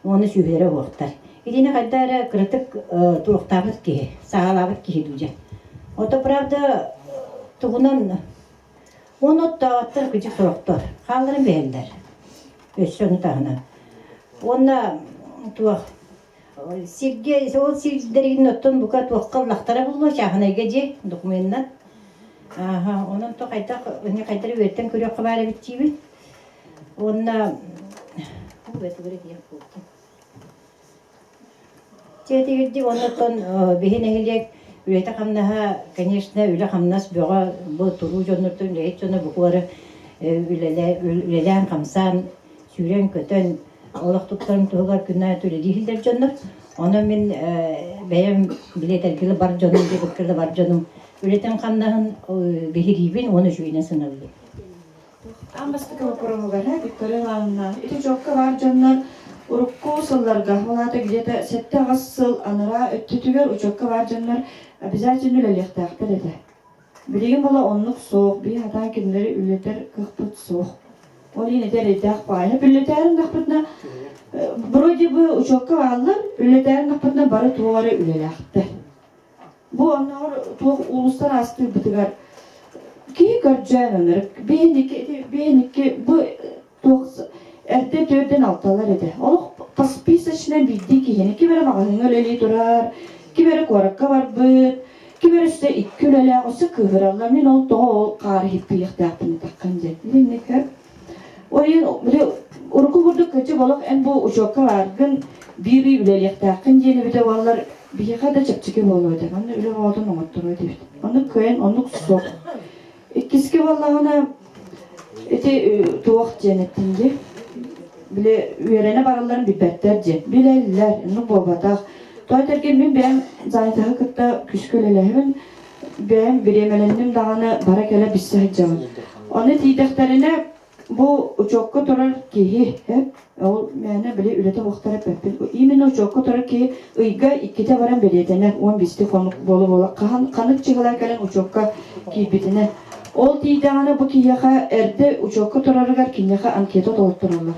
уонна сүөһүлэрэ уохтар. Итини хайда эрэ кыратык туруктаабыт киһи, саҕалаабыт киһи дуу дьэ. Ото правда тугунан уон оттооттор кыдьык сорохтор хаалларын биһэллэр. Өссө ону таһынан. Уонна туох сиргэ ол сирдэригин оттон бука туохха ыллахтара буллуо чааһынайга дьиэ докумуонунан. Ааһа, онон то хайдах ини хайдах үөртэн көрүөххэ баар эбит диибин. Уонна Тиэтигирдик оннуттан биһи нэһилиэк үлэтэ-хамнаһа, конечно, үлэ-хамнас бөҕө бу туруу дьоннортон үлэһит дьоно буквары үлэлээн-хамсаан, сүүрэн-көтөн, олох туттарын туһугар күн аайы үлэлии сылдьар дьоннор. Онон мин бэйэм билиэтэргилэ бар дьонум, дебеккилэ бар дьонум үлэтин-хамнаһын биһириибин уонна үчүгэйинэн сыаналыыбын. Аан бастакы боппуруоһугар Виктория Ивановна, ити дьокко баар дьоннор урукку сылларга, ол аата где-то 7-8 сыл анараа өттүтүгэр учуокка баар дьоннор обязательно үлэлиэхтээхтэр этэ. Билигин була оннук суох, биир хатаан кинилэри үлэтэр кыахпыт суох. Ол иһин ити эрэйдээх баайа. Үлэтээрин гахпытына, вроде бы учуокка бааллар, үлэтээрин гахпытына бары туох эрэ үлэлээхтэр. Бу оннооҕор туох уулуссар аастыырбытыгар киһи көрдьөөн ынырык биһиники биһиники бу туох эрдэ түөрдэн алталар этэ. Олох по списочно биирдии киһини ким эрэ маҕаһыыҥҥа үлэлии турар, ким эрэ куоракка барбыт, ким эрэ өссө икки үлэлээх, өссө кыыһыраллар. Мин ол тоҕо ол хаары иһиппийиэхтээхпин этаххын диэн. Итинник Ол иһин били урукку курдук кырдьык олох эн бу учуокка бааргын биир ый үлэлиэхтээххин диэн эбитэ буоллар биһиэхэ да чэпчэки буолуо этэ. Онно үлэ оҕотун оҥотторуо этибит. Оннук кыайан оннук суох. Иккискэ буоллаҕына ити туох диэн эттин дии. Били үөрэнэ баралларын билбэттэр диэн. Билэллэр, оннук буолбатах. Тоҕо этэргин мин бэйэм занятаһы кытта күүскэ үлэлэһэбин. Бэйэм бириэмэлэнним даҕаны бара-кэлэ билсэ сылдьабын. Ону тиийдэхтэринэ бу учуокка турар киһи, ол мээнэ били үлэтэ уохтар эппэппин, именно учуокка турар киһи ыйга иккитэ баран бэлиэтэнэр, уон биэсти хонук буола-буола хаһан ханык чыһыла кэлэн учуокка киирбитинэ. Ол тиийдэҕинэ бу киһиэхэ эрдэ учуокка турарыгар киниэхэ анкета толоттороллор.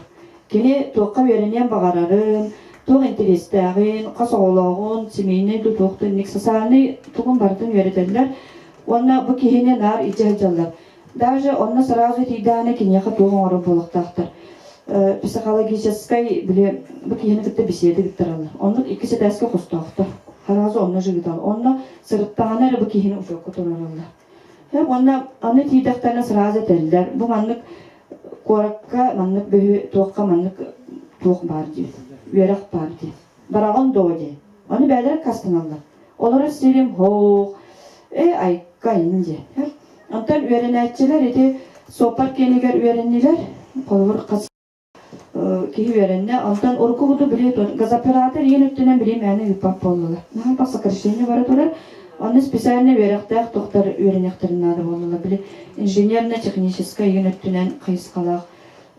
Кини туохха үөрэниэн баҕарарын, туох интэриэстээҕин, хас оҕолооҕун, семейнэй дуу туох да инник социальнай тугун барытын үөрэтэллэр уонна бу киһини наар илдьэ сылдьаллар. Даже онно сразу тиийдэҕинэ киниэхэ туох оҥорор буолуохтаахтар. Психологическай били бу киһини кытта беседа ыыттараллар. Оннук иккис этээскэ хостоохтор. Сразу онно жыгытал. Онно сырыттаҕына эрэ бу киһини учуокка туруораллар. Уонна аны тиийдэхтэринэ сразу этэллэр. Бу маннык куоракка маннык бөһү туохха маннык туох баар диир. Үөрэх баар диир. Бараҕын доо диэн. Аны бэйэлэрэ кастаналлар. Олорор сирим хоох, э айка ин диэн. Онтон үөрэнээччилэр ити суоппар киэнигэр үөрэннилэр. Холобур хас киһи үөрэннэ. Онтон урукку курдук били газоператор иэн өттүнэн били мээнэ ыыппат буоллулар. Наһаа по сокращению бара турар. Онно специально үөрэхтээх тохтор үөрэниэхтэрин наада буоллулар. Били инженерно-техническай иэн өттүнэн хайысхалаах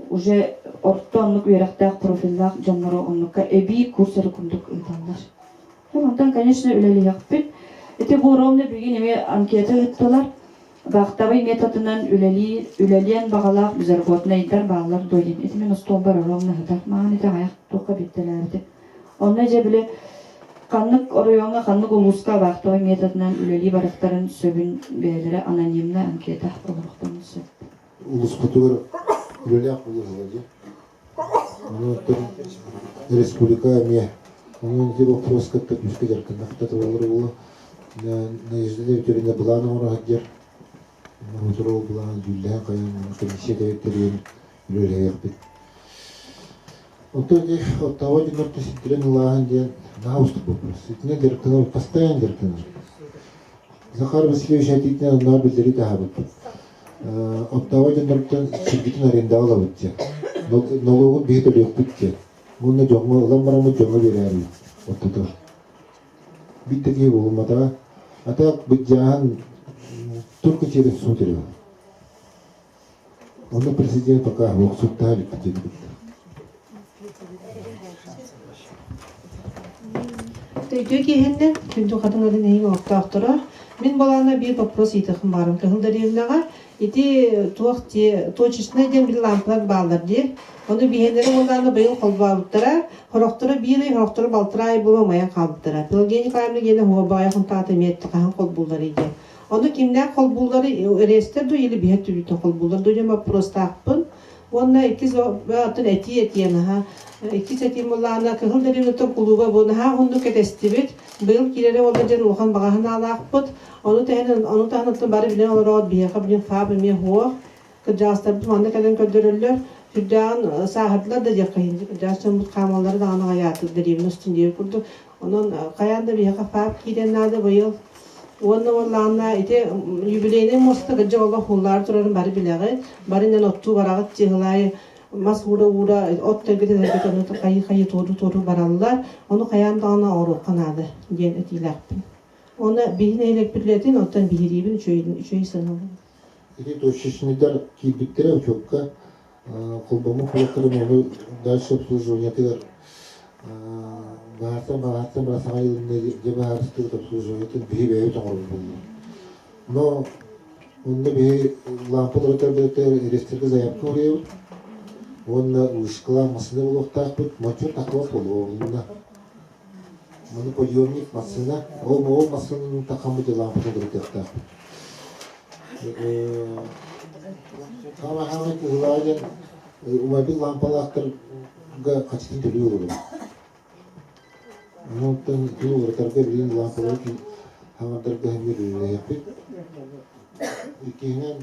уже орто оннук үөрэхтээх профиллаах дьоннору оннукка эбии курс эрэ курдук ыыталлар. Онтон, конечно, үлэлиэхпит. Ити бу ровно бүгүн эмиэ анкета ыыттылар. Вахтовый методынан үлэлии, үлэлиэн баҕалаах безработнайдар бааллар дуо диэн. Ити мин остуолбар ровно сытар. Маҕан ити аҕыйах туохха биттэлээбитэ. Онно дьэ били ханнык оройуоҥҥа, ханнык улууска вахтовый методынан үлэлии барыахтарын сөбүн бэйэлэрэ анонимно анкета толоруохтарын сөп. Улууспутугар үлэлээх буолуо дии. Онон республика эмиэ. Онон ити боппуруос кытта күүскэ дьарыктаннахта буолар буолла. Надежда Викторовна былаан оҥоро сылдьар. Оҥотору былаан дьүүллэһэн хайаан комиссия тэрийэн үлэлэһиэхпит. Онтон ити Оттава дьоннорто ситтэрэн ылааһын диэн наһаа уустук боппуруос. Итинэн дьарыктанар, постоянно дьарыктанар. Захар Васильевич этиитинэн оннооҕор биллэрии таһаарбыппыт. Оттава дьонноруттан сирбитин арендаҕа ылабыт диэн. Нолуогун биһи төлүөхпүт диэн. Уонна дьоҥҥо ылан бараммыт дьоҥҥо биэрээри оттотор. Биир да киһи буолумматаҕа. А так быдьааһын только через суд эрэ. Онно президент пока суттаһа иликпит диэн кытта. Өйдүө киэһэннэ күндү хатыҥ арын эһиги олохтоохторо. Мин балаана биир вопрос ыйытыахым баарым Кыһыл дэриэбинэҕэ. Ити туох дии точечнай диэн били лампалар бааллар дии. Ону биһиэннэрэ уоллаана быйыл холбообуттара. Сорохторо биир ый, сорохторо балтараа ый буола умайан хаалбыттара. Пелагея Николаевна гиэнэ уһуобаҕайа хонтаата эмиэ хаһан холбуулларый диэн. Ону кимнээх холбуулларый, рестер дуу или биһэ түбүтэ холбууллар дуу диэн боппуруостаахпын. Уонна иккис атын этии этиэн аха. Иккис этиим буоллаҕына Кыһыл Дэриэбинэттэн кулууба бу наһаа уһуннук кэтэстибит. Быйыл киирэрэ уолла диэн улахан баҕа санаалаахпыт. Ону тэһэн ону таһынан бары билэн олороҕут биһиэхэ билин ФАБ эмиэ суох. Кырдьаҕастарбыт манна кэлэн көрдөрөллөр. Сүрдээҕин сааһырдылар да диэххэ иһин. Кырдьаҕас дьоммут хаамаллара даҕаны аҕыйаатыр дэриэбинэ устун диэбит курдук. Онон хайаан да биһиэхэ ФАБ киириэн наада быйыл. Уонна буоллаҕына ити юбилейнай муоста кырдьык олох ууллаары турарын бары билэҕит. Бары иннин оттуу бараҕыт чыыһылаайы мас уура-уура от тэлгэтэ тэлгэтэ ону хайыы-хайыы туоруу-туоруу бараллар. Ону хайаан даҕаны оҥоруохха наада диэн этиилээхпин. Уонна биһи нэһилиэкпит үлэтин оттон биһириибин үчүгэй сыаналыыбын. Ити точечныйдар киирбиттэрэ учуокка холбоммут кулактарын ону дальше обслуживаниетыгар баһаартан баһаартан бара саҥа йылынна дьэ баһаарыстыбыт обслуживаниетын биһи бэйэбит оҥорбут буоллубут. Но онно биһи лампалары көрбөтөр ресторга заявка уруйабыт уонна вышкалаах массыына буолуохтаахпыт мочу такого буолуо Маны подъемник массыына ол ол массыынаны тахаммыт лампатын кырытыахтаахпыт. Хаама-хаама кыһылаа диэн умайбыт лампалаахтарга хачытын төлүү олоробут. Онтон ити уларытарга билигин лампалары хаҥардарга эмиэ үлэлэһиэхпит. Иккиһинэн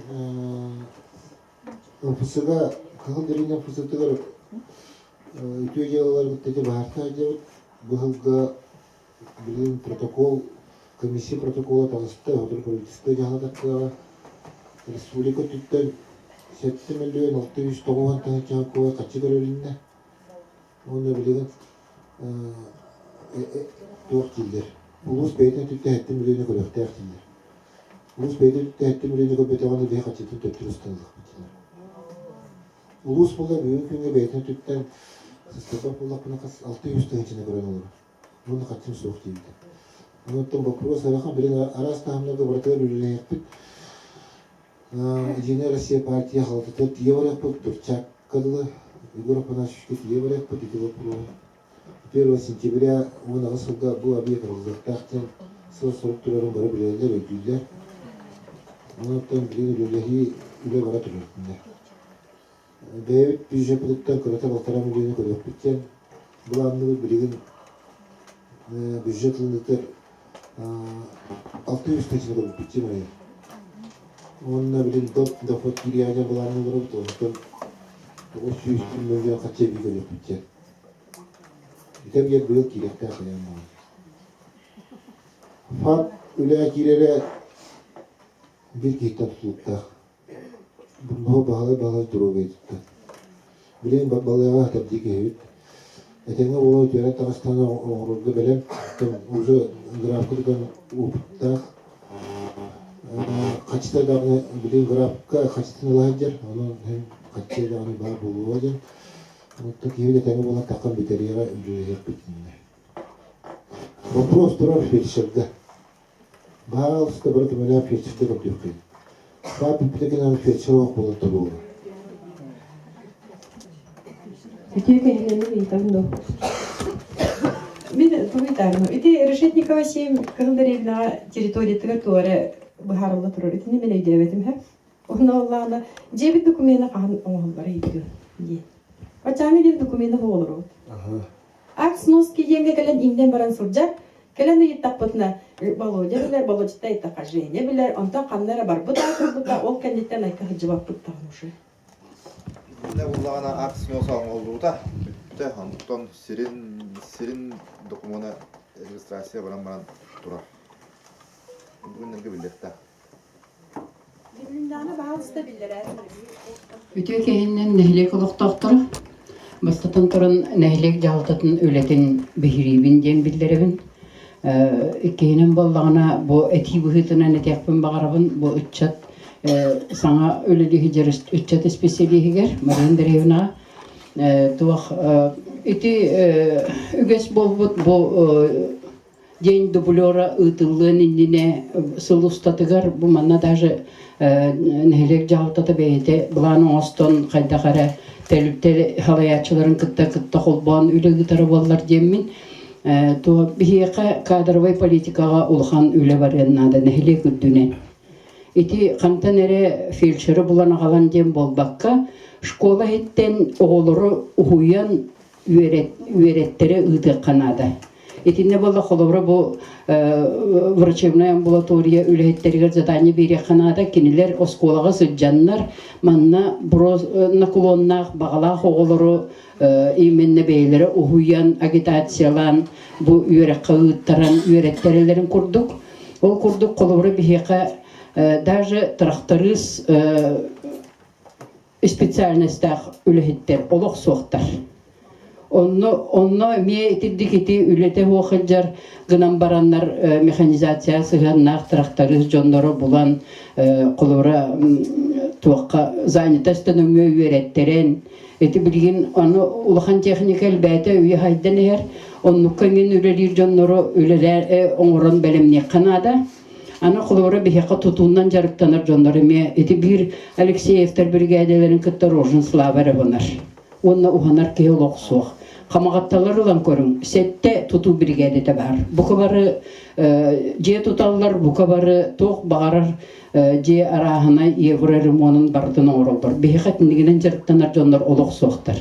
МФС-га Кыһыл Дэриэбинэ МФС-тыгар үтүө дьыалаларбыт ити баһаарта сылдьабыт. Бу сылга билигин протокол, комиссия протокола таҕыста, сотору правительство дьаһала тахсыаҕа. Республика өттүттэн 7 миллион 690 тыһыынча куой харчы көрүлүннэ. Уонна билигин туох дииллэр, улуус бэйэтин өттүттэн 7 миллиону көрүөхтээх дииллэр. Улуус бэйэтин өттүттэн 7 миллиону көрбөтөҕүнэ биһи харчытын төттөрү устан ылыахпыт дииллэр. Улуус буолла бүгүн күҥҥэ бэйэтин өттүттэн сыстарбат буоллахпына хас 600 тыһыынчаны көрөн олорор. Уонна харчым суох диэбитэ. Онон боппуруос ыарахан билин араас таһымнарга барытыгар үлэлэһиэхпит. Единая Россия партия халатытыгар тиийэ барыахпыт, Турчакка дылы Егор Афанасьевичка тиийэ барыахпыт ити боппуруоһу. 1 сентября 18 сылга бу объект арыллыахтаах диэн сыл-сорук турарын бары билэллэр, өйдүүллэр. Онон билигин үлэлэһии үлэ бара турар. Бэйэбит бюджеппытыттан кырата балтараа миллиону көрүөхпүт диэн былаанныыбыт билигин бюджет ылыныытыгар 600 тыһыынчаны көрбүппүт дии Мария. Уонна билин доп доход киириэҕэ диэн былаанныы олоробут, онтон 900 миллион хачча эбии көрүөхпүт диэн. Ити объект быйыл киириэхтээх хайаан даҕаны. ФАП үлэ киирэрэ биир киһиттэн тутулуктаах. Бу баһылай баһылай доруобуйатыттан. Билигин балыаҕа сытар киһибит. Этэҥҥэ буола үтүөрэн таҕыстаҕына оҥорорго бэлэм. Уже графка тутан опыттаах. Хачыта даҕаны билигин графка хачытын ыла сылдьар. Онон хаччы даҕаны баар буолуоҕа диэн. Онтон киһибит этэҥҥэ буолан таххан бүтэриэҕэ үлэлэһиэхпит иннинэ. Вопрос турар фельдшерга. Баһаалыста бары көмөлөөх фельдшергэ көрдүөххүн. Баа бүппүтэ гынан фельдшер олох буолан туруоҕа. Үтүө кэһиилэни ыйытабын дуо? Мин тугу ыйытаарым? Ити Решетникова 7 Кыһыл дэриэбинэҕэ территориятыгар туора быһаарылла турар. Итини мин өйдөөбөтүм һэ. Онно оллаҕына дьиэбит докумена хаһан оҥоһуллара ыйытыы дии. Оччоҕуна диэн докумена оҕолоробут. Акт сноски диэҥҥэ кэлэн иҥнэн баран сылдьар. Кэлэн ыйыттахпытына, Володя билэр, Володята ыйыттахха Женя билэр, онтон ханна эрэ барбыт аатырбыта, ол кэнниттэн айка сылдьыбаппыт даҕаны уже. Иннэ буллаҕына акт сноса оҥоһуллубута, бүппүтэ. Онтон сирин сирин докумуона регистрация баран баран турар. Бүгүннэргэ биллиэхтээх. Үтүө киһинэн нэһилиэк олохтоохторо бастатан туран нэһилиэк дьаһалтатын үлэтин биһириибин диэн биллэрэбин. Иккиһинэн буоллаҕына бу этии быһыытынан этиэхпин баҕарабын бу ыччат саҥа үлэлиһи ыччат исписэлииһигэр Мария Андреевнаҕа туох ити үгэс буолбут бу День дублера ыытыллыан иннинэ сыл устатыгар бу манна даже нэһилиэк дьаһалтата бэйэтэ былаан оҥостон хайдах эрэ тэрилтэ салайааччыларын кытта кытта холбоон үлэ ыытара буоллар диэммин то биһиэхэ кадровай политикаҕа улахан үлэ барыан наада нэһилиэк үрдүнэн. Ити хантан эрэ фельдшеры булан аҕалан диэн буолбакка школа иһиттэн оҕолору уһуйан үөрэттэрэ ыытыахха наада. Итиннэ буолла холобура бу врачебная амбулатория үлэһиттэригэр задание биэриэххэ наада. Кинилэр оскуолаҕа сылдьаннар манна наклоннаах баҕалаах оҕолору именно бэйэлэрэ уһуйан, агитациялаан бу үөрэххэ ыыттаран үөрэттэрэлэрин курдук. Ол курдук холобура биһиэхэ даже тракторист специальностаах үлэһиттэр олох суохтар. Онно, онно эмиэ итирдик ити үлэтэ суох сылдьар гынан бараннар механизация сыһыаннаах тракторист дьоннору булан холобура туохха занятость өҥө үөрэттэрэн ити билигин аны улахан техника элбээтэ үйэ хайдан иһэр оннукка эҥин үлэлиир дьоннору үлэлээр оҥорон бэлэмниэххэ наада Аны холобура биһиэхэ тутуунан дьарыктанар дьоннор эмиэ ити биир Алексеевтар биригээдэлэрин кытта Рожин Слава эрэ уһанар. Уонна уһанар киһи олох суох. Хамаҕатталар ылан көрүҥ, сэттэ тутуу биригээдэтэ баар. Бука бары дьиэ туталлар, бука бары туох баҕарар дьиэ арааһынай евро ремонун барытын оҥороллор. Биһиэхэ итиннигинэн дьарыктанар дьоннор олох суохтар.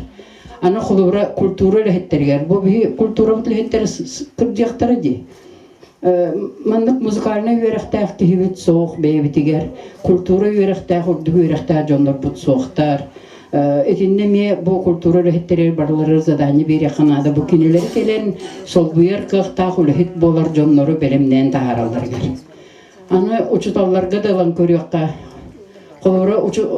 Аны холобура культура үлэһиттэригэр, бу биһи культурабыт үлэһиттэрэ кырдьыахтара дии. Маннык музыкальнай үөрэхтээх киһибит суох бэйэбитигэр, культура үөрэхтээх, үрдүк үөрэхтээх дьоннорбут суохтар. Итиннэ эмиэ бу культура үлэһиттэригэр барыларыгар задание биэриэххэ наада. Бу кинилэри кэлэн солбуйар кыахтаах үлэһит буолар дьоннору бэлэмнээн таһааралларыгар. Аны учууталларга да ылан көрүөххэ. Холобура,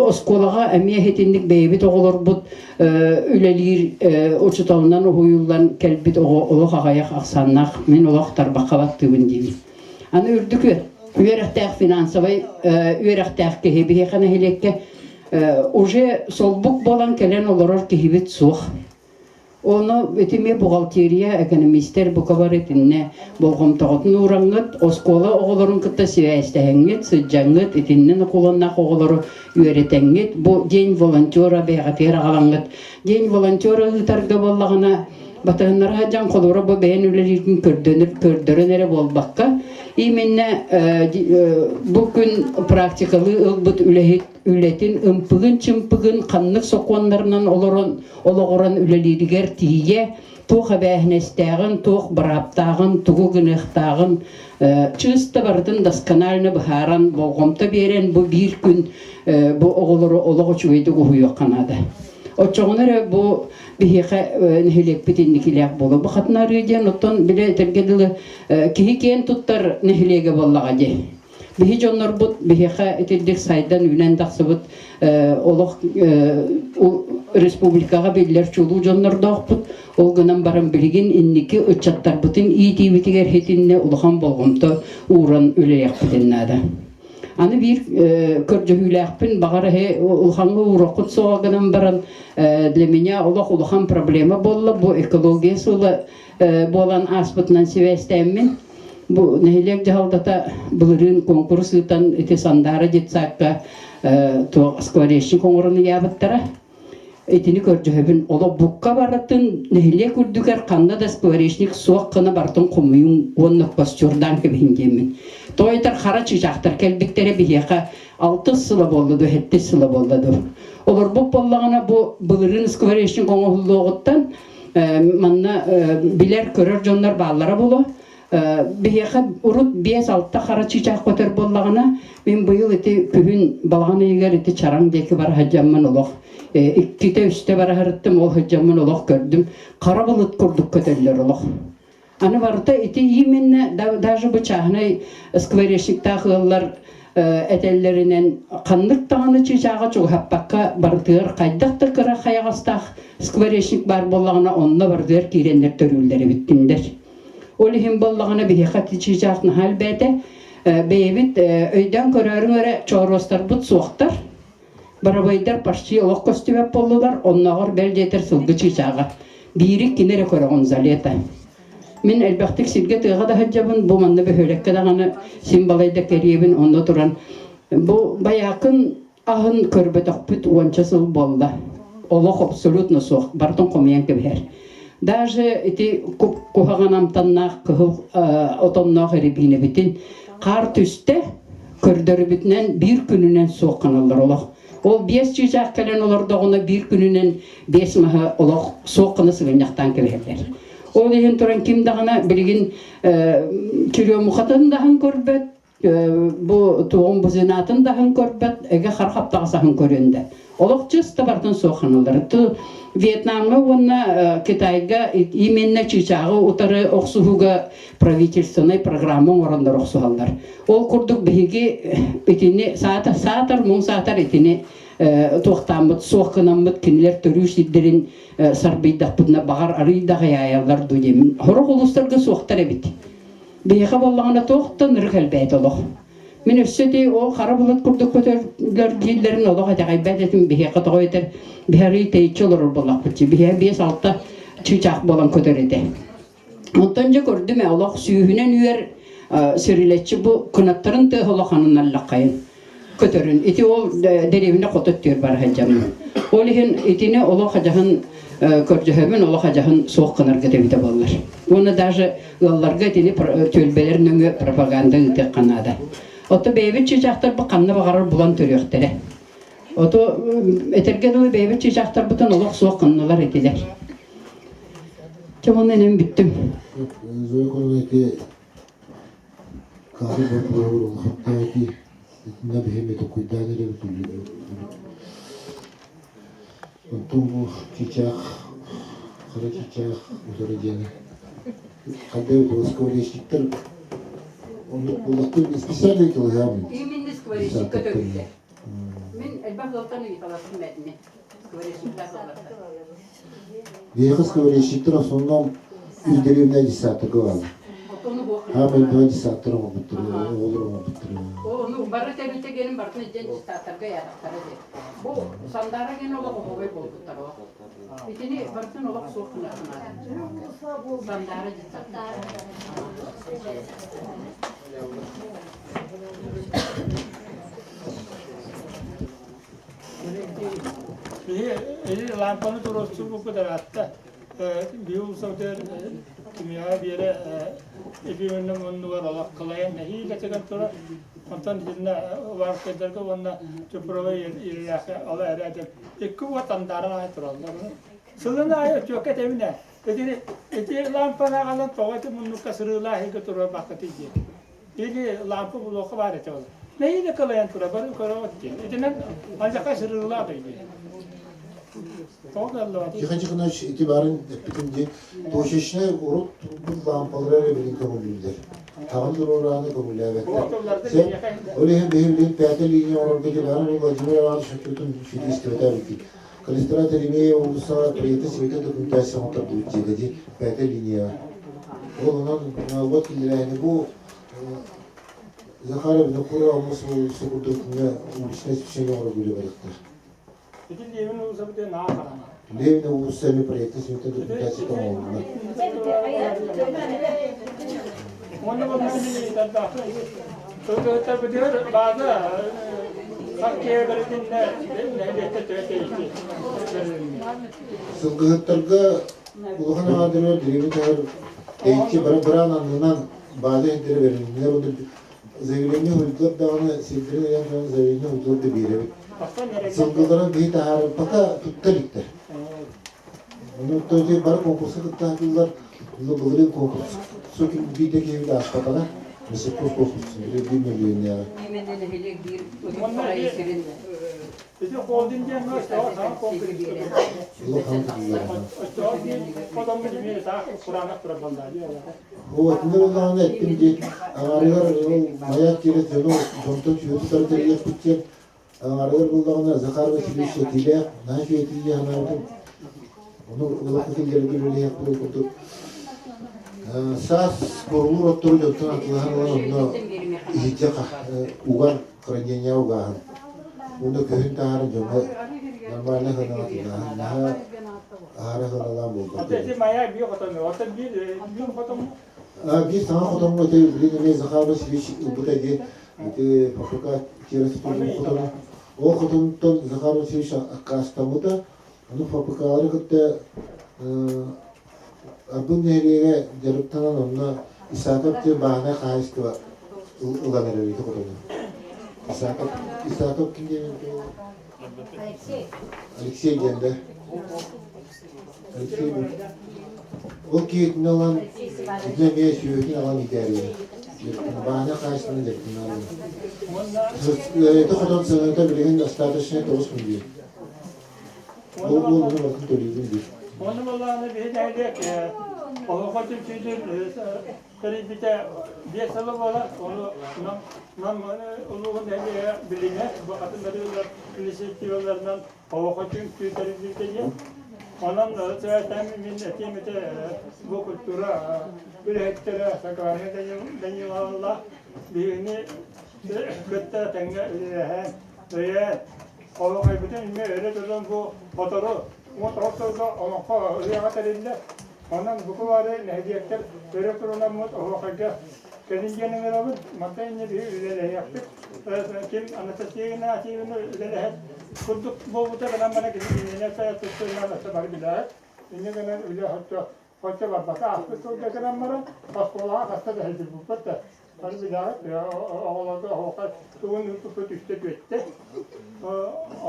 оскуолаҕа эмиэ итинник бэйэбит оҕолорбут үлэлиир учууталынан уһуйуллан кэлбит оҕо олох аҕыйах ахсааннаах мин олох тарбахха баттыыбын диибин. Аны үрдүк үөрэхтээх финансовай үөрэхтээх киһи биһиэхэ нэһилиэккэ уже солбук буолан кэлэн олорор киһибит суох. Ону ити эмиэ бухгалтерия, экономистэр бука бары итиннэ болҕомтоҕутун уураҥҥыт, оскуола оҕолорун кытта сибээстэһэҥҥит, сылдьаҥҥыт, итиннэ наклоннаах оҕолору үөрэтэҥҥит, бу день волонтера бэйэҕитигэр аҕалаҥҥыт. День волонтера ыытарга буоллаҕына, батыһыннара сылдьан холобура бу бэйэн үлэлииргин көрдөнөр, көрдөрөн эрэ буолбакка, именно бу күн практикалыы ылбыт үлэһит үлэтин ымпыгын-чымпыгын ханнык сокуоннарынан олорон олоҕуран үлэлииригэр тиийэ туох эбээһинэстээҕин, туох бырааптааҕын, тугу гыныахтааҕын чыыста барытын досконально быһааран, болҕомто биэрэн бу биир күн бу оҕолору олох үчүгэйдик уһуйуохха наада. Оччоҕуна эрэ бу биһиэхэ нэһилиэкпит инникилээх буолуо. Бу Хатын Арыы диэн оттон били этэргэ дылы киһи киэн туттар нэһилиэгэ буоллаҕа дии. Биһи дьоннорбут биһиэхэ итирдик сайдан үүнэн тахсыбыт олох республикаҕа биллэр чулуу дьоннордоохпут. Ол гынан баран билигин инники ыччаттарбытын иитиибитигэр итиннэ улахан болҕомто ууран үлэлиэхпитин наада. Аны биир көрдөһүүлээхпин, баҕар эһи улахаҥҥа уураххыт суоҕа гынан баран для меня олох улахан проблема буолла бу экология сыла буолан ааспытынан сибээстээммин Бу нэһилиэк дьаһалтата былырыын куонкурус ыытан ити Сандаара детсадка туох скворечник оҥорон ыйаабыттара. Итини көрдөһөбүн. Олоббукка барытын нэһилиэк үрдүгэр ханна да скворечник суох гына барытын хомуйуҥ уонна костюрдаан кэбиһин диэммин. Тойтар хара чыычаахтар кэлбиттэрэ биһиэхэ алтыс сыла буолла дуу, сэттис сыла буолла дуу. Олорбут буоллаҕына бу былырыын скворечник оҥоһуллуоҕуттан. Манна билэр, көрөр дьоннор бааллара буолуо. Биһиэхэ урут 5-6 хара чыычаах көтөр буоллаҕына, мин быйыл ити күһүн балаҕан ыйыгар ити чараҥ диэки бара сылдьаммын олох иккитэ-үстэ бара сырыттым, ол сылдьаммын олох көрдүм. Хара былыт курдук көтөллөр олох. Аны барыта ити именно даже бу чааһынай скворечниктаах ыаллар этэллэринэн ханнык даҕаны чыычааҕа чугаһаппакка барытыгар хайдах да кыра хайаҕастаах скворечник баар буоллаҕына онно барытыгар киирэннэр төрүүллэр эбит кинилэр. Ол иһин буоллаҕына биһиэхэ ити чыычаах наһаа элбээтэ. Бэйэбит өйдөөн көрөөрүҥ эрэ чооруостарбыт суохтар. Барабыайдар почти олох көстүбэт буоллулар, оннооҕор бэл диэтэр сылгы чыычааҕа. Биири кини эрэ көрөҕүн залета. Мин элбэхтик сиргэ тыаҕа да сылдьабын, бу манна бөһүөлэккэ даҕаны син балайда кэриэбин онно туран бу байаакын аһын көрбөтөхпүт уонча сыл буолла. Олох абсолютно суох, барытын хомуйан кэбиһэр. Даже ити куһаҕан амтаннаах кыһыл отонноох эрибиинэбитин хаар түстэ, көрдөрүбүтүнэн биир күнүнэн суох гыналлар олох. Ол биэс чыычаах кэлэн олордоҕуна биир күнүнэн биэс маһы олох суох гына сыгынньахтаан кэбиһэллэр. Ол иһин туран ким даҕаны билигин черемухатын даһын көрбөт, бу туоҕун бузинатын даһын көрбөт, эгэ хара хаптаҕас аһын көрүөн да. Олох чыста бартын суох ханаллар. Вьетнамҥа уонна Китайга именно чыычааҕы утары охсуһууга правительственнай программа оҥороннор охсуһаллар. Ол курдук биһиги итини саатар, саатар, муҥ саатар итини туохтааммыт, суох гынаммыт кинилэр төрүү сирдэрин сарбыйдахпытына баҕар арыый да аҕыйаайаллар дуу диэмин. Сорох улуустарга суохтар эбит. Биһиэхэ буоллаҕына туохтан ырык элбээтэ олох. Мин өссө ити ол хара былыт курдук көтөллөр дииллэрин олох итэҕэйбэт этим биһиэхэ тоҕо этэр биһи арыый тэйиччи олорор буоллахпыт биһиэхэ 5-6 чыычаах буолан көтөр этэ. Онтон дьэ көрдүм ээ олох сүүһүнэн үөр сирилэччи бу кынаттарын тыаһа улаханын аллаххайын көтөрүн. Ити ол дэриэбинэ хото өттүгэр бара сылдьаммын. Ол иһин итини олох адьаһын көрдөһөбүн, олох адьаһын суох гынарга тэбитэ буоллар. Уонна даже ыалларга итини түөлбэлэр нөҥүө пропаганда ыытыахха наада. Ото бэйэбит чыычаахтарбыт ханна баҕарар булан төрүөхтэрэ. Ото этэргэ дылы бэйэбит чыычаахтарбытын олох суох гыннылар этилэр. Чэ, уонна инэн бүттүм. Зоя Коровна ити каары боппуруоһугар улахаттаах ити итиннэ биһи токуйдаан эрэбит Онтон бу чыычаах хара чыычаах утары диэни хайдах скворечниктар оннук буоллахтар специально кылыһаамын. Именно скворечникка төрүттэ. Мин элбэх ыалтан ыйыталастым этини. Скворечниктар буоллахтар. Биһиэхэ скворечниктар в основном үс дэриэбинэ десятка бааллар. Хаамай два десяттар оҥорбуттар, оҕолор оҥорбуттар. Ону бары тэрилтэ генин барытын илдьэн десяттарга яатахтара диye. Бу Сандара ген олох оһобой буолбуттар олох. Итини барытын олох суох гынахтар. Сандара десяттар. Биһи лампаны туруорсубуккут ыраатта. Биһи улуусабытыгар кимиэхэ биэрэ илиинэн муннугар олох кылайан нэһиилэ тыган турар. Онтон итиннэ Уваровскайдарга уонна Чупровой Ирилээххэ ол эрээдэн икки уот андааран аайы тураллар. Сылын аайы отчуокка этэбин ээ. Итини ити лампаны аҕалан тоҕо ити муннукка сырыылаах иһгэ туруорбаккытый диэн. Или лампа булуохха баар этэ ол. Нэһиилэ кылайан тура бары көрөҕүт диэн. Итинэн алдьархай сырыылаах өйдүө. Тоҕо кыаллыбат? Тихон Тихонович ити баарын эппитим дии. Точечнай урут турбут лампалара эрэ билин көҥүллүүллэр. Таҕын туруорааны көҥүллээбэттэр. Сен ол иһин биһи билин пятая линия оҥорорго дьылаан Владимир Иванович отчуотун сүдүстүбэтэ эбиккит. Калистрат Еремеева уулуссаҕа проекта света документация оҥоттордубут дьиэгэ дии пятая линияҕа. Ол онон вот киллэрээһини бу Захаров Винокурова омус уулусса курдук уличное освещение оҥорор үлэ барыахтаах. Ити Левин уулусса бүтэн аа хараҥа. Левин уулусса эми проекта света документация оҥоһуллар. Уонна болманы тардаахы Тылгыһыттарбытыгар бааза хаккея бэритиннэ нэһилиэктэр төһө тэйиччи Сылгыһыттарга улахан аҕаадырыгар дэриэбинэ таһар тэйиччи бара быраан аннынан бааза иһдэрэ бэрилиннэр уонна заявление уйдулар даҕаны сирдэрин ыйан туран заявление уйдулар да биэрэбит. Сылгыларын биһи таһаарар пока тутта иликтэр. Ону ити бары конкурска кыттаатылар. Онно былырыын конкурс күн биир да киһи ааспатаҕа. Высоков конкурс биир мөлүйүөннээҕи. Именно нэһилиэк биир Уонна ити холдинг диэн саҥа комплекс Улахан тутуллар. Оччоҕо биир хотоммут эмиэ таах кураанах турар буоллаа дии. Вот, ини буоллаҕына эттим дии, аҥарыгар ол маяк киирэ дьону дьонтон сүөһү тутары тэрийиэхпит диэн, аҥарыгар буоллаҕына Захар Васильевич этиилээх, наһаа үчүгэй этии санаабытым. Ону олоххо киллэрэргэ үлэлэһиэхпит ол курдук. Саас курулуур оттору дьонтон атыылаһан ылан онно иһирдьэ уган хранение угааһын. Уонна күһүн таһааран дьоҥҥо нормально сыанаҕа атыылааһын наһаа аһара сыаналаан буолбат. Ити маяк биир хотону, оттон биир биир хотоҥҥо Биир саҥа хотоҥҥо ити билин эмиэ Захар Васильевич ылбыта дии ити ФПК тиэрэ тутуллубут хотоно. Ол хотонтон Захар Васильевич аккаастаммыта. Ону ФПК-лары кытта Арбын нэһилиэгэ дьарыктанан онно Исаков диэн бааһынай хаһаайыстыба ылан эрэр ити хотону. Исаков, Исаков ким диэн Алексей. Алексей диэн да? Алексей Ол киһитин ылан, итини эмиэ сүөһүтүн ылан иитээри. Бааһынай хаһаайыстыбаны дьарыктанаары. Ити хотон сыаната билигин достаточно 9 миллион. Ол ол ону барытын төлүүбүн диир. Онно буоллаҕына биһи нэһилиэк олоххо түмсүүтүн тэрийбитэ 5 сыла буолар. Ону Нам улууһун нэһилиэгэ билинэр, бу атын бөрүөлэр инициативаларынан олоххо түмсүү тэриллибитэ диэн. Онон сөөтэн мин этиэм этэ бу культура үлэһиттэрэ Сакральна Даниловалла биһигини кытта тэҥҥэ үлэлэһэн, өйөөн Олоҥхойбутун эмиэ өрө тутан бу сотору 19 сылга олоҥхо ыһыаҕа тэриллэр. Онон бука бары нэһилиэктэр өрө турунаммыт оһуохайга кэлин диэн ыҥырабын. Мантан инньэ биһи үлэлэһиэхпит. Ким Анастасия Игнатьевна үлэлэһэр курдук буолбута гынан баран кини иннинэ сайа туттунан өссө бары билэҕит. Инньэ гынан үлэ оччо оччо барбата ааспыт сылга гынан баран оскуолаҕа хаста да сылдьыбыппыт да Бары билэҕит, оҕолорго оһуохай тугун ыыппыппыт үстэ-түөртэ.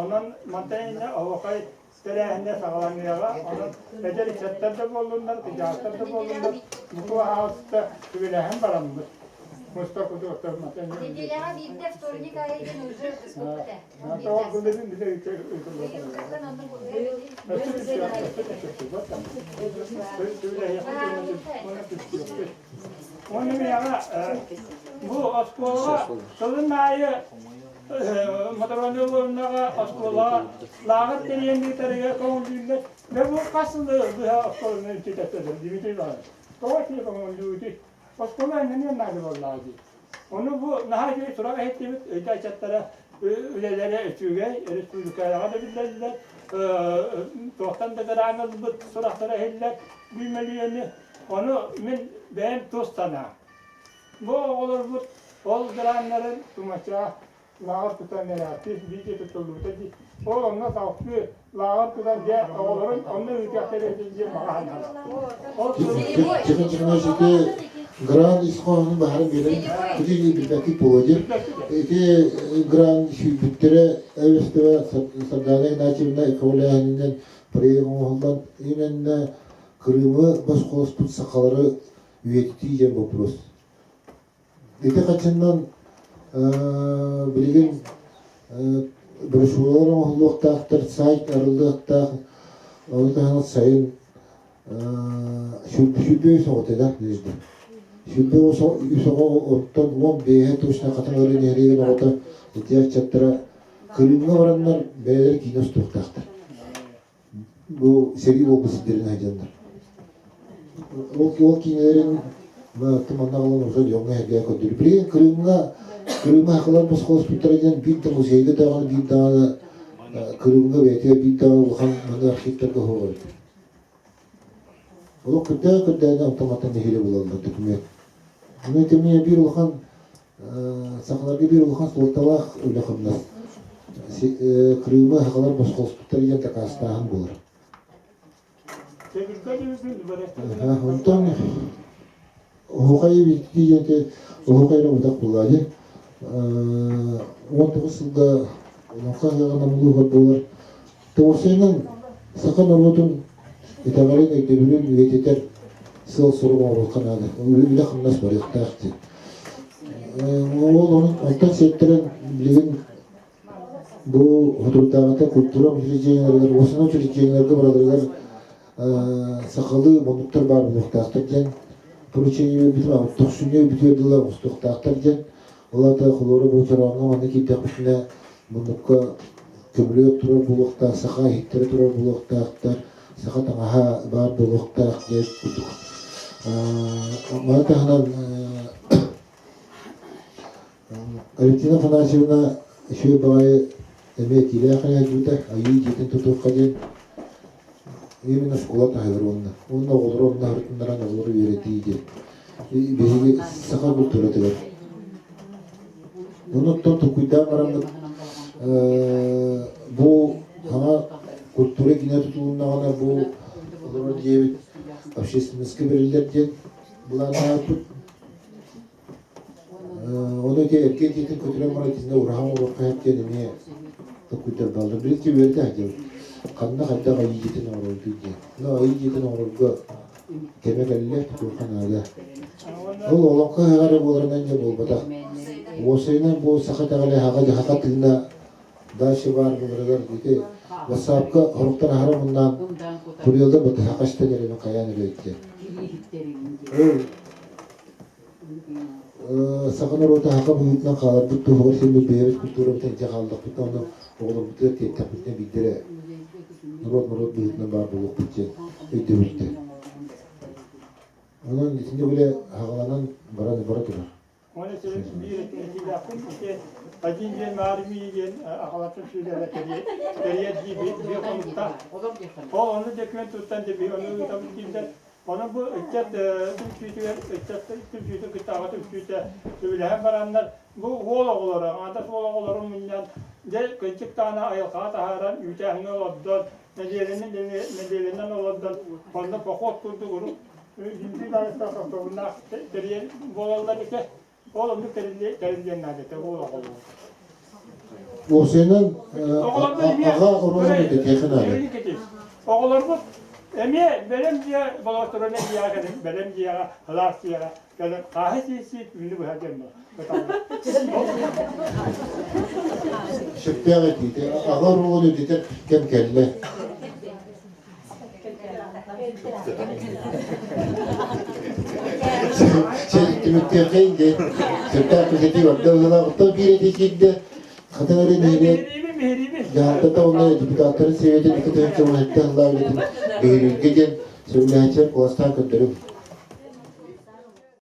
Онон мантан инньэ оһуохай тэрээһинэ саҕаланыаҕа. Онон эдэр ыччаттар да буоллуннар, кырдьаҕастар да буоллуннар, буку аһаҕаста сүбэлэһэн бараммыт. Муста кутуохтар мантан инньэ. Неделяҕа биирдэ вторник аайы диэн уже выпуск этэ. Оны миэхэ бу оскуолаҕа сылын аайы Моторонньол уоннаҕа оскуолаҕа лааҕыр тэрийэн ыытарыгар көҥүллүүллэр. Дьэ бу хас сылы быһа оскуоланы үтүтэттэлэр Дмитрий Иванович. Тоҕо итини көҥүллүүгүтүй? Оскуола иннинэ наада буоллаҕа дии. Ону бу наһаа үчүгэй сурах иһиттибит, өйдөөччүттэрэ үлэлэрэ үчүгэй, республикаҕа да биллэллэр, туохтан да граан ылбыт сурахтара иһиллэр, биир мөлүйүөнү. Ону мин бэйэм тус санаам. Бу оҕолорбут ол граннарын тумача лааҕыр тутан эрээттиир бииргэ туттуллубута дии. Ол онно салгыы лааҕыр тутан дьэ оҕолорун онно ыытыахтара этэ диэн баҕа санаалаах. Ол Тихон Тихонович ити грант ис хоһоонун баһарын биэрэн ити билбэттик буолуо диир. Ити грант сүүйбүттэрэ эбэстибэ Сардана Игнатьевна көҕүлээһининэн проект оҥоһуллан именно Крымы босхолоспут сахалары үйэтитии диэн вопрос. Ити хаччыннан билигин брошюралар оҥоһуллуохтаахтар, сайт арыллыахтаах, ону таһынан сайын 123 оҕо да билирдим. 123 оҕо оттон 15-е точно Хатыҥ Арыы нэһилиэгин оҕото ити ыччаттара Крымҥа бараннар бэйэлэрэ киинэ устуохтаахтар. Бу сэрии буолбут сирдэрин сылдьаннар. Ол, ол киинэлэрин манна ылан уже дьоҥҥо эргэ көрдөрүү. Билигин Крымҥа Крымҥа сахалар босхолоспуттара диэн биир да музейга даҕаны биир даҕаны Крымҥа бэйэтигэр биир даҕаны улахан манна архивтарга суох эбит. Олох көрдөөн көрдөөн онтон нэһиилэ булаллар документ. Ону итини биир улахан сахаларга биир улахан суолталаах үлэ-хамнас. Крымы сахалар босхолоспуттар диэн дакаастааһын буолар. Онтон оһуохай диэн оһуохай эрэ утах буолаа дии. 19 сылга Олоҥхо ыһыаҕын намылыыһар буолар. Тоҕусайынан саха норуотун итэҕэлин өйдөбүлүн үйэтитэр сыал-сорук оҥоруохха наада. Үлэ-хамнас барыахтаах диэн. Ол онон онтон сиэттэрэн билигин бу соторутааҕыта культура учреждениеларыгар, уосана учреждениеларга бараларыгар сахалыы муннуктар баар буолуохтаахтар диэн поручение биэрбитим, тохсунньу бүтүөр дылы оҥостуохтаахтар диэн. Ол аата холуора бу чорооҥҥо манна киирдэхпитинэ муннукка көмүлүөк турар буолуохтаах, саха иһиттэрэ турар буолуохтаахтар, саха таҥаһа баар буолуохтаах диэн курдук. Маны таһынан Алевтина Афанасьевна үчүгэй баҕайы эмиэ этиилээх айдьыыта, айыы дьиэтин тутуохха диэн именно школа таһыгар уонна уонна оҕолору онно аһарытыннаран оҕолору үөрэтии диэн биһиги саха культуратыгар. Онуттан толкуйдаан бараммыт бу саҥа культура киинэ тутулуннаҕына бу олорор дьиэбит общественностька бэриллэр диэн былааннаабыппыт. Ону ити эргэ дьиэтин көтүрэн баран итиннэ ураһа оҥоруохха сөп диэн эмиэ толкуйдарбаллар. Билин ти үөрэтэ сылдьабыт. Ханна хайдах айыы дьиэтин оҥоробутуй диэн. Но айыы дьиэтин оҥорорго кэмэ кэллэ, тутуохха наада. Ол олоҥхо ыһыаҕа эрэ буоларынан дьэ буолбатах. Уопсайынан бу саха итэҕэлэ аһаҕа дьаһаха тыына дальше баар буоларыгар ити ватсапка хоруктар аһара муннаан суруйаллар батыһа хастан эрэбин хайаан эрэ диэн. Ол Саха норуота саха быһыытынан хааларбыт туһугар син бэйэбит культурабытын илдьэ хааллахпытына уонна оҕолорбутугар тиэртэхпитинэ биирдэрэ норуот-норуот быһыытынан баар буолуохпут диэн өйдөбүлтэй. Онон итинник үлэ хаҕаланан баран бара турар. Оны сирин биир этиилээхпин ити один день армии диэн аҕалатын сүүлэрэ кэрийэр дии биир хонуктаах. Ол ону документ туттан де би ону ыытабыт дииллэр. Онон бу ыччат түмсүүтүгэр ыччат түмсүүтүн кытта аҕа түмсүүтэ сөбүлэһэн бараннар бу уол оҕолоро, аҥаардас уол оҕолорун мунньан дьэ кырдьык даҕаны айылҕаҕа таһааран үүтээҥҥэ олордон нэдиэлэнэн нэдиэлэнэн олордон онно поход курдук урут Дмитрий Иванович состобуннаах тэрийэн буолаллар этэ. Ол оннук тэриллиэн наада этэ уол оҕолору. Уопсайынан аҕа оруолун этиэхэ наада. Оҕолорбут эмиэ бэлэм дьиэ болоторуна дьиэҕэ кэлэн бэлэм дьиэҕэ сылаас дьиэҕэ кэлэн хааһы сии-сии түүнү быһа диэн Сөптөөх этиитэ. Аҕа оруолун үрдэтэр кэм кэллэ. Түмүктүөххэйин диэн сөптөөх кэпсэтии барда быһыылаах. Оттон биир этии киирдэ. Хатыҥ эрэ нэһилиэк дьаһалтата уонна депутаттарын сэбиэтин 2017 сыллаах үлэтин биһирииргэ диэн сөбүлэһээччилэр куоластаан көрдөрүҥ.